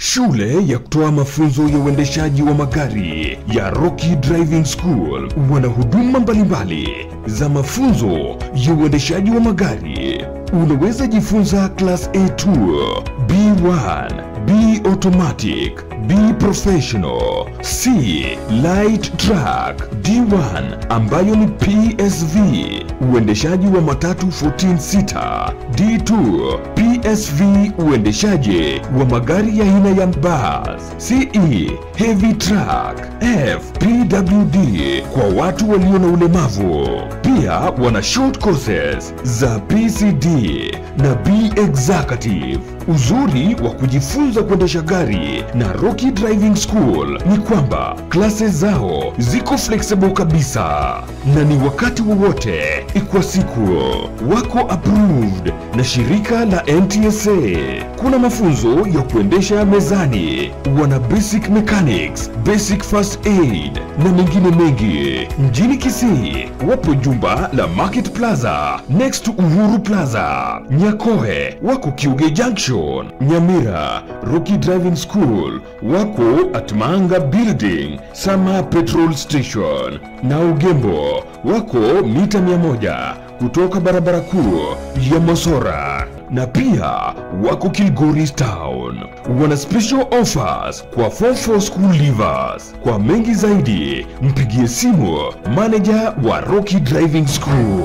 Shule ya kutoa mafunzo ya uendeshaji wa magari ya Rocky Driving School wana huduma mbalimbali za mafunzo ya uendeshaji wa magari. Unaweza jifunza Class A2, B1, B Automatic, B Professional, C Light Truck, D1 ambayo ni PSV, uendeshaji wa matatu 14 seater, D2 PSV, uendeshaji wa magari ya aina ya bus, CE Heavy Truck, F PWD kwa watu walio na ulemavu. Pia wana short courses za PCD na B Executive. Uzuri wa kujifunza kuendesha gari na Rocky Driving School ni kwamba classes zao ziko flexible kabisa na ni wakati wowote kwa siku. Wako approved na shirika la NTSA. Kuna mafunzo ya kuendesha mezani, wana basic mechanics, basic first aid na mengine mengi. Mjini Kisii wapo jumba la Market Plaza next to Uhuru Plaza. Nyakoe wako Kiuge Junction. Nyamira Rocky Driving School wako at Manga Building, Sama Petrol Station. Na Ugembo wako mita 100 kutoka barabara kuu ya Mosora. Na pia wako Kilgoris Town. Wana special offers kwa Form 4 school leavers. Kwa mengi zaidi mpigie simu manager wa Rocky Driving School.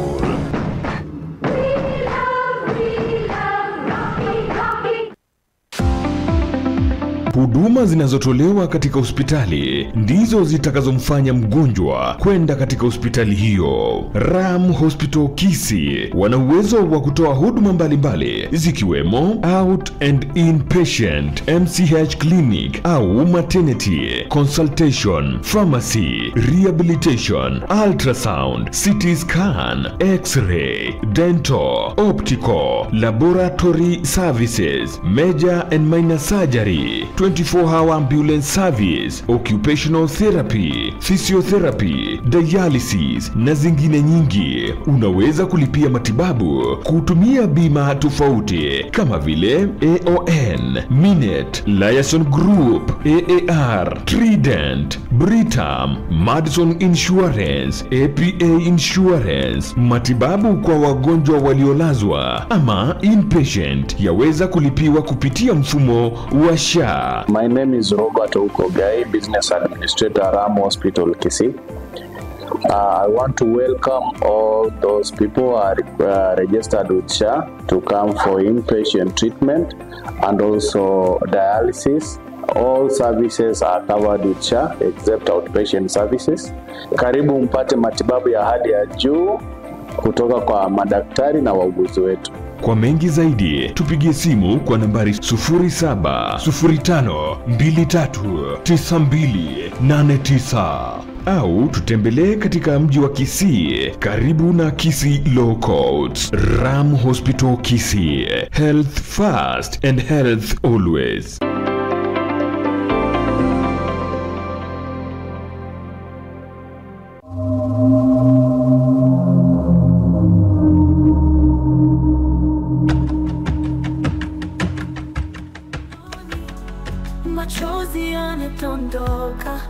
Huduma zinazotolewa katika hospitali ndizo zitakazomfanya mgonjwa kwenda katika hospitali hiyo. Ram Hospital Kisii wana uwezo wa kutoa huduma mbalimbali zikiwemo out and inpatient, MCH clinic au maternity, consultation, pharmacy, rehabilitation, ultrasound, CT scan, x-ray, dental, optical, laboratory services, major and minor surgery, 24-hour ambulance service, occupational therapy, physiotherapy, dialysis na zingine nyingi. Unaweza kulipia matibabu kutumia bima tofauti kama vile AON, Minet, Liaison Group, AAR, Trident, Britam, Madison Insurance, APA Insurance. Matibabu kwa wagonjwa waliolazwa ama inpatient yaweza kulipiwa kupitia mfumo wa SHA. My name is Robert Okogai, Business Administrator, Ram Hospital, Kisii. I want to welcome all those people who are registered with SHA to come for inpatient treatment and also dialysis. All services are covered with SHA except outpatient services. Karibu mpate matibabu ya hali ya juu kutoka kwa madaktari na wauguzi wetu. Kwa mengi zaidi tupigie simu kwa nambari 0705239289 au tutembelee katika mji wa Kisii karibu na Kisii Law Courts. Ram Hospital Kisii, health first and health always. Machozi yanadondoka,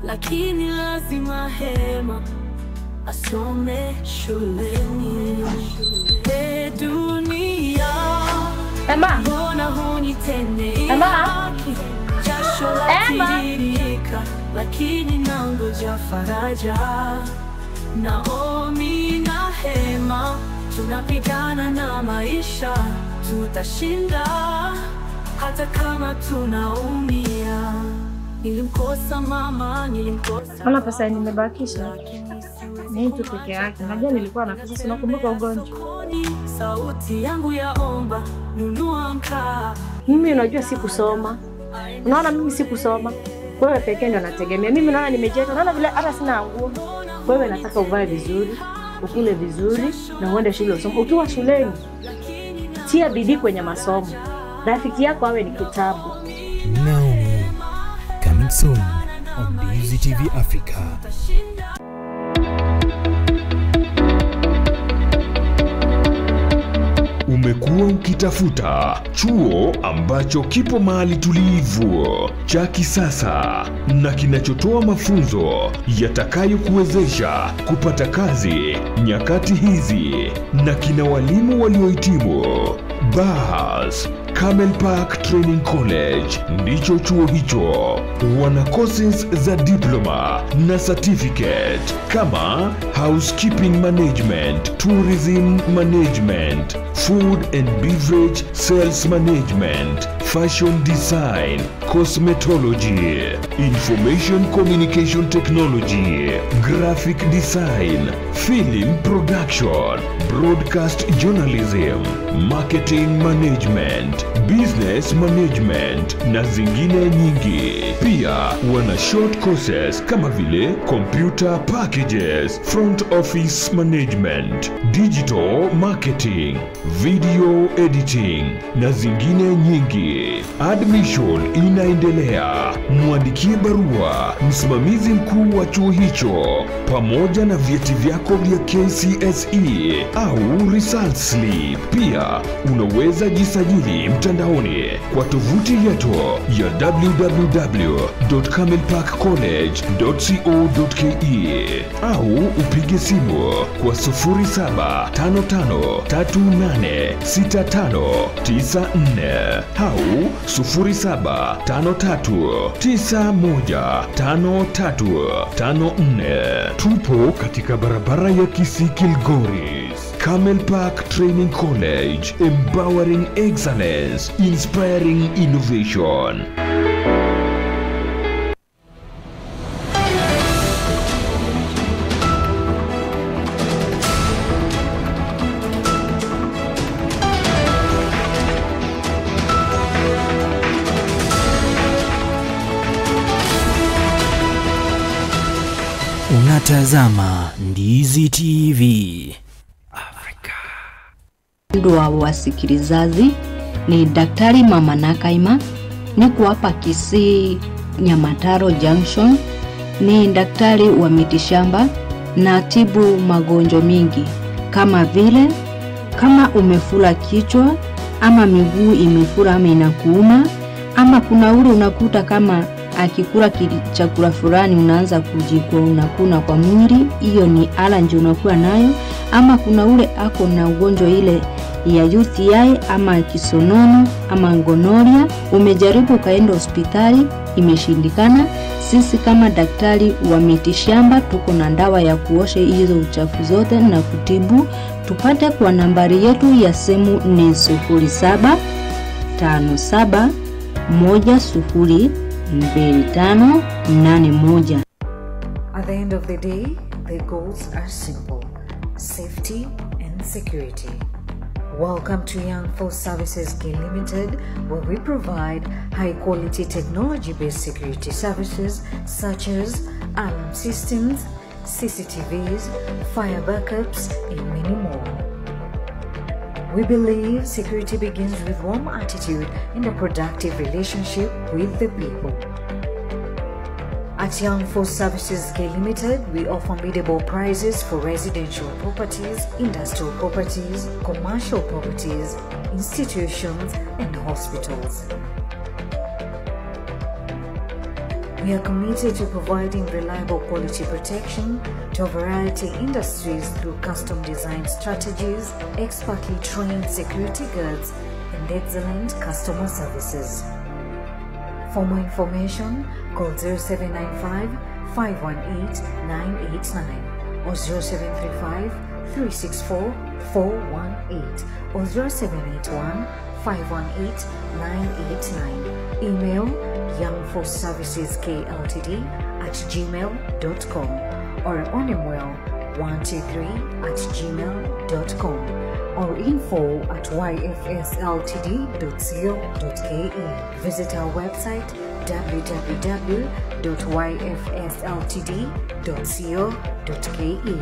lakini lazima Hema asome shuleni. E dunia, mbona hunitendei haki? Jasho latiririka, lakini nangoja faraja. Naomi na Hema tunapigana na maisha, tutashinda hata kama tunaumia. Nilimkosa mama, nilimkosa. Ona pesa nimebakisha. Ni mtu peke yake. Najua nilikuwa na pesa, unakumbuka ugonjwa. Sauti yangu yaomba, nunua mkaa. Mimi unajua sikusoma. Unaona mimi sikusoma. Wewe pekee ndio nategemea. Mimi naona nimejeta. Unaona vile hata sina nguo. Wewe nataka uvae vizuri, ukule vizuri na uende shule usome. Ukiwa shuleni, tia bidii kwenye masomo. Rafiki yako awe ni kitabu. Naomi, coming soon on Ndizi TV Africa. Umekuwa ukitafuta chuo ambacho kipo mahali tulivu, cha kisasa na kinachotoa mafunzo yatakayokuwezesha kupata kazi nyakati hizi na kina walimu waliohitimu. Bas, Camel Park Training College ndicho chuo hicho. Wana courses za diploma na certificate kama housekeeping management, tourism management, food and beverage sales management, fashion design, cosmetology, information communication technology, graphic design, film production, broadcast journalism, marketing management, business management na zingine nyingi. Pia wana short courses kama vile computer packages, front office management, digital marketing, video editing na zingine nyingi. Admission inaendelea. Mwandikie barua msimamizi mkuu wa chuo hicho pamoja na vyeti vyako vya KCSE au result slip. Pia unaweza jisajili mtandaoni kwa tovuti yetu ya www.camelparkcollege.co.ke au upige simu kwa 0755386594 au 0753915354. Tupo katika barabara ya Kisii Kilgoris. Camel Park Training College, empowering excellence, inspiring innovation. Unatazama Ndizi TV. Wa wasikilizaji, ni Daktari Mama Nakaima, niko hapa Kisii Nyamataro Junction. Ni daktari wa mitishamba na tibu magonjwa mingi kama vile kama umefura kichwa ama miguu imefura ama inakuuma, ama kuna ule unakuta kama akikula chakula fulani unaanza kujikuna unakuna kwa mwili, hiyo ni allergy unakuwa nayo. Ama kuna ule ako na ugonjwa ile ya UTI ama kisonono ama gonorrhea, umejaribu ukaenda hospitali imeshindikana. Sisi kama daktari wa mitishamba tuko na dawa ya kuosha hizo uchafu zote na kutibu. Tupate kwa nambari yetu ya simu ni 07 57 10 25 81. At the end of the day, the goals are simple: safety and security. Welcome to Young Force Services K Limited, where we provide high-quality technology-based security services such as alarm systems, CCTVs, fire backups, and many more. We believe security begins with warm attitude and a productive relationship with the people. At Young Force Services K Limited, we offer biddable prices for residential properties, industrial properties, commercial properties, institutions, and hospitals. We are committed to providing reliable quality protection to a variety of industries through custom design strategies, expertly trained security guards, and excellent customer services. For more information, call 0795 518 989 or 0735 364 418 or 0781 518 989. Email youngforceserviceskltd@gmail.com or onemwell123@gmail.com or info@yfsltd.co.ke. Visit our website www.yfsltd.co.ke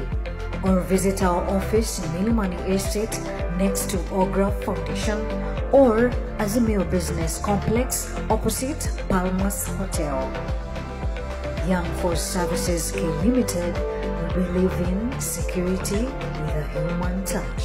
or visit our office in Milimani Estate next to Ogra Foundation or Azimio Business Complex opposite Palmas Hotel. Young Force Services K Limited, we believe in security with a human touch.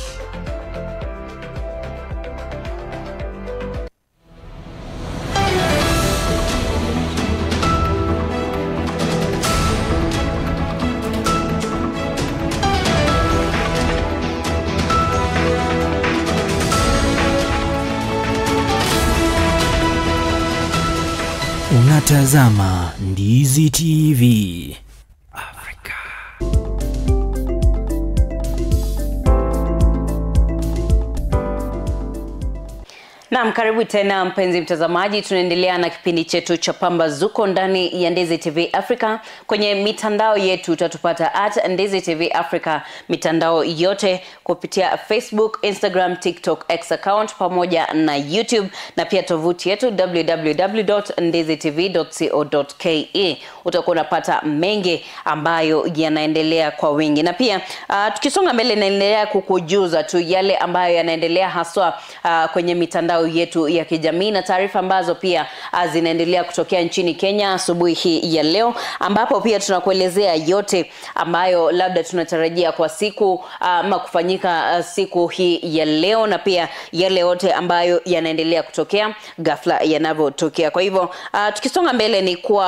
Unatazama Ndizi TV. Afrika. Naam, karibu tena mpenzi mtazamaji, tunaendelea na kipindi chetu cha Pambazuko ndani ya Ndizi TV Africa. Kwenye mitandao yetu utatupata @Ndizi TV Africa, mitandao yote kupitia Facebook, Instagram, TikTok, X account pamoja na YouTube, na pia tovuti yetu www.ndizitv.co.ke. Utakuwa unapata mengi ambayo yanaendelea kwa wingi. Na pia tukisonga mbele, naendelea kukujuza tu yale ambayo yanaendelea haswa kwenye mitandao yetu ya kijamii na taarifa ambazo pia zinaendelea kutokea nchini Kenya asubuhi hii ya leo, ambapo pia tunakuelezea yote ambayo labda tunatarajia kwa siku ama kufanyika siku hii ya leo, na pia yale yote ambayo yanaendelea kutokea ghafla yanavyotokea. Kwa hivyo tukisonga mbele ni kwa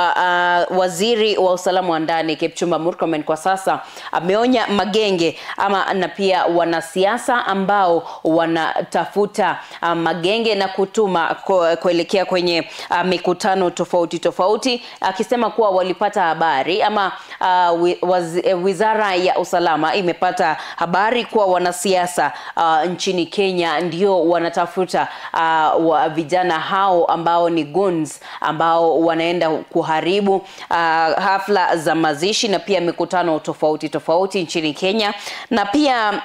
waziri wa usalama wa ndani Kipchumba Murkomen kwa sasa ameonya magenge ama na pia wanasiasa ambao wanatafuta magenge na kutuma kuelekea kwenye mikutano tofauti tofauti, akisema kuwa walipata habari ama wizara ya usalama imepata habari kuwa wanasiasa nchini Kenya ndio wanatafuta vijana hao ambao ni goons ambao wanaenda kuharibu hafla za mazishi na pia mikutano tofauti tofauti nchini Kenya. Na pia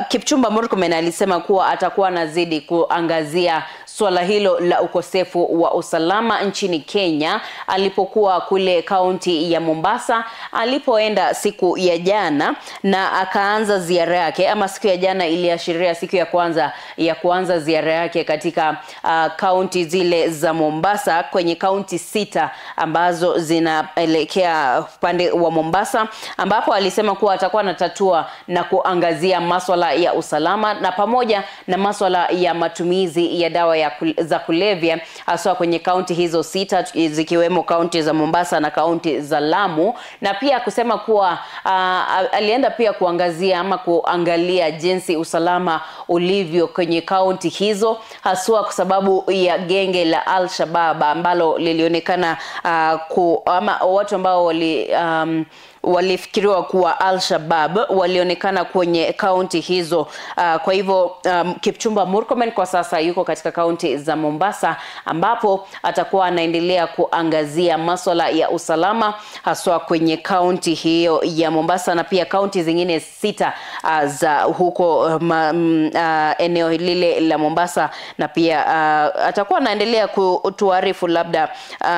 Kipchumba Murkomen alisema kuwa atakuwa anazidi kuangazia swala hilo la ukosefu wa usalama nchini Kenya alipokuwa kule kaunti ya Mombasa alipoenda siku ya jana, na akaanza ziara yake ama siku ya jana iliashiria siku ya kwanza ya kuanza ziara yake katika kaunti zile za Mombasa, kwenye kaunti 6 ambazo zinaelekea upande wa Mombasa, ambapo alisema kuwa atakuwa anatatua na kuangazia masuala ya usalama na pamoja na masuala ya matumizi ya dawa ya za kulevya haswa kwenye kaunti hizo 6 zikiwemo kaunti za Mombasa na kaunti za Lamu, na pia kusema kuwa alienda pia kuangazia ama kuangalia jinsi usalama ulivyo kwenye kaunti hizo haswa kwa sababu ya genge la Al-Shabaab ambalo lilionekana ama watu ambao walifikiriwa kuwa Al-Shabaab walionekana kwenye kaunti hizo. Kwa hivyo Kipchumba Murkomen kwa sasa yuko katika kaunti za Mombasa ambapo atakuwa anaendelea kuangazia masuala ya usalama haswa kwenye kaunti hiyo ya Mombasa na pia kaunti zingine 6 za huko eneo lile la Mombasa, na pia atakuwa anaendelea kutuarifu labda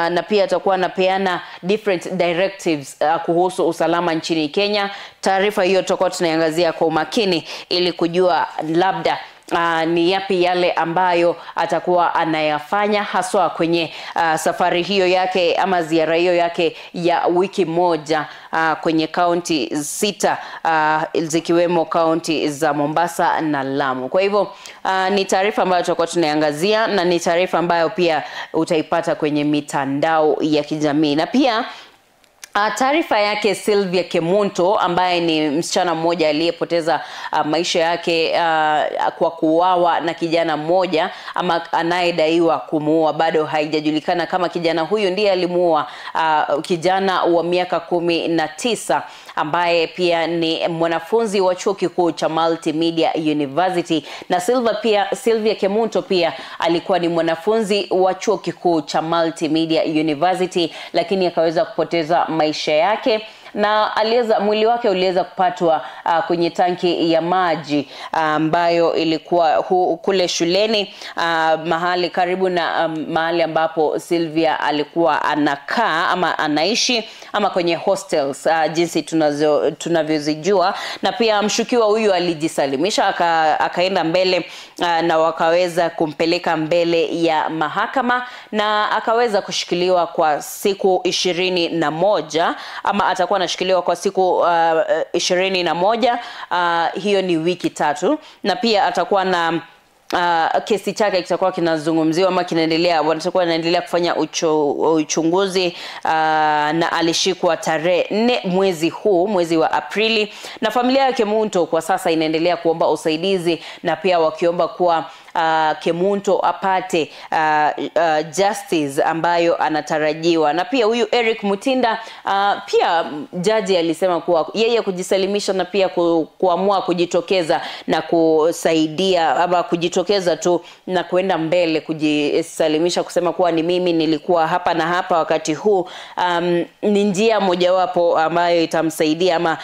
na pia atakuwa anapeana different directives kuhusu usalama nchini Kenya. Taarifa hiyo tutakuwa tunaiangazia kwa umakini ili kujua labda ni yapi yale ambayo atakuwa anayafanya haswa kwenye safari hiyo yake ama ziara hiyo yake ya wiki moja kwenye kaunti 6 zikiwemo kaunti za Mombasa na Lamu. Kwa hivyo ni taarifa ambayo tutakuwa tunaiangazia na ni taarifa ambayo pia utaipata kwenye mitandao ya kijamii. Na pia taarifa yake Sylvia Kemunto ambaye ni msichana mmoja aliyepoteza maisha yake kwa kuuawa na kijana mmoja ama anayedaiwa kumuua, bado haijajulikana kama kijana huyu ndiye alimuua kijana wa miaka 19 ambaye pia ni mwanafunzi wa chuo kikuu cha Multimedia University. Na Sylvia Kemunto pia alikuwa ni mwanafunzi wa chuo kikuu cha Multimedia University, lakini akaweza kupoteza maisha yake na mwili wake uliweza kupatwa kwenye tanki ya maji ambayo ilikuwa kule shuleni, mahali karibu na mahali ambapo Sylvia alikuwa anakaa ama anaishi ama kwenye hostels jinsi tunavyozijua. Na pia mshukiwa huyu alijisalimisha akaenda mbele na wakaweza kumpeleka mbele ya mahakama na akaweza kushikiliwa kwa siku 21 ama atakuwa anashikiliwa kwa siku 21, hiyo ni wiki 3, na pia atakuwa na kesi chake kitakuwa kinazungumziwa ama kinaendelea, watakuwa wanaendelea kufanya uchunguzi na alishikwa tarehe 4 mwezi huu, mwezi wa Aprili. Na familia ya Kemunto kwa sasa inaendelea kuomba usaidizi na pia wakiomba kuwa Kemunto apate justice ambayo anatarajiwa. Na pia huyu Eric Mutinda pia jaji alisema kuwa yeye kujisalimisha na pia kuamua kujitokeza na kusaidia ama kujitokeza tu na kuenda mbele kujisalimisha kusema kuwa ni mimi nilikuwa hapa na hapa wakati huu, ni njia mojawapo ambayo itamsaidia ama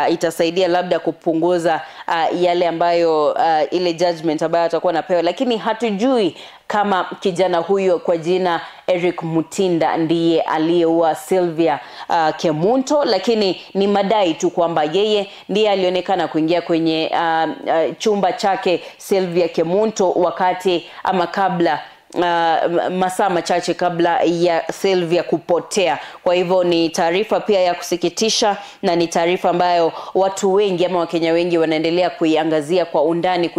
itasaidia labda kupunguza yale ambayo ile judgment ambayo atakuwa anapewa. Lakini hatujui kama kijana huyo kwa jina Eric Mutinda ndiye aliyeua Sylvia Kemunto, lakini ni madai tu kwamba yeye ndiye alionekana kuingia kwenye chumba chake Sylvia Kemunto wakati ama kabla masaa machache kabla ya Sylvia kupotea. Kwa hivyo ni taarifa pia ya kusikitisha na ni taarifa ambayo watu wengi ama Wakenya wengi wanaendelea kuiangazia kwa undani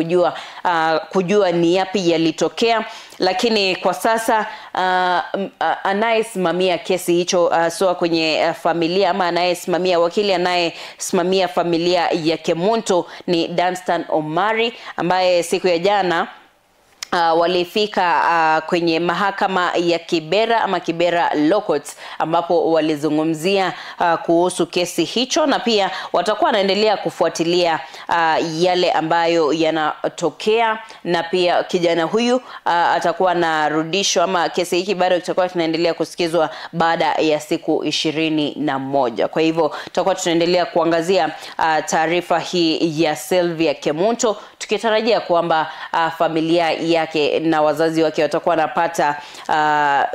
kujua ni yapi yalitokea. Lakini kwa sasa anayesimamia kesi hicho soa kwenye familia ama anayesimamia wakili anayesimamia familia ya Kemunto ni Danstan Omari, ambaye siku ya jana walifika kwenye mahakama ya Kibera ama Kibera Law Courts ambapo walizungumzia kuhusu kesi hicho, na pia watakuwa wanaendelea kufuatilia yale ambayo yanatokea. Na pia kijana huyu atakuwa anarudishwa ama kesi hiki bado kitakuwa kinaendelea kusikizwa baada ya siku 21. Kwa hivyo tutakuwa tunaendelea kuangazia taarifa hii ya Sylvia Kemunto tukitarajia kwamba familia yake na wazazi wake watakuwa wanapata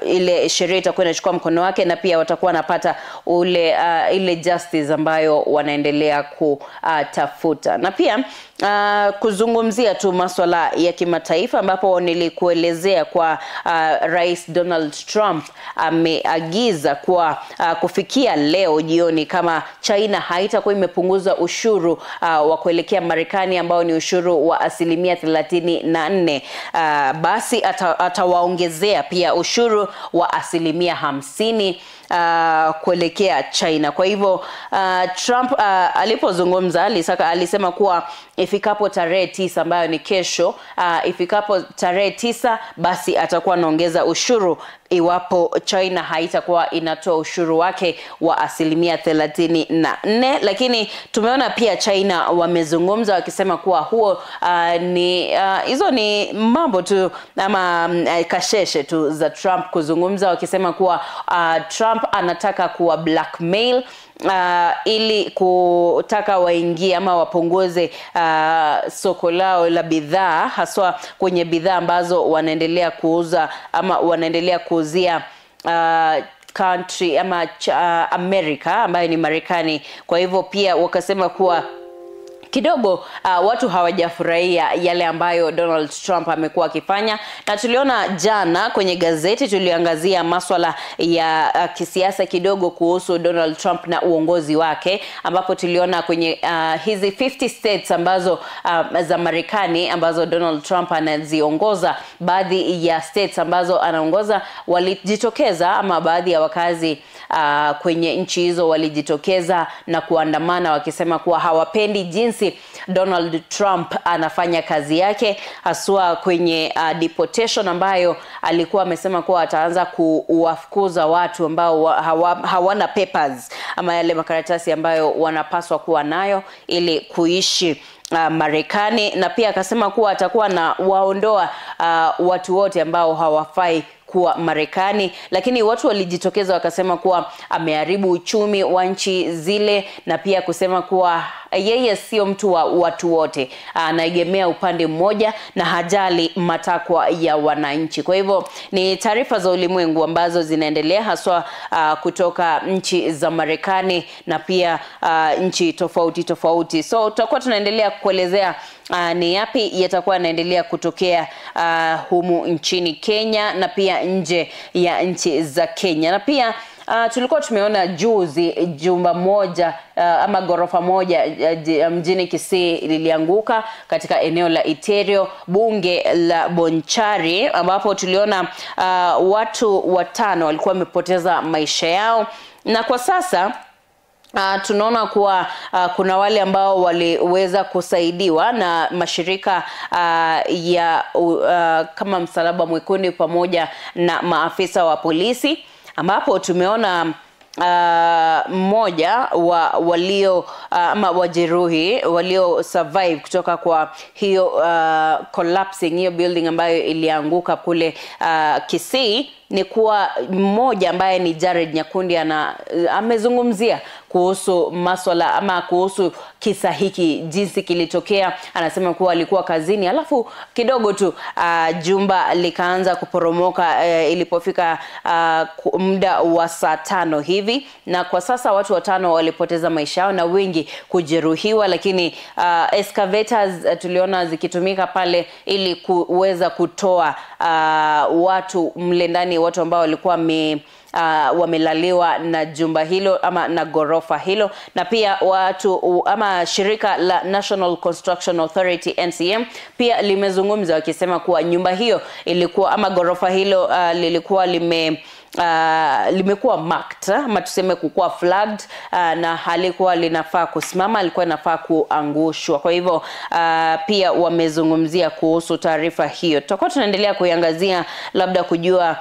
ile sheria itakuwa inachukua mkono wake, na pia watakuwa wanapata ule ile justice ambayo wanaendelea kutafuta. Na pia kuzungumzia tu masuala ya kimataifa, ambapo nilikuelezea kwa Rais Donald Trump ameagiza kwa kufikia leo jioni kama China haitakuwa imepunguza ushuru wa kuelekea Marekani ambao ni ushuru wa 34%, basi atawaongezea pia ushuru wa 50% kuelekea China. Kwa hivyo Trump alipozungumza alisema kuwa ifikapo tarehe 9 ambayo ni kesho, ifikapo tarehe 9 basi atakuwa anaongeza ushuru iwapo China haitakuwa inatoa ushuru wake wa 34%. Lakini tumeona pia China wamezungumza wakisema kuwa huo hizo ni mambo tu ama kasheshe tu za Trump kuzungumza, wakisema kuwa Trump anataka kuwa blackmail ili kutaka waingie ama wapunguze soko lao la bidhaa, haswa kwenye bidhaa ambazo wanaendelea kuuza ama wanaendelea kuuzia country ama America ambayo ni Marekani. Kwa hivyo pia wakasema kuwa kidogo watu hawajafurahia yale ambayo Donald Trump amekuwa akifanya. Na tuliona jana kwenye gazeti tuliangazia masuala ya kisiasa kidogo kuhusu Donald Trump na uongozi wake, ambapo tuliona kwenye hizi 50 states ambazo za Marekani ambazo Donald Trump anaziongoza, baadhi ya states ambazo anaongoza walijitokeza ama baadhi ya wakazi kwenye nchi hizo walijitokeza na kuandamana wakisema kuwa hawapendi jinsi Donald Trump anafanya kazi yake, haswa kwenye deportation ambayo alikuwa amesema kuwa ataanza kuwafukuza watu ambao hawana papers ama yale makaratasi ambayo wanapaswa kuwa nayo ili kuishi Marekani. Na pia akasema kuwa atakuwa na waondoa watu wote ambao hawafai kuwa Marekani. Lakini watu walijitokeza wakasema kuwa ameharibu uchumi wa nchi zile, na pia kusema kuwa yeye sio mtu wa watu wote, anaegemea upande mmoja na hajali matakwa ya wananchi. Kwa hivyo ni taarifa za ulimwengu ambazo zinaendelea haswa kutoka nchi za Marekani na pia nchi tofauti tofauti. So tutakuwa tunaendelea kuelezea ni yapi yatakuwa yanaendelea kutokea humu nchini Kenya na pia nje ya nchi za Kenya. Na pia tulikuwa tumeona juzi jumba moja ama gorofa moja mjini Kisii lilianguka katika eneo la Iterio, bunge la Bonchari, ambapo tuliona watu watano walikuwa wamepoteza maisha yao. Na kwa sasa tunaona kuwa kuna wale ambao waliweza kusaidiwa na mashirika ya kama Msalaba Mwekundu pamoja na maafisa wa polisi, ambapo tumeona mmoja wa walio ama wajeruhi walio survive kutoka kwa hiyo collapsing hiyo building ambayo ilianguka kule Kisii, ni kuwa mmoja ambaye ni Jared Nyakundi amezungumzia kuhusu masuala ama kuhusu kisa hiki jinsi kilitokea. Anasema kuwa alikuwa kazini alafu kidogo tu jumba likaanza kuporomoka ilipofika muda wa saa 5 hivi, na kwa sasa watu watano walipoteza maisha yao na wengi kujeruhiwa. Lakini excavators tuliona zikitumika pale ili kuweza kutoa watu mle ndani, watu ambao walikuwa wamelaliwa na jumba hilo ama na gorofa hilo. Na pia watu ama shirika la National Construction Authority NCM pia limezungumza wakisema kuwa nyumba hiyo ilikuwa ama gorofa hilo lilikuwa limekuwa marked ama tuseme kukuwa flagged, na halikuwa linafaa kusimama, alikuwa inafaa kuangushwa. Kwa hivyo pia wamezungumzia kuhusu taarifa hiyo. Tutakuwa tunaendelea kuiangazia labda kujua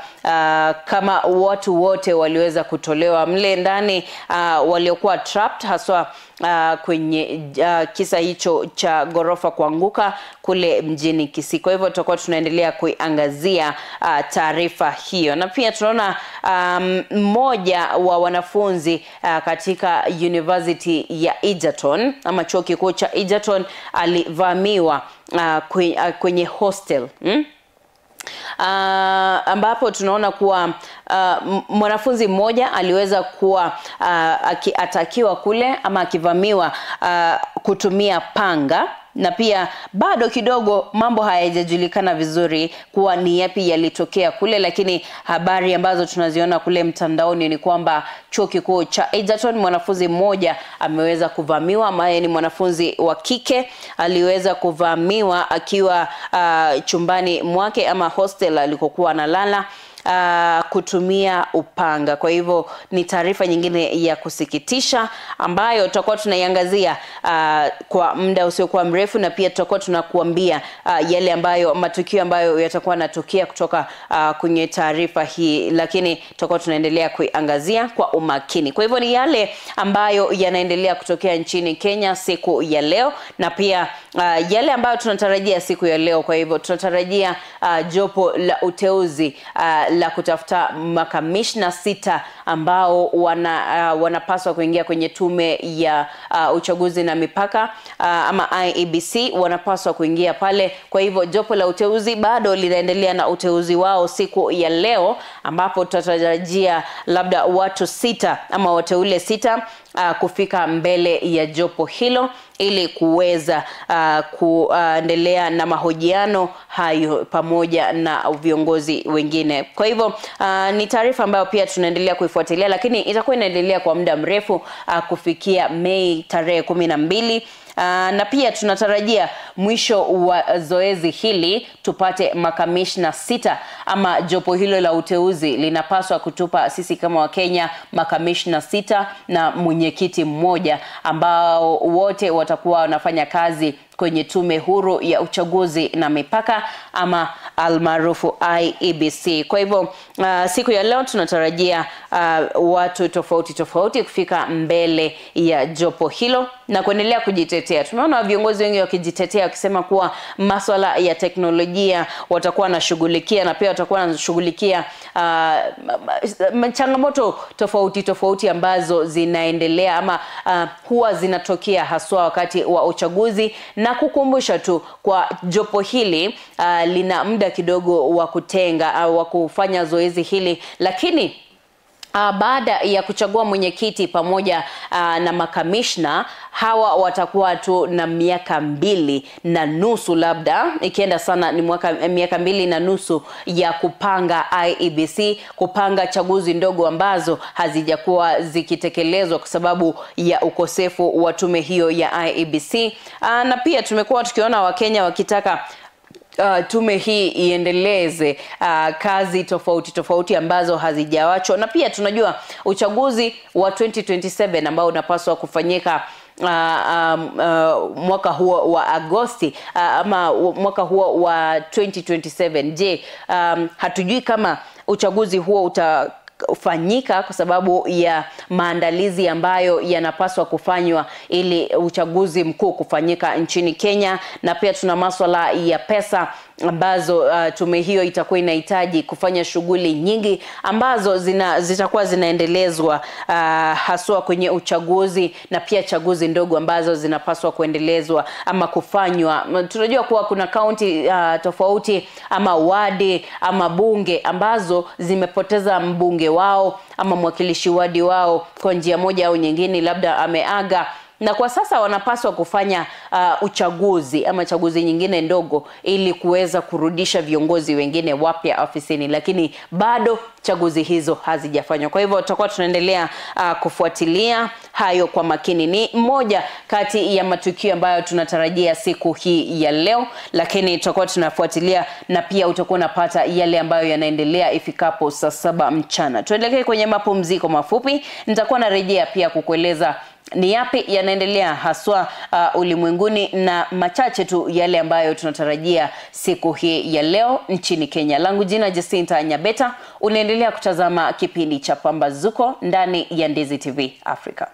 kama watu wote waliweza kutolewa mle ndani waliokuwa trapped haswa kwenye kisa hicho cha gorofa kuanguka kule mjini Kisii. Kwa hivyo tutakuwa tunaendelea kuiangazia taarifa hiyo. Na pia tunaona mmoja wa wanafunzi katika University ya Egerton ama chuo kikuu cha Egerton alivamiwa kwenye hostel ambapo tunaona kuwa mwanafunzi mmoja aliweza kuwa atakiwa kule ama akivamiwa kutumia panga. Na pia bado kidogo mambo hayajajulikana vizuri kuwa ni yapi yalitokea kule, lakini habari ambazo tunaziona kule mtandaoni ni kwamba chuo kikuu cha Egerton, mwanafunzi mmoja ameweza kuvamiwa, ambaye ni mwanafunzi wa kike, aliweza kuvamiwa akiwa chumbani mwake ama hostel alikokuwa analala, kutumia upanga. Kwa hivyo ni taarifa nyingine ya kusikitisha ambayo tutakuwa tunaiangazia kwa muda usiokuwa mrefu, na pia tutakuwa tunakuambia yale ambayo matukio ambayo yatakuwa yanatokea kutoka kwenye taarifa hii, lakini tutakuwa tunaendelea kuiangazia kwa umakini. Kwa hivyo ni yale ambayo yanaendelea kutokea nchini Kenya siku ya leo, na pia yale ambayo tunatarajia siku ya leo. Kwa hivyo tunatarajia jopo la uteuzi la kutafuta makamishna 6 ambao wanapaswa kuingia kwenye tume ya uchaguzi na mipaka ama IEBC, wanapaswa kuingia pale. Kwa hivyo jopo la uteuzi bado linaendelea na uteuzi wao siku ya leo, ambapo tutatarajia labda watu 6 ama wateule 6 kufika mbele ya jopo hilo ili kuweza kuendelea na mahojiano hayo pamoja na viongozi wengine. Kwa hivyo ni taarifa ambayo pia tunaendelea kuifuatilia, lakini itakuwa inaendelea kwa muda mrefu kufikia Mei tarehe 12. Na pia tunatarajia mwisho wa zoezi hili tupate makamishna 6 ama jopo hilo la uteuzi linapaswa kutupa sisi kama Wakenya makamishna 6 na mwenyekiti mmoja, ambao wote watakuwa wanafanya kazi kwenye tume huru ya uchaguzi na mipaka ama almaarufu IEBC. Kwa hivyo siku ya leo tunatarajia watu tofauti tofauti kufika mbele ya jopo hilo na kuendelea kujitetea. Tumeona viongozi wengi wakijitetea wakisema kuwa masuala ya teknolojia watakuwa wanashughulikia, na pia watakuwa wanashughulikia changamoto tofauti tofauti ambazo zinaendelea ama huwa zinatokea haswa wakati wa uchaguzi. Na kukumbusha tu kwa jopo hili lina muda kidogo wa kutenga au wa kufanya zoezi hili, lakini baada ya kuchagua mwenyekiti pamoja na makamishna hawa watakuwa tu na miaka 2.5, labda ikienda sana ni miaka 2.5 ya kupanga IEBC, kupanga chaguzi ndogo ambazo hazijakuwa zikitekelezwa kwa sababu ya ukosefu wa tume hiyo ya IEBC. Na pia tumekuwa tukiona Wakenya wakitaka tume hii iendeleze kazi tofauti tofauti ambazo hazijawachwa. Na pia tunajua uchaguzi wa 2027 ambao unapaswa kufanyika mwaka huo wa Agosti ama mwaka huo wa 2027. Je, hatujui kama uchaguzi huo utafanyika kwa sababu ya maandalizi ambayo yanapaswa kufanywa ili uchaguzi mkuu kufanyika nchini Kenya. Na pia tuna masuala ya pesa ambazo tume hiyo itakuwa inahitaji kufanya shughuli nyingi ambazo zitakuwa zinaendelezwa haswa kwenye uchaguzi, na pia chaguzi ndogo ambazo zinapaswa kuendelezwa ama kufanywa. Tunajua kuwa kuna kaunti tofauti ama wadi ama bunge ambazo zimepoteza mbunge wao ama mwakilishi wadi wao kwa njia moja au nyingine, labda ameaga, na kwa sasa wanapaswa kufanya uchaguzi ama chaguzi nyingine ndogo ili kuweza kurudisha viongozi wengine wapya ofisini, lakini bado chaguzi hizo hazijafanywa. Kwa hivyo tutakuwa tunaendelea kufuatilia hayo kwa makini. Ni moja kati ya matukio ambayo tunatarajia siku hii ya leo, lakini tutakuwa tunafuatilia na pia utakuwa unapata yale ambayo yanaendelea ifikapo saa 7 mchana. Tuelekee kwenye mapumziko mafupi, nitakuwa narejea pia kukueleza ni yapi yanaendelea haswa ulimwenguni na machache tu yale ambayo tunatarajia siku hii ya leo nchini Kenya. Langu jina Jacinta Nyabeta, unaendelea kutazama kipindi cha Pambazuko ndani ya Ndizi TV Africa.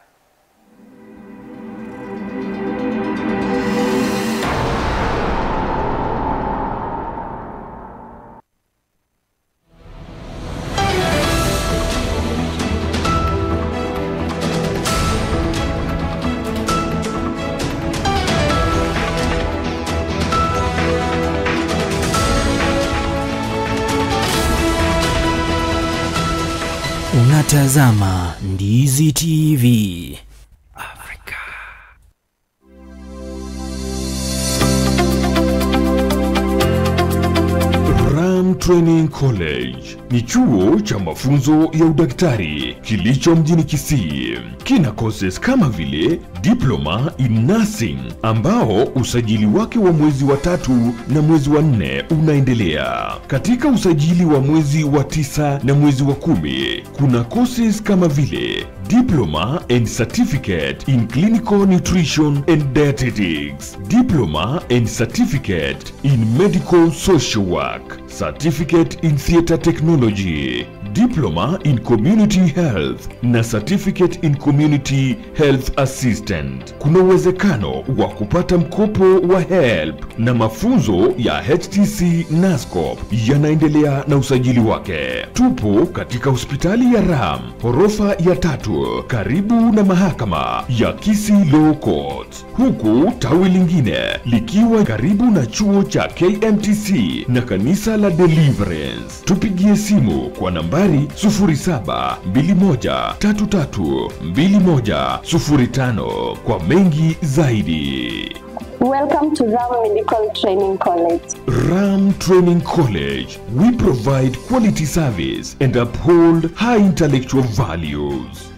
Unatazama Ndizi TV Africa. Training College ni chuo cha mafunzo ya udaktari kilicho mjini Kisii. Kina courses kama vile Diploma in Nursing ambao usajili wake wa mwezi wa 3 na mwezi wa 4 unaendelea. Katika usajili wa mwezi wa 9 na mwezi wa 10 kuna courses kama vile Diploma and Certificate in Clinical Nutrition and Dietetics, Diploma and Certificate in Medical Social Work, Certificate in Theater Technology, Diploma in Community Health na Certificate in Community Health Assistant. Kuna uwezekano wa kupata mkopo wa HELB na mafunzo ya HTC NASCOP yanaendelea na usajili wake. Tupo katika hospitali ya Ram, ghorofa ya 3, karibu na mahakama ya Kisii Law Court, huku tawi lingine likiwa karibu na chuo cha KMTC na kanisa la Deliverance. Tupigie simu kwa nambari 0721332105 kwa mengi zaidi. Welcome to Ram Medical Training College. Ram Training College, we provide quality service and uphold high intellectual values.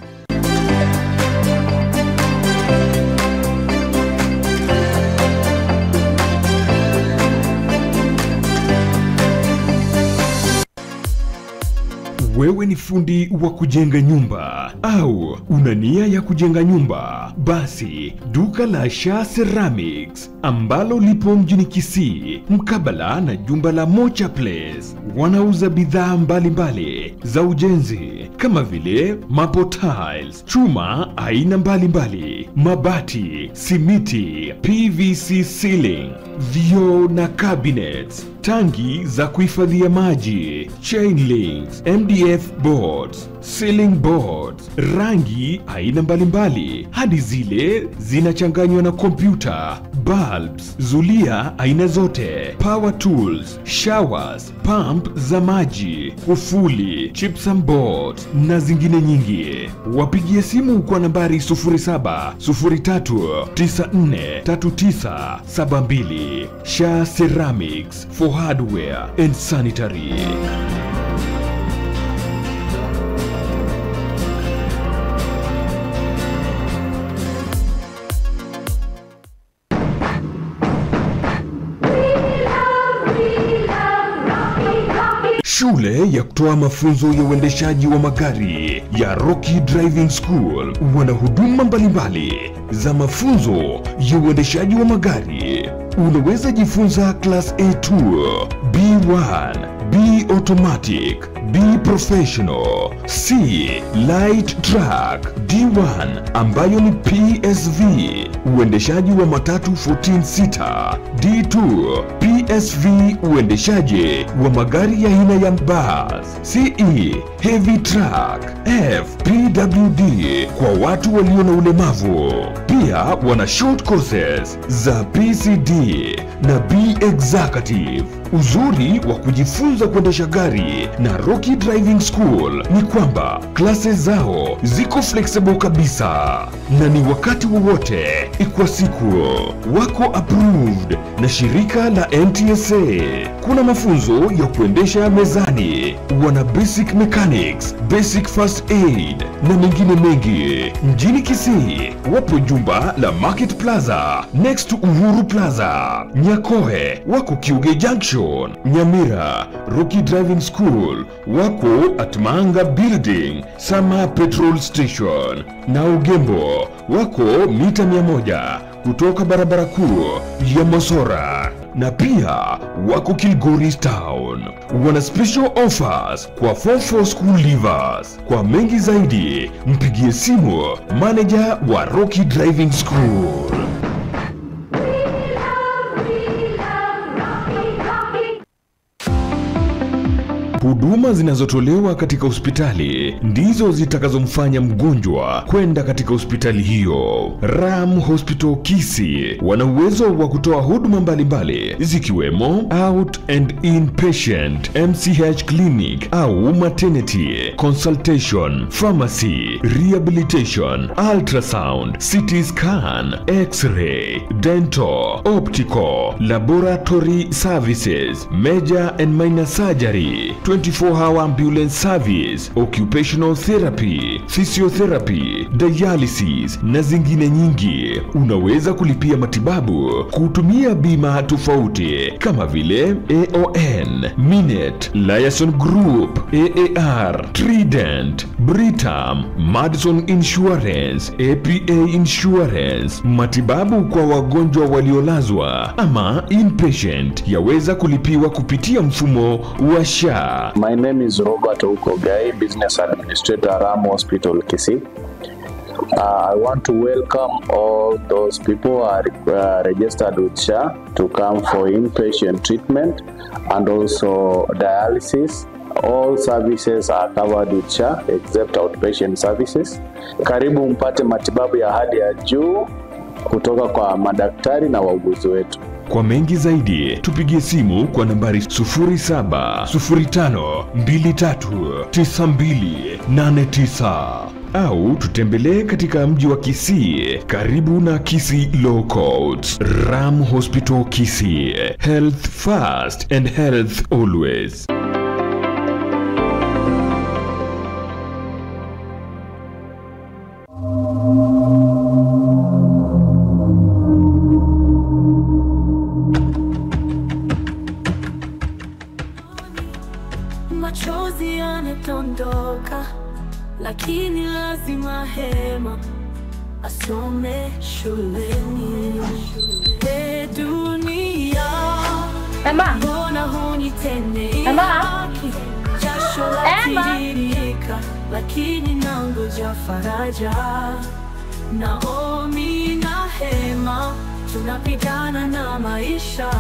Wewe ni fundi wa kujenga nyumba au una nia ya kujenga nyumba? Basi duka la Sha Ceramics ambalo lipo mjini Kisii mkabala na jumba la Mocha Place wanauza bidhaa mbalimbali za ujenzi kama vile marble tiles, chuma aina mbalimbali, mabati, simiti, PVC ceiling, vioo na cabinets, tangi za kuhifadhia maji, chain links, MDF boards, ceiling boards, rangi aina mbalimbali hadi zile zinachanganywa na kompyuta, bulbs, zulia aina zote, power tools, showers, pump za maji, kufuli, gypsum boards na zingine nyingi. Wapigie simu kwa nambari 0703943972. Sha Ceramics for hardware and sanitary. Shule ya kutoa mafunzo ya uendeshaji wa magari ya Rocky Driving School wana huduma mbalimbali za mafunzo ya uendeshaji wa magari. Unaweza jifunza Class A2, B1, B Automatic, B Professional, C Light Truck, D1 ambayo ni PSV, uendeshaji wa matatu 14 seater, D2 PSV, uendeshaji wa magari ya aina ya bus, CE Heavy Truck, F PWD kwa watu walio na ulemavu. Pia wana short courses za PCD na B Executive. Uzuri wa kujifunza kuendesha gari na Rocky Driving School ni kwamba classes zao ziko flexible kabisa na ni wakati wowote kwa siku. Wako approved na shirika la NTSA. Kuna mafunzo ya kuendesha mezani, wana basic mechanics, basic first aid na mengine mengi. Mjini Kisii wapo jumba la Market Plaza next to Uhuru Plaza. Nyakoe wako Kiuge Junction. Nyamira Rocky Driving School wako at Manga Building, Sama Petrol Station. Na Ugembo wako mita 100 kutoka barabara kuu ya Mosora. Na pia wako Kilgoris Town. Wana special offers kwa 44 school leavers. Kwa mengi zaidi mpigie simu manager wa Rocky Driving School. Huduma zinazotolewa katika hospitali ndizo zitakazomfanya mgonjwa kwenda katika hospitali hiyo. Ram Hospital Kisii wana uwezo wa kutoa huduma mbalimbali zikiwemo out and inpatient, MCH clinic au maternity, consultation, pharmacy, rehabilitation, ultrasound, CT scan, x-ray, dental, optical, laboratory services, major and minor surgery, 24-hour ambulance service, occupational therapy, physiotherapy, dialysis na zingine nyingi. Unaweza kulipia matibabu kutumia bima tofauti kama vile AON, Minet, Liaison Group, AAR, Trident, Britam, Madison Insurance, APA Insurance. Matibabu kwa wagonjwa waliolazwa ama inpatient yaweza kulipiwa kupitia mfumo wa SHA. My name is Robert Okogai, Business Administrator, Ram Hospital, Kisii. I want to welcome all those people who are registered with SHA to come for inpatient treatment and also dialysis. All services are covered with SHA except outpatient services. Karibu mpate matibabu ya hali ya juu kutoka kwa madaktari na wauguzi wetu. Kwa mengi zaidi tupigie simu kwa nambari 0705239289 au tutembelee katika mji wa Kisii karibu na Kisii Law Courts. Ram Hospital Kisii, health first and health always. Machozi yanadondoka, lakini lazima Hema asome shuleni. E dunia, mbona hunitendei haki? Jasho latiririka, lakini nangoja faraja. Naomi na Hema tunapigana na maisha,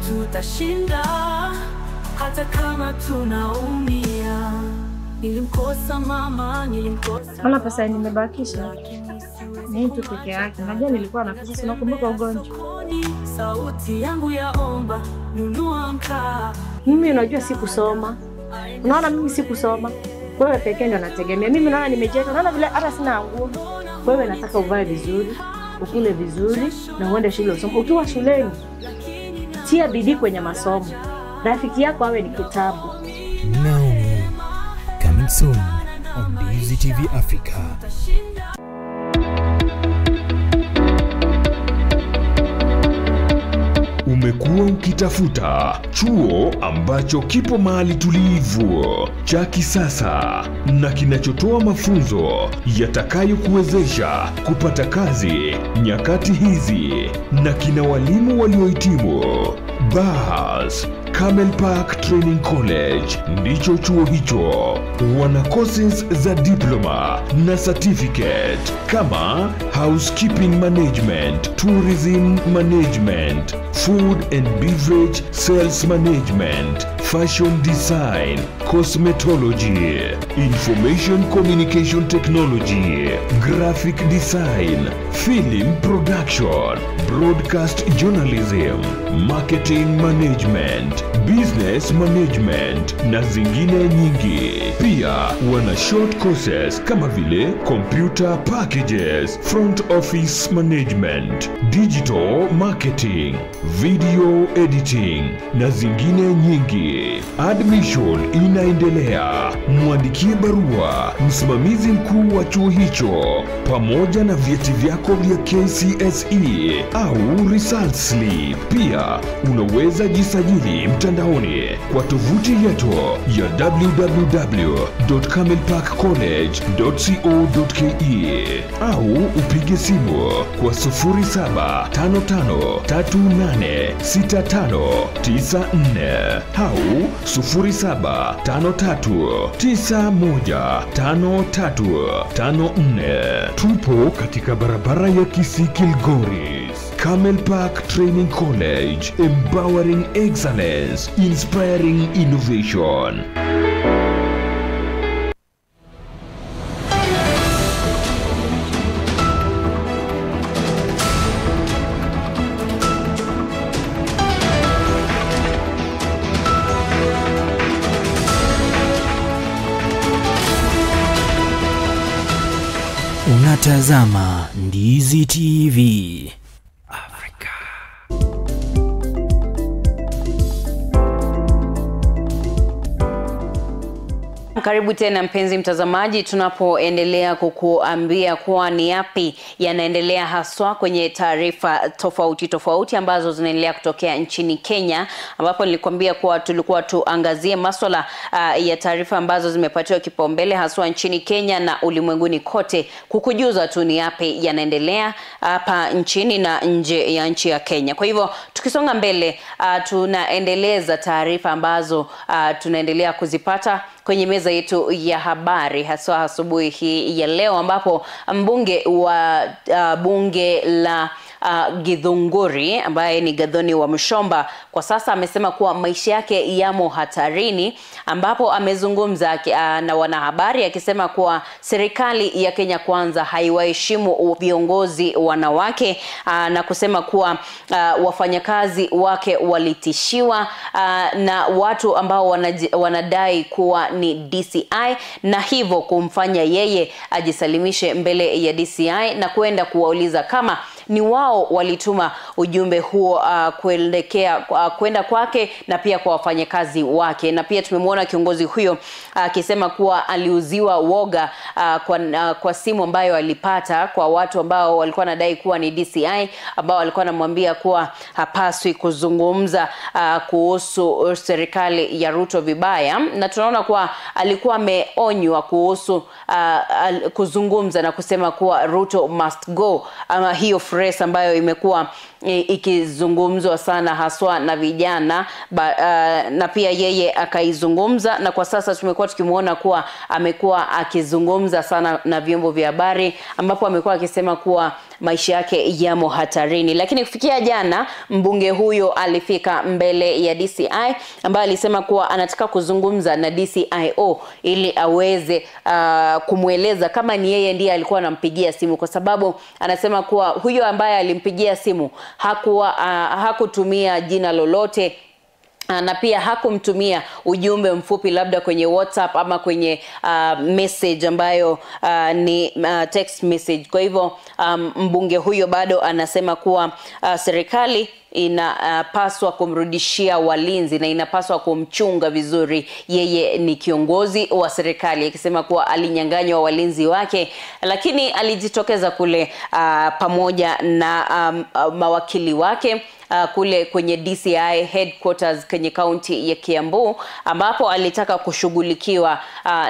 tutashinda hata kama tunaumia. Nilimkosa mama, nilimkosa. Ona pesa nimebakisha ni mtu peke yake. Najua nilikuwa na pesa, unakumbuka ugonjwa. Sauti yangu yaomba, nunua mkaa. Mimi unajua sikusoma. Unaona mimi sikusoma. Wewe pekee ndio nategemea. Mimi naona nimejenga. Unaona vile hata sina nguo. Wewe nataka uvae vizuri, ukule vizuri na uende shule usome. Ukiwa shuleni, tia bidii kwenye masomo. Rafiki yako awe ni kitabu. Naomi, coming soon on Ndizi TV Africa. Umekuwa ukitafuta chuo ambacho kipo mahali tulivu, cha kisasa na kinachotoa mafunzo yatakayokuwezesha kupata kazi nyakati hizi na kina walimu waliohitimu. Bas, Camel Park Training College ndicho chuo hicho. Wana courses za diploma na certificate kama housekeeping management, tourism management, food and beverage sales management, fashion design, cosmetology, information communication technology, graphic design, film production, broadcast journalism, marketing management, business management na zingine nyingi. Pia wana short courses kama vile computer packages, front office management, digital marketing, video editing na zingine nyingi. Admission inaendelea. Mwandikie barua msimamizi mkuu wa chuo hicho pamoja na vyeti vyako vya KCSE au result slip. Pia unaweza jisajili mtandaoni kwa tovuti yetu ya www.camelparkcollege.co.ke au upige simu kwa 0755386594 au 0753915354. Tupo katika barabara ya Kisii Kilgoris. Camel Park Training College, empowering excellence, inspiring innovation. Unatazama Ndizi TV. Karibu tena mpenzi mtazamaji, tunapoendelea kukuambia kuwa ni yapi yanaendelea haswa kwenye taarifa tofauti tofauti ambazo zinaendelea kutokea nchini Kenya, ambapo nilikwambia kuwa tulikuwa tuangazie masuala ya taarifa ambazo zimepatiwa kipaumbele haswa nchini Kenya na ulimwenguni kote, kukujuza tu ni yapi yanaendelea hapa nchini na nje ya nchi ya Kenya. Kwa hivyo tukisonga mbele, tunaendeleza taarifa ambazo tunaendelea kuzipata kwenye meza yetu ya habari haswa asubuhi hii ya leo, ambapo mbunge wa bunge la Githunguri ambaye ni Gathoni Wamuchomba kwa sasa amesema kuwa maisha yake yamo hatarini, ambapo amezungumza na wanahabari akisema kuwa serikali ya Kenya Kwanza haiwaheshimu viongozi wanawake, na kusema kuwa wafanyakazi wake walitishiwa na watu ambao wanadai kuwa ni DCI, na hivyo kumfanya yeye ajisalimishe mbele ya DCI na kwenda kuwauliza kama ni wao walituma ujumbe huo kuelekea kwenda kwake na pia kwa wafanyakazi wake. Na pia tumemwona kiongozi huyo akisema kuwa aliuziwa woga kwa simu ambayo alipata kwa watu ambao walikuwa wanadai kuwa ni DCI, ambao walikuwa wanamwambia kuwa hapaswi kuzungumza kuhusu serikali ya Ruto vibaya. Na tunaona kuwa alikuwa ameonywa kuhusu kuzungumza na kusema kuwa Ruto must go, ama hiyo phrase ambayo imekuwa ikizungumzwa sana haswa na vijana na pia yeye akaizungumza. Na kwa sasa tumekuwa tukimuona kuwa amekuwa akizungumza sana na vyombo vya habari, ambapo amekuwa akisema kuwa maisha yake yamo hatarini. Lakini kufikia jana mbunge huyo alifika mbele ya DCI, ambaye alisema kuwa anataka kuzungumza na DCIO ili aweze kumueleza kama ni yeye ndiye alikuwa anampigia simu, kwa sababu anasema kuwa huyo ambaye alimpigia simu hakutumia jina lolote na pia hakumtumia ujumbe mfupi labda kwenye WhatsApp ama kwenye message ambayo ni text message. Kwa hivyo mbunge huyo bado anasema kuwa serikali inapaswa kumrudishia walinzi na inapaswa kumchunga vizuri. Yeye ni kiongozi wa serikali, akisema kuwa alinyang'anywa walinzi wake, lakini alijitokeza kule pamoja na mawakili wake kule kwenye DCI headquarters kwenye county ya Kiambu, ambapo alitaka kushughulikiwa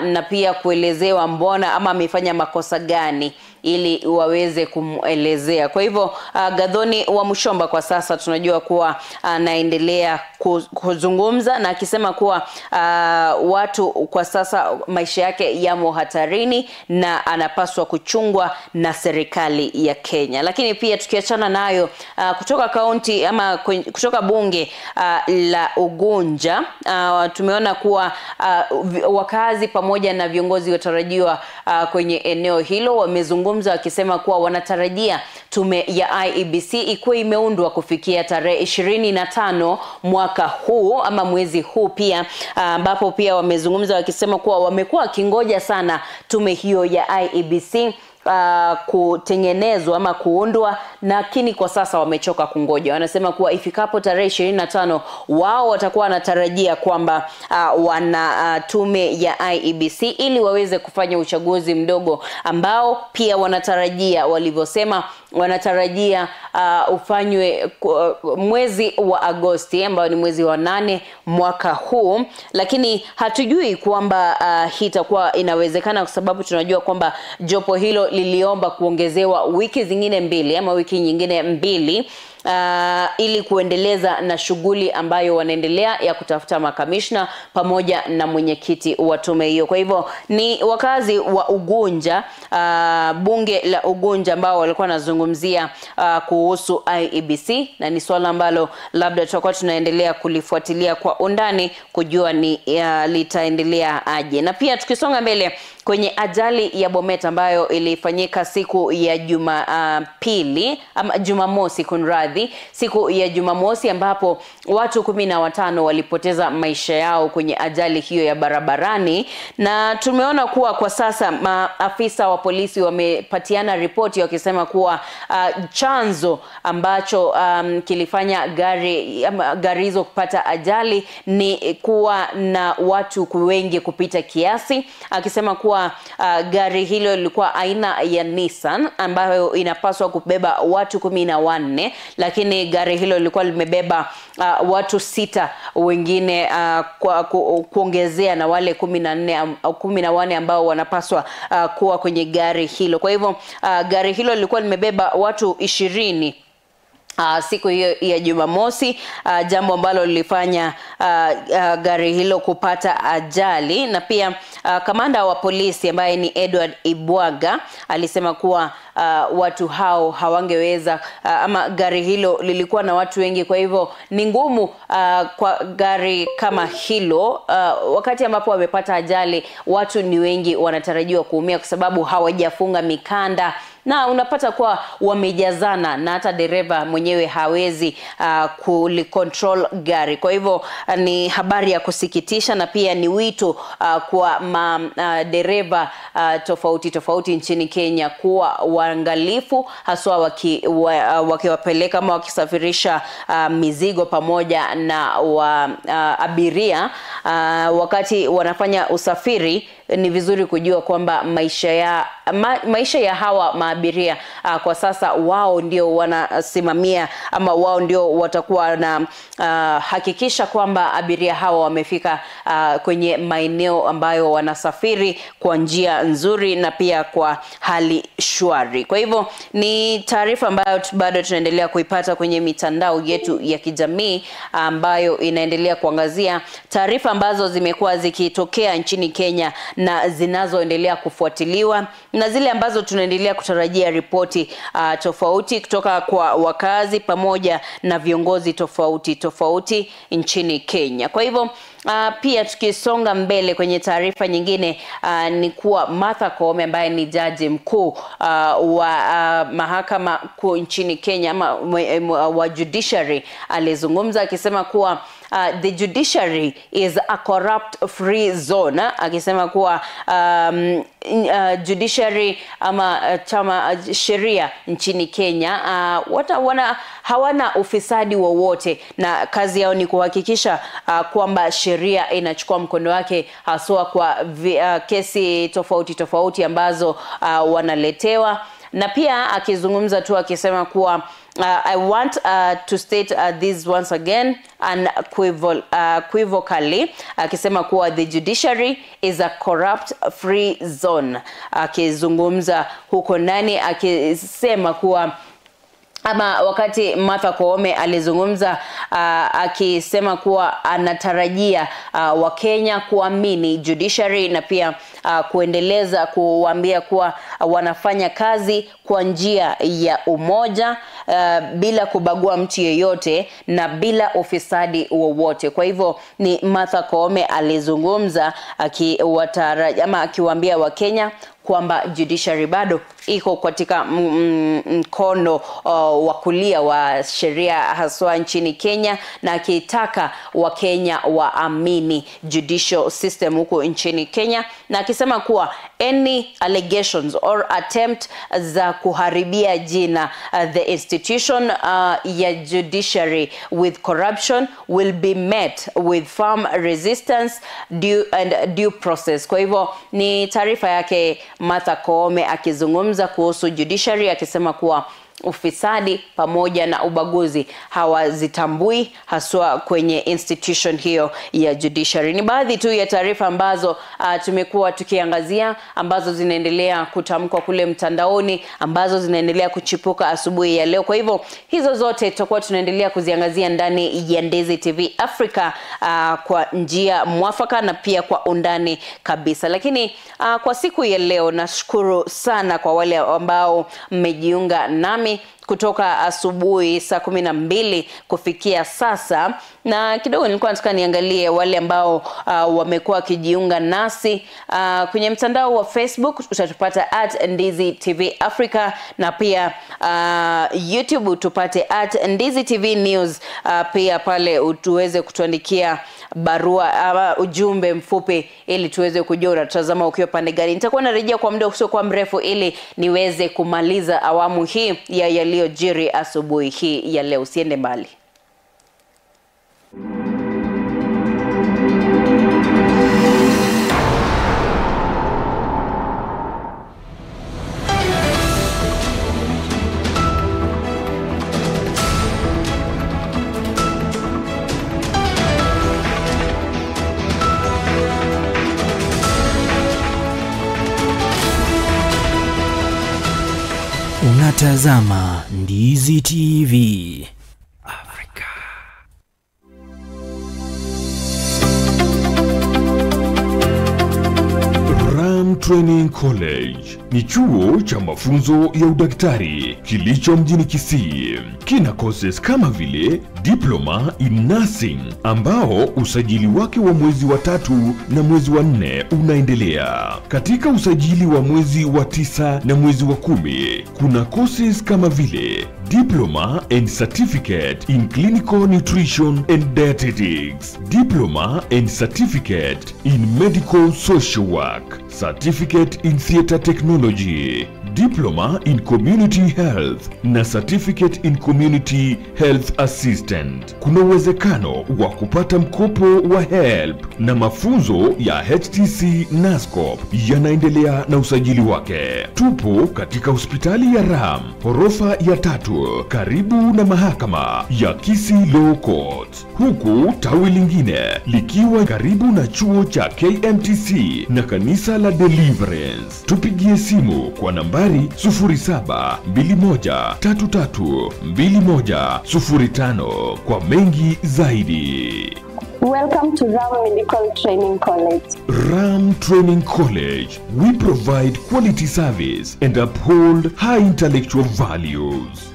na pia kuelezewa mbona ama amefanya makosa gani ili waweze kumuelezea. Kwa hivyo Gathoni Wamuchomba kwa sasa tunajua kuwa anaendelea kuzungumza na akisema kuwa watu kwa sasa maisha yake yamo hatarini na anapaswa kuchungwa na serikali ya Kenya. Lakini pia tukiachana nayo, kutoka county ama kutoka bunge la Ugunja, tumeona kuwa wakazi pamoja na viongozi watarajiwa kwenye eneo hilo wamezungumza wakisema kuwa wanatarajia tume ya IEBC ikuwe imeundwa kufikia tarehe 25 mwaka huu ama mwezi huu pia, ambapo pia wamezungumza wakisema kuwa wamekuwa wakingoja sana tume hiyo ya IEBC kutengenezwa ama kuundwa, lakini kwa sasa wamechoka kungoja. Wanasema kuwa ifikapo tarehe 25 wao watakuwa wanatarajia kwamba wana tume ya IEBC ili waweze kufanya uchaguzi mdogo ambao pia wanatarajia, walivyosema wanatarajia ufanywe mwezi wa Agosti ambao ni mwezi wa 8 mwaka huu. Lakini hatujui kwamba hii itakuwa inawezekana, kwa sababu tunajua kwamba jopo hilo liliomba kuongezewa wiki zingine mbili ama wiki nyingine mbili ili kuendeleza na shughuli ambayo wanaendelea ya kutafuta makamishna pamoja na mwenyekiti wa tume hiyo. Kwa hivyo ni wakazi wa Ugunja, bunge la Ugunja ambao walikuwa wanazungumzia kuhusu IEBC, na ni swala ambalo labda tutakuwa tunaendelea kulifuatilia kwa undani kujua ni litaendelea aje. Na pia tukisonga mbele kwenye ajali ya Bomet ambayo ilifanyika siku ya Jumapili ama Jumamosi kunradhi, kunradhi, siku ya Jumamosi, ambapo watu 15 walipoteza maisha yao kwenye ajali hiyo ya barabarani. Na tumeona kuwa kwa sasa maafisa wa polisi wamepatiana ripoti wakisema kuwa chanzo ambacho kilifanya gari hizo kupata ajali ni kuwa na watu wengi kupita kiasi, akisema kuwa gari hilo lilikuwa aina ya Nissan ambayo inapaswa kubeba watu 14, lakini gari hilo lilikuwa limebeba watu 6 wengine kuongezea na wale 14 ambao wanapaswa kuwa kwenye gari hilo. Kwa hivyo gari hilo lilikuwa limebeba watu 20 siku hiyo ya Jumamosi, jambo ambalo lilifanya gari hilo kupata ajali. Na pia kamanda wa polisi ambaye ni Edward Ibwaga alisema kuwa watu hao hawangeweza ama gari hilo lilikuwa na watu wengi, kwa hivyo ni ngumu kwa gari kama hilo wakati ambapo wamepata ajali, watu ni wengi wanatarajiwa kuumia kwa sababu hawajafunga mikanda na unapata kuwa wamejazana na hata dereva mwenyewe hawezi kulicontrol gari. Kwa hivyo ni habari ya kusikitisha, na pia ni wito kwa madereva tofauti tofauti nchini Kenya kuwa waangalifu, haswa wakiwapeleka ama wakisafirisha mizigo pamoja na abiria wakati wanafanya usafiri. Ni vizuri kujua kwamba maisha ya hawa maabiria kwa sasa wao ndio wanasimamia ama wao ndio watakuwa na hakikisha kwamba abiria hawa wamefika kwenye maeneo ambayo wanasafiri kwa njia nzuri na pia kwa hali shwari. Kwa hivyo ni taarifa ambayo bado tunaendelea kuipata kwenye mitandao yetu ya kijamii, ambayo inaendelea kuangazia taarifa ambazo zimekuwa zikitokea nchini Kenya na zinazoendelea kufuatiliwa na zile ambazo tunaendelea kutarajia ripoti tofauti kutoka kwa wakazi pamoja na viongozi tofauti tofauti nchini Kenya. Kwa hivyo pia tukisonga mbele kwenye taarifa nyingine, ni kuwa Martha Koome ambaye ni jaji mkuu wa mahakama kuu nchini Kenya ama wa judiciary alizungumza akisema kuwa the judiciary is a corrupt free zone, akisema kuwa judiciary ama chama sheria nchini Kenya hawana ufisadi wowote, na kazi yao ni kuhakikisha kwamba sheria inachukua mkondo wake, haswa kwa kesi tofauti tofauti ambazo wanaletewa. Na pia akizungumza tu akisema kuwa I want to state this once again unequivocally, akisema kuwa the judiciary is a corrupt free zone, akizungumza huko ndani akisema kuwa ama wakati Martha Koome alizungumza akisema kuwa anatarajia Wakenya kuamini judiciary na pia kuendeleza kuambia kuwa wanafanya kazi kwa njia ya umoja bila kubagua mtu yeyote na bila ufisadi wowote. Kwa hivyo ni Martha Koome alizungumza akiwaambia Wakenya kwamba judiciary bado iko katika mkono wa kulia wa sheria haswa nchini Kenya, na akitaka Wakenya waamini judicial system huko nchini Kenya, na akisema kuwa any allegations or attempt za kuharibia jina the institution ya judiciary with corruption will be met with firm resistance and due process. Kwa hivyo ni taarifa yake Martha Koome akizungumza kuhusu judiciary akisema kuwa ufisadi pamoja na ubaguzi hawazitambui haswa kwenye institution hiyo ya judiciary. Ni baadhi tu ya taarifa ambazo tumekuwa tukiangazia, ambazo zinaendelea kutamkwa kule mtandaoni, ambazo zinaendelea kuchipuka asubuhi ya leo. Kwa hivyo hizo zote tutakuwa tunaendelea kuziangazia ndani ya Ndezi TV Africa kwa njia mwafaka na pia kwa undani kabisa. Lakini kwa siku ya leo nashukuru sana kwa wale ambao mmejiunga nami kutoka asubuhi saa 12 kufikia sasa, na kidogo nilikuwa nataka niangalie wale ambao wamekuwa wakijiunga nasi kwenye mtandao wa Facebook. Utatupata @Ndizi TV Africa, na pia YouTube tupate @Ndizi TV News. Pia pale tuweze kutuandikia barua ama ujumbe mfupi ili tuweze kujua unatazama ukiwa pande gani. Nitakuwa narejea kwa muda usiokuwa mrefu ili niweze kumaliza awamu hii ya yaliyojiri asubuhi hii ya leo. Usiende mbali. Unatazama Ndizi TV Afrika. Ram Training College ni chuo cha mafunzo ya udaktari kilicho mjini Kisii. Kina courses kama vile Diploma in Nursing ambao usajili wake wa mwezi wa 3 na mwezi wa 4 unaendelea. Katika usajili wa mwezi wa 9 na mwezi wa 10 kuna courses kama vile Diploma and Certificate in Clinical Nutrition and Dietetics, Diploma and Certificate in Medical Social Work, Certificate in Theater Technology, Diploma in Community Health na Certificate in Community Health Assistant. Kuna uwezekano wa kupata mkopo wa HELP na mafunzo ya HTC NASCOP yanaendelea na usajili wake. Tupo katika hospitali ya Ram, ghorofa ya 3, karibu na mahakama ya Kisii Law Court, huku tawi lingine likiwa karibu na chuo cha KMTC na kanisa la Deliverance. Tupigie simu kwa nambari 0721332105 kwa mengi zaidi. Welcome to Ram Medical Training College. Ram Training College, we provide quality service and uphold high intellectual values.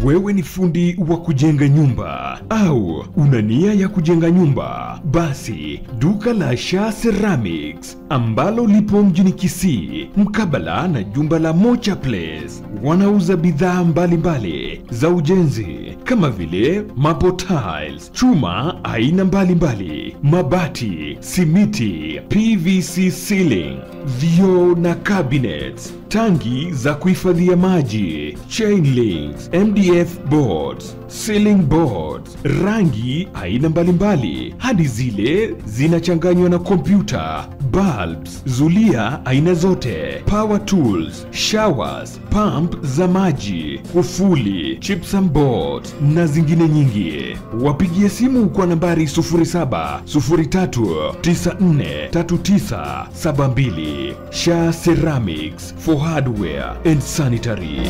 Wewe ni fundi wa kujenga nyumba au una nia ya kujenga nyumba? Basi duka la Sha Ceramics ambalo lipo mjini Kisii mkabala na jumba la Mocha Place wanauza bidhaa mbalimbali za ujenzi kama vile maple tiles, chuma aina mbalimbali, mabati, simiti, PVC ceiling, vioo na cabinets, tangi za kuhifadhia maji, chain links, MDF boards, ceiling boards, rangi aina mbalimbali hadi zile zinachanganywa na kompyuta, bulbs, zulia aina zote, power tools, showers, pump za maji, kufuli, gypsum boards na zingine nyingi. Wapigie simu kwa nambari 0703943972. Sha Ceramics for hardware and sanitary.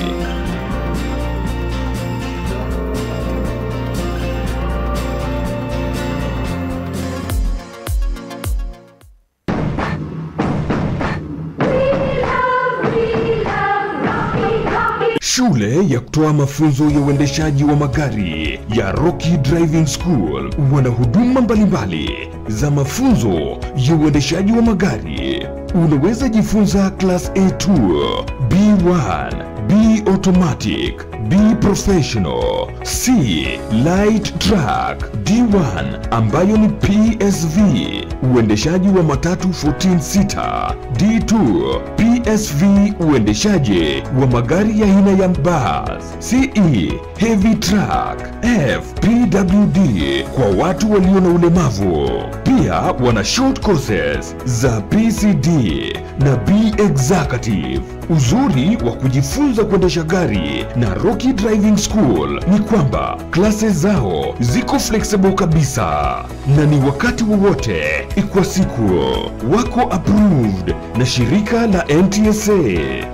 Shule ya kutoa mafunzo ya uendeshaji wa magari ya Rocky Driving School wana huduma mbalimbali za mafunzo ya uendeshaji wa magari. Unaweza jifunza Class A2, B1, B Automatic, B Professional, C Light Truck, D1 ambayo ni PSV, uendeshaji wa matatu 14 seater, D2 PSV, uendeshaji wa magari ya aina ya bus, CE Heavy Truck, F PWD kwa watu walio na ulemavu. Pia wana short courses za PCD na B Executive. Uzuri wa kujifunza kuendesha gari na Rocky Driving School ni kwamba classes zao ziko flexible kabisa na ni wakati wowote kwa siku. Wako approved na shirika la NTSA.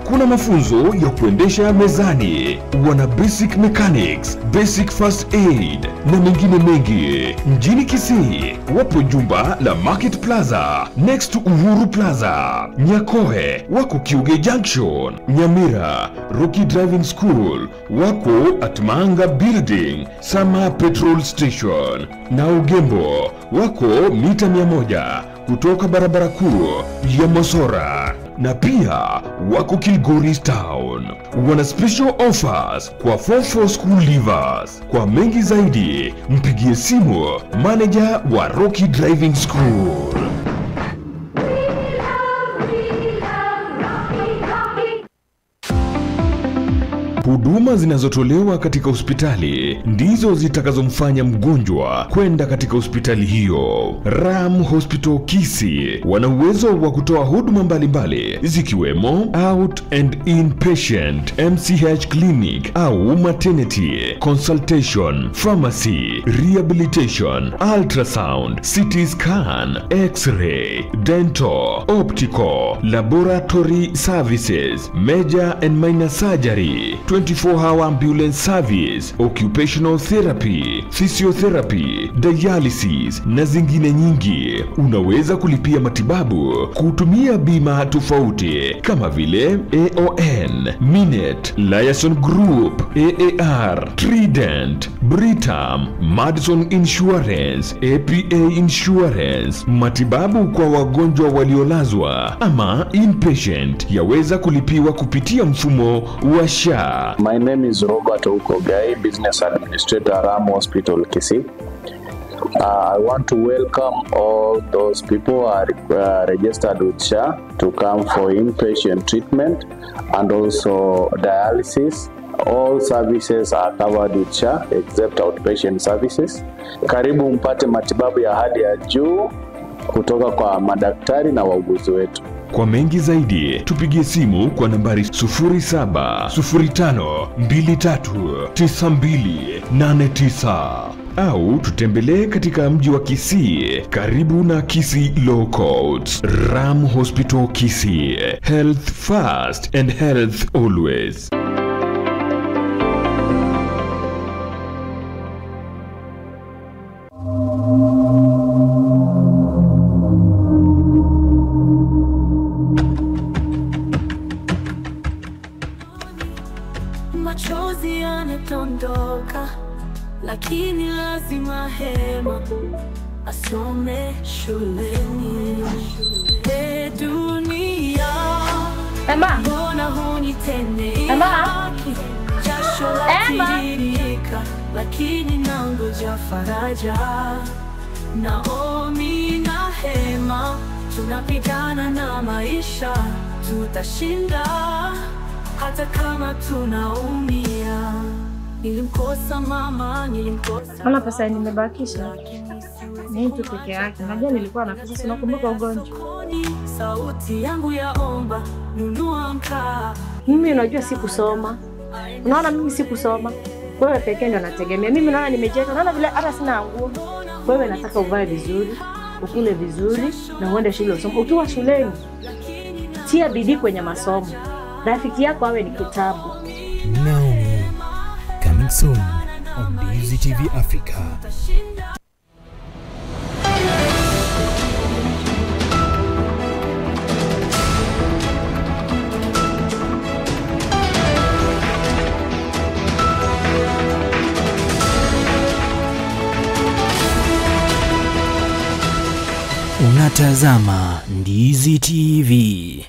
Kuna mafunzo ya kuendesha mezani, wana basic mechanics, basic first aid na mengine mengi. Mjini Kisii wapo jumba la Market Plaza next to Uhuru Plaza. Nyakoe wako Kiuge Junction. Nyamira Rocky Driving School wako at Manga Building, Sama Petrol Station. Na Ugembo wako mita 100 kutoka barabara kuu ya Mosora. Na pia wako Kilgoris Town. Wana special offers kwa Form 4 school leavers. Kwa mengi zaidi mpigie simu manager wa Rocky Driving School. Huduma zinazotolewa katika hospitali ndizo zitakazomfanya mgonjwa kwenda katika hospitali hiyo. Ram Hospital Kisii wana uwezo wa kutoa huduma mbalimbali zikiwemo out and inpatient, MCH clinic au maternity, consultation, pharmacy, rehabilitation, ultrasound, CT scan, x-ray, dental, optical, laboratory services, major and minor surgery, 24-hour ambulance service, occupational therapy, physiotherapy, dialysis na zingine nyingi. Unaweza kulipia matibabu kutumia bima tofauti kama vile AON, Minet, Liaison Group, AAR, Trident, Britam, Madison Insurance, APA Insurance. Matibabu kwa wagonjwa waliolazwa ama inpatient yaweza kulipiwa kupitia mfumo wa SHA. My name is Robert Okogai, Business Administrator, Ram Hospital, Kisii. I want to welcome all those people who are registered with SHA to come for inpatient treatment and also dialysis. All services are covered with SHA except outpatient services. Karibu mpate matibabu ya hali ya juu kutoka kwa madaktari na wauguzi wetu. Kwa mengi zaidi tupigie simu kwa nambari 0705239289 au tutembelee katika mji wa Kisii karibu na Kisii Law Courts. Ram Hospital Kisii, health first and health always. Machozi yanadondoka, lakini lazima hema asome shuleni. E dunia, mbona hunitendei haki? Jasho latiririka, lakini nangoja faraja. Naomi na Hema, tunapigana na maisha, tutashinda hata kama tunaumia. Nilimkosa mama, nilimkosa. Ona pesa nimebakisha. Ni tu peke yake. Unajua nilikuwa na pesa, unakumbuka ugonjwa. Sauti yangu yaomba, nunua mkaa. Mimi unajua sikusoma. Unaona mimi sikusoma. Wewe pekee ndio nategemea. Mimi naona nimejeka. Unaona vile hata sina nguo. Wewe nataka uvae vizuri, ukule vizuri na uende shule usome. Ukiwa shuleni, tia bidii kwenye masomo. Rafiki yako awe ni kitabu. Naomi, coming soon on Ndizi TV Africa. Unatazama Ndizi TV.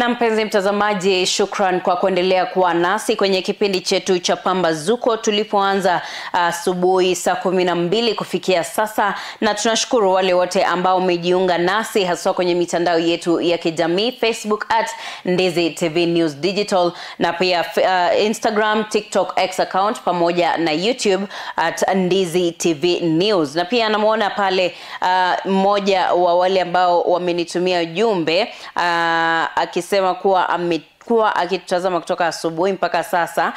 Na mpenzi mtazamaji, shukran kwa kuendelea kuwa nasi kwenye kipindi chetu cha Pambazuko tulipoanza asubuhi saa 12 kufikia sasa, na tunashukuru wale wote ambao umejiunga nasi haswa kwenye mitandao yetu ya kijamii, Facebook at Ndizi TV News Digital, na pia Instagram, TikTok, X account pamoja na YouTube at Ndizi TV News. Na pia namuona pale mmoja wa wale ambao wamenitumia ujumbe akisema kuwa amekuwa akitutazama kutoka asubuhi mpaka sasa,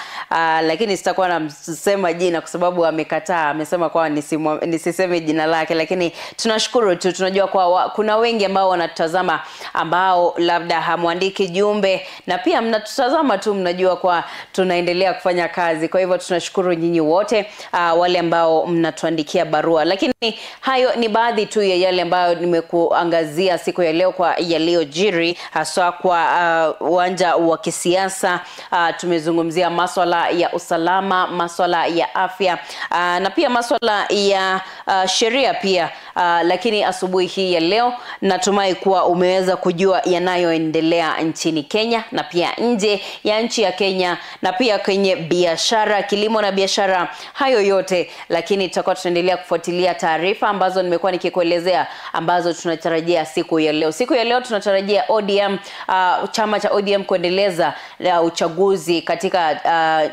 lakini sitakuwa namsema jina kwa sababu amekataa, amesema kwa nisiseme jina lake, lakini tunashukuru tu. Tunajua kwa kuna wengi ambao wanatutazama ambao labda hamwandiki jumbe, na pia mnatutazama tu, mnajua kwa tunaendelea kufanya kazi. Kwa hivyo tunashukuru nyinyi wote wale ambao mnatuandikia barua. Lakini hayo ni baadhi tu ya yale ambayo nimekuangazia siku ya leo kwa yaliyojiri haswa kwa uwanja wa kisiasa. Tumezungumzia masuala ya usalama, masuala ya afya, na pia masuala ya sheria pia. Lakini asubuhi hii ya leo natumai kuwa umeweza kujua yanayoendelea nchini Kenya na pia nje ya nchi ya Kenya, na pia kwenye biashara, kilimo na biashara, hayo yote. Lakini tutakuwa tunaendelea kufuatilia taarifa ambazo nimekuwa nikikuelezea ambazo tunatarajia siku ya leo. Siku ya leo tunatarajia ODM, chama cha ODM kuendeleza uchaguzi katika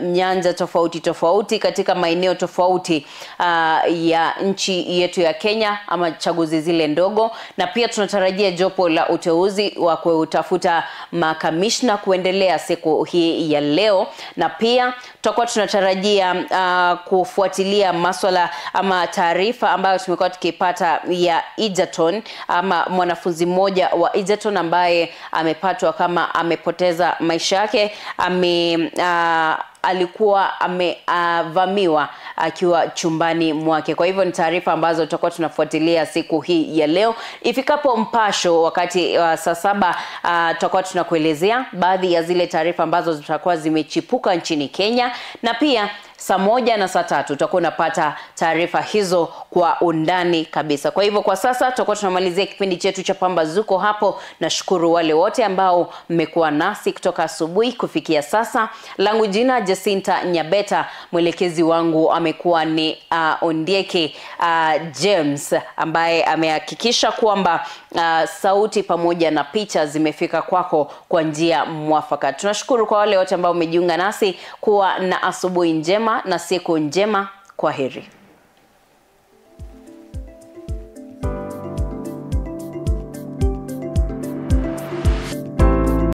nyanja tofauti tofauti katika maeneo tofauti ya nchi yetu ya Kenya, ama chaguzi zile ndogo. Na pia tunatarajia jopo la uteuzi wa kutafuta makamishna kuendelea siku hii ya leo, na pia tutakuwa tunatarajia kufuatilia masuala ama taarifa ambayo tumekuwa tukipata ya Egerton, ama mwanafunzi mmoja wa Egerton ambaye amepatwa kama amepoteza maisha yake, alikuwa amevamiwa akiwa chumbani mwake. Kwa hivyo ni taarifa ambazo tutakuwa tunafuatilia siku hii ya leo. Ifikapo mpasho wakati saa 7 tutakuwa tunakuelezea baadhi ya zile taarifa ambazo zitakuwa zimechipuka nchini Kenya, na pia saa 1 na saa 3 tutakuwa unapata taarifa hizo kwa undani kabisa. Kwa hivyo kwa sasa tutakuwa tunamalizia kipindi chetu cha Pambazuko hapo. Nashukuru wale wote ambao mmekuwa nasi kutoka asubuhi kufikia sasa. Langu jina Jacinta Nyabeta, mwelekezi wangu amekuwa ni Ondieke James, ambaye amehakikisha kwamba sauti pamoja na picha zimefika kwako kwa njia mwafaka. Tunashukuru kwa wale wote ambao mmejiunga nasi. Kuwa na asubuhi njema na siku njema. Kwa heri.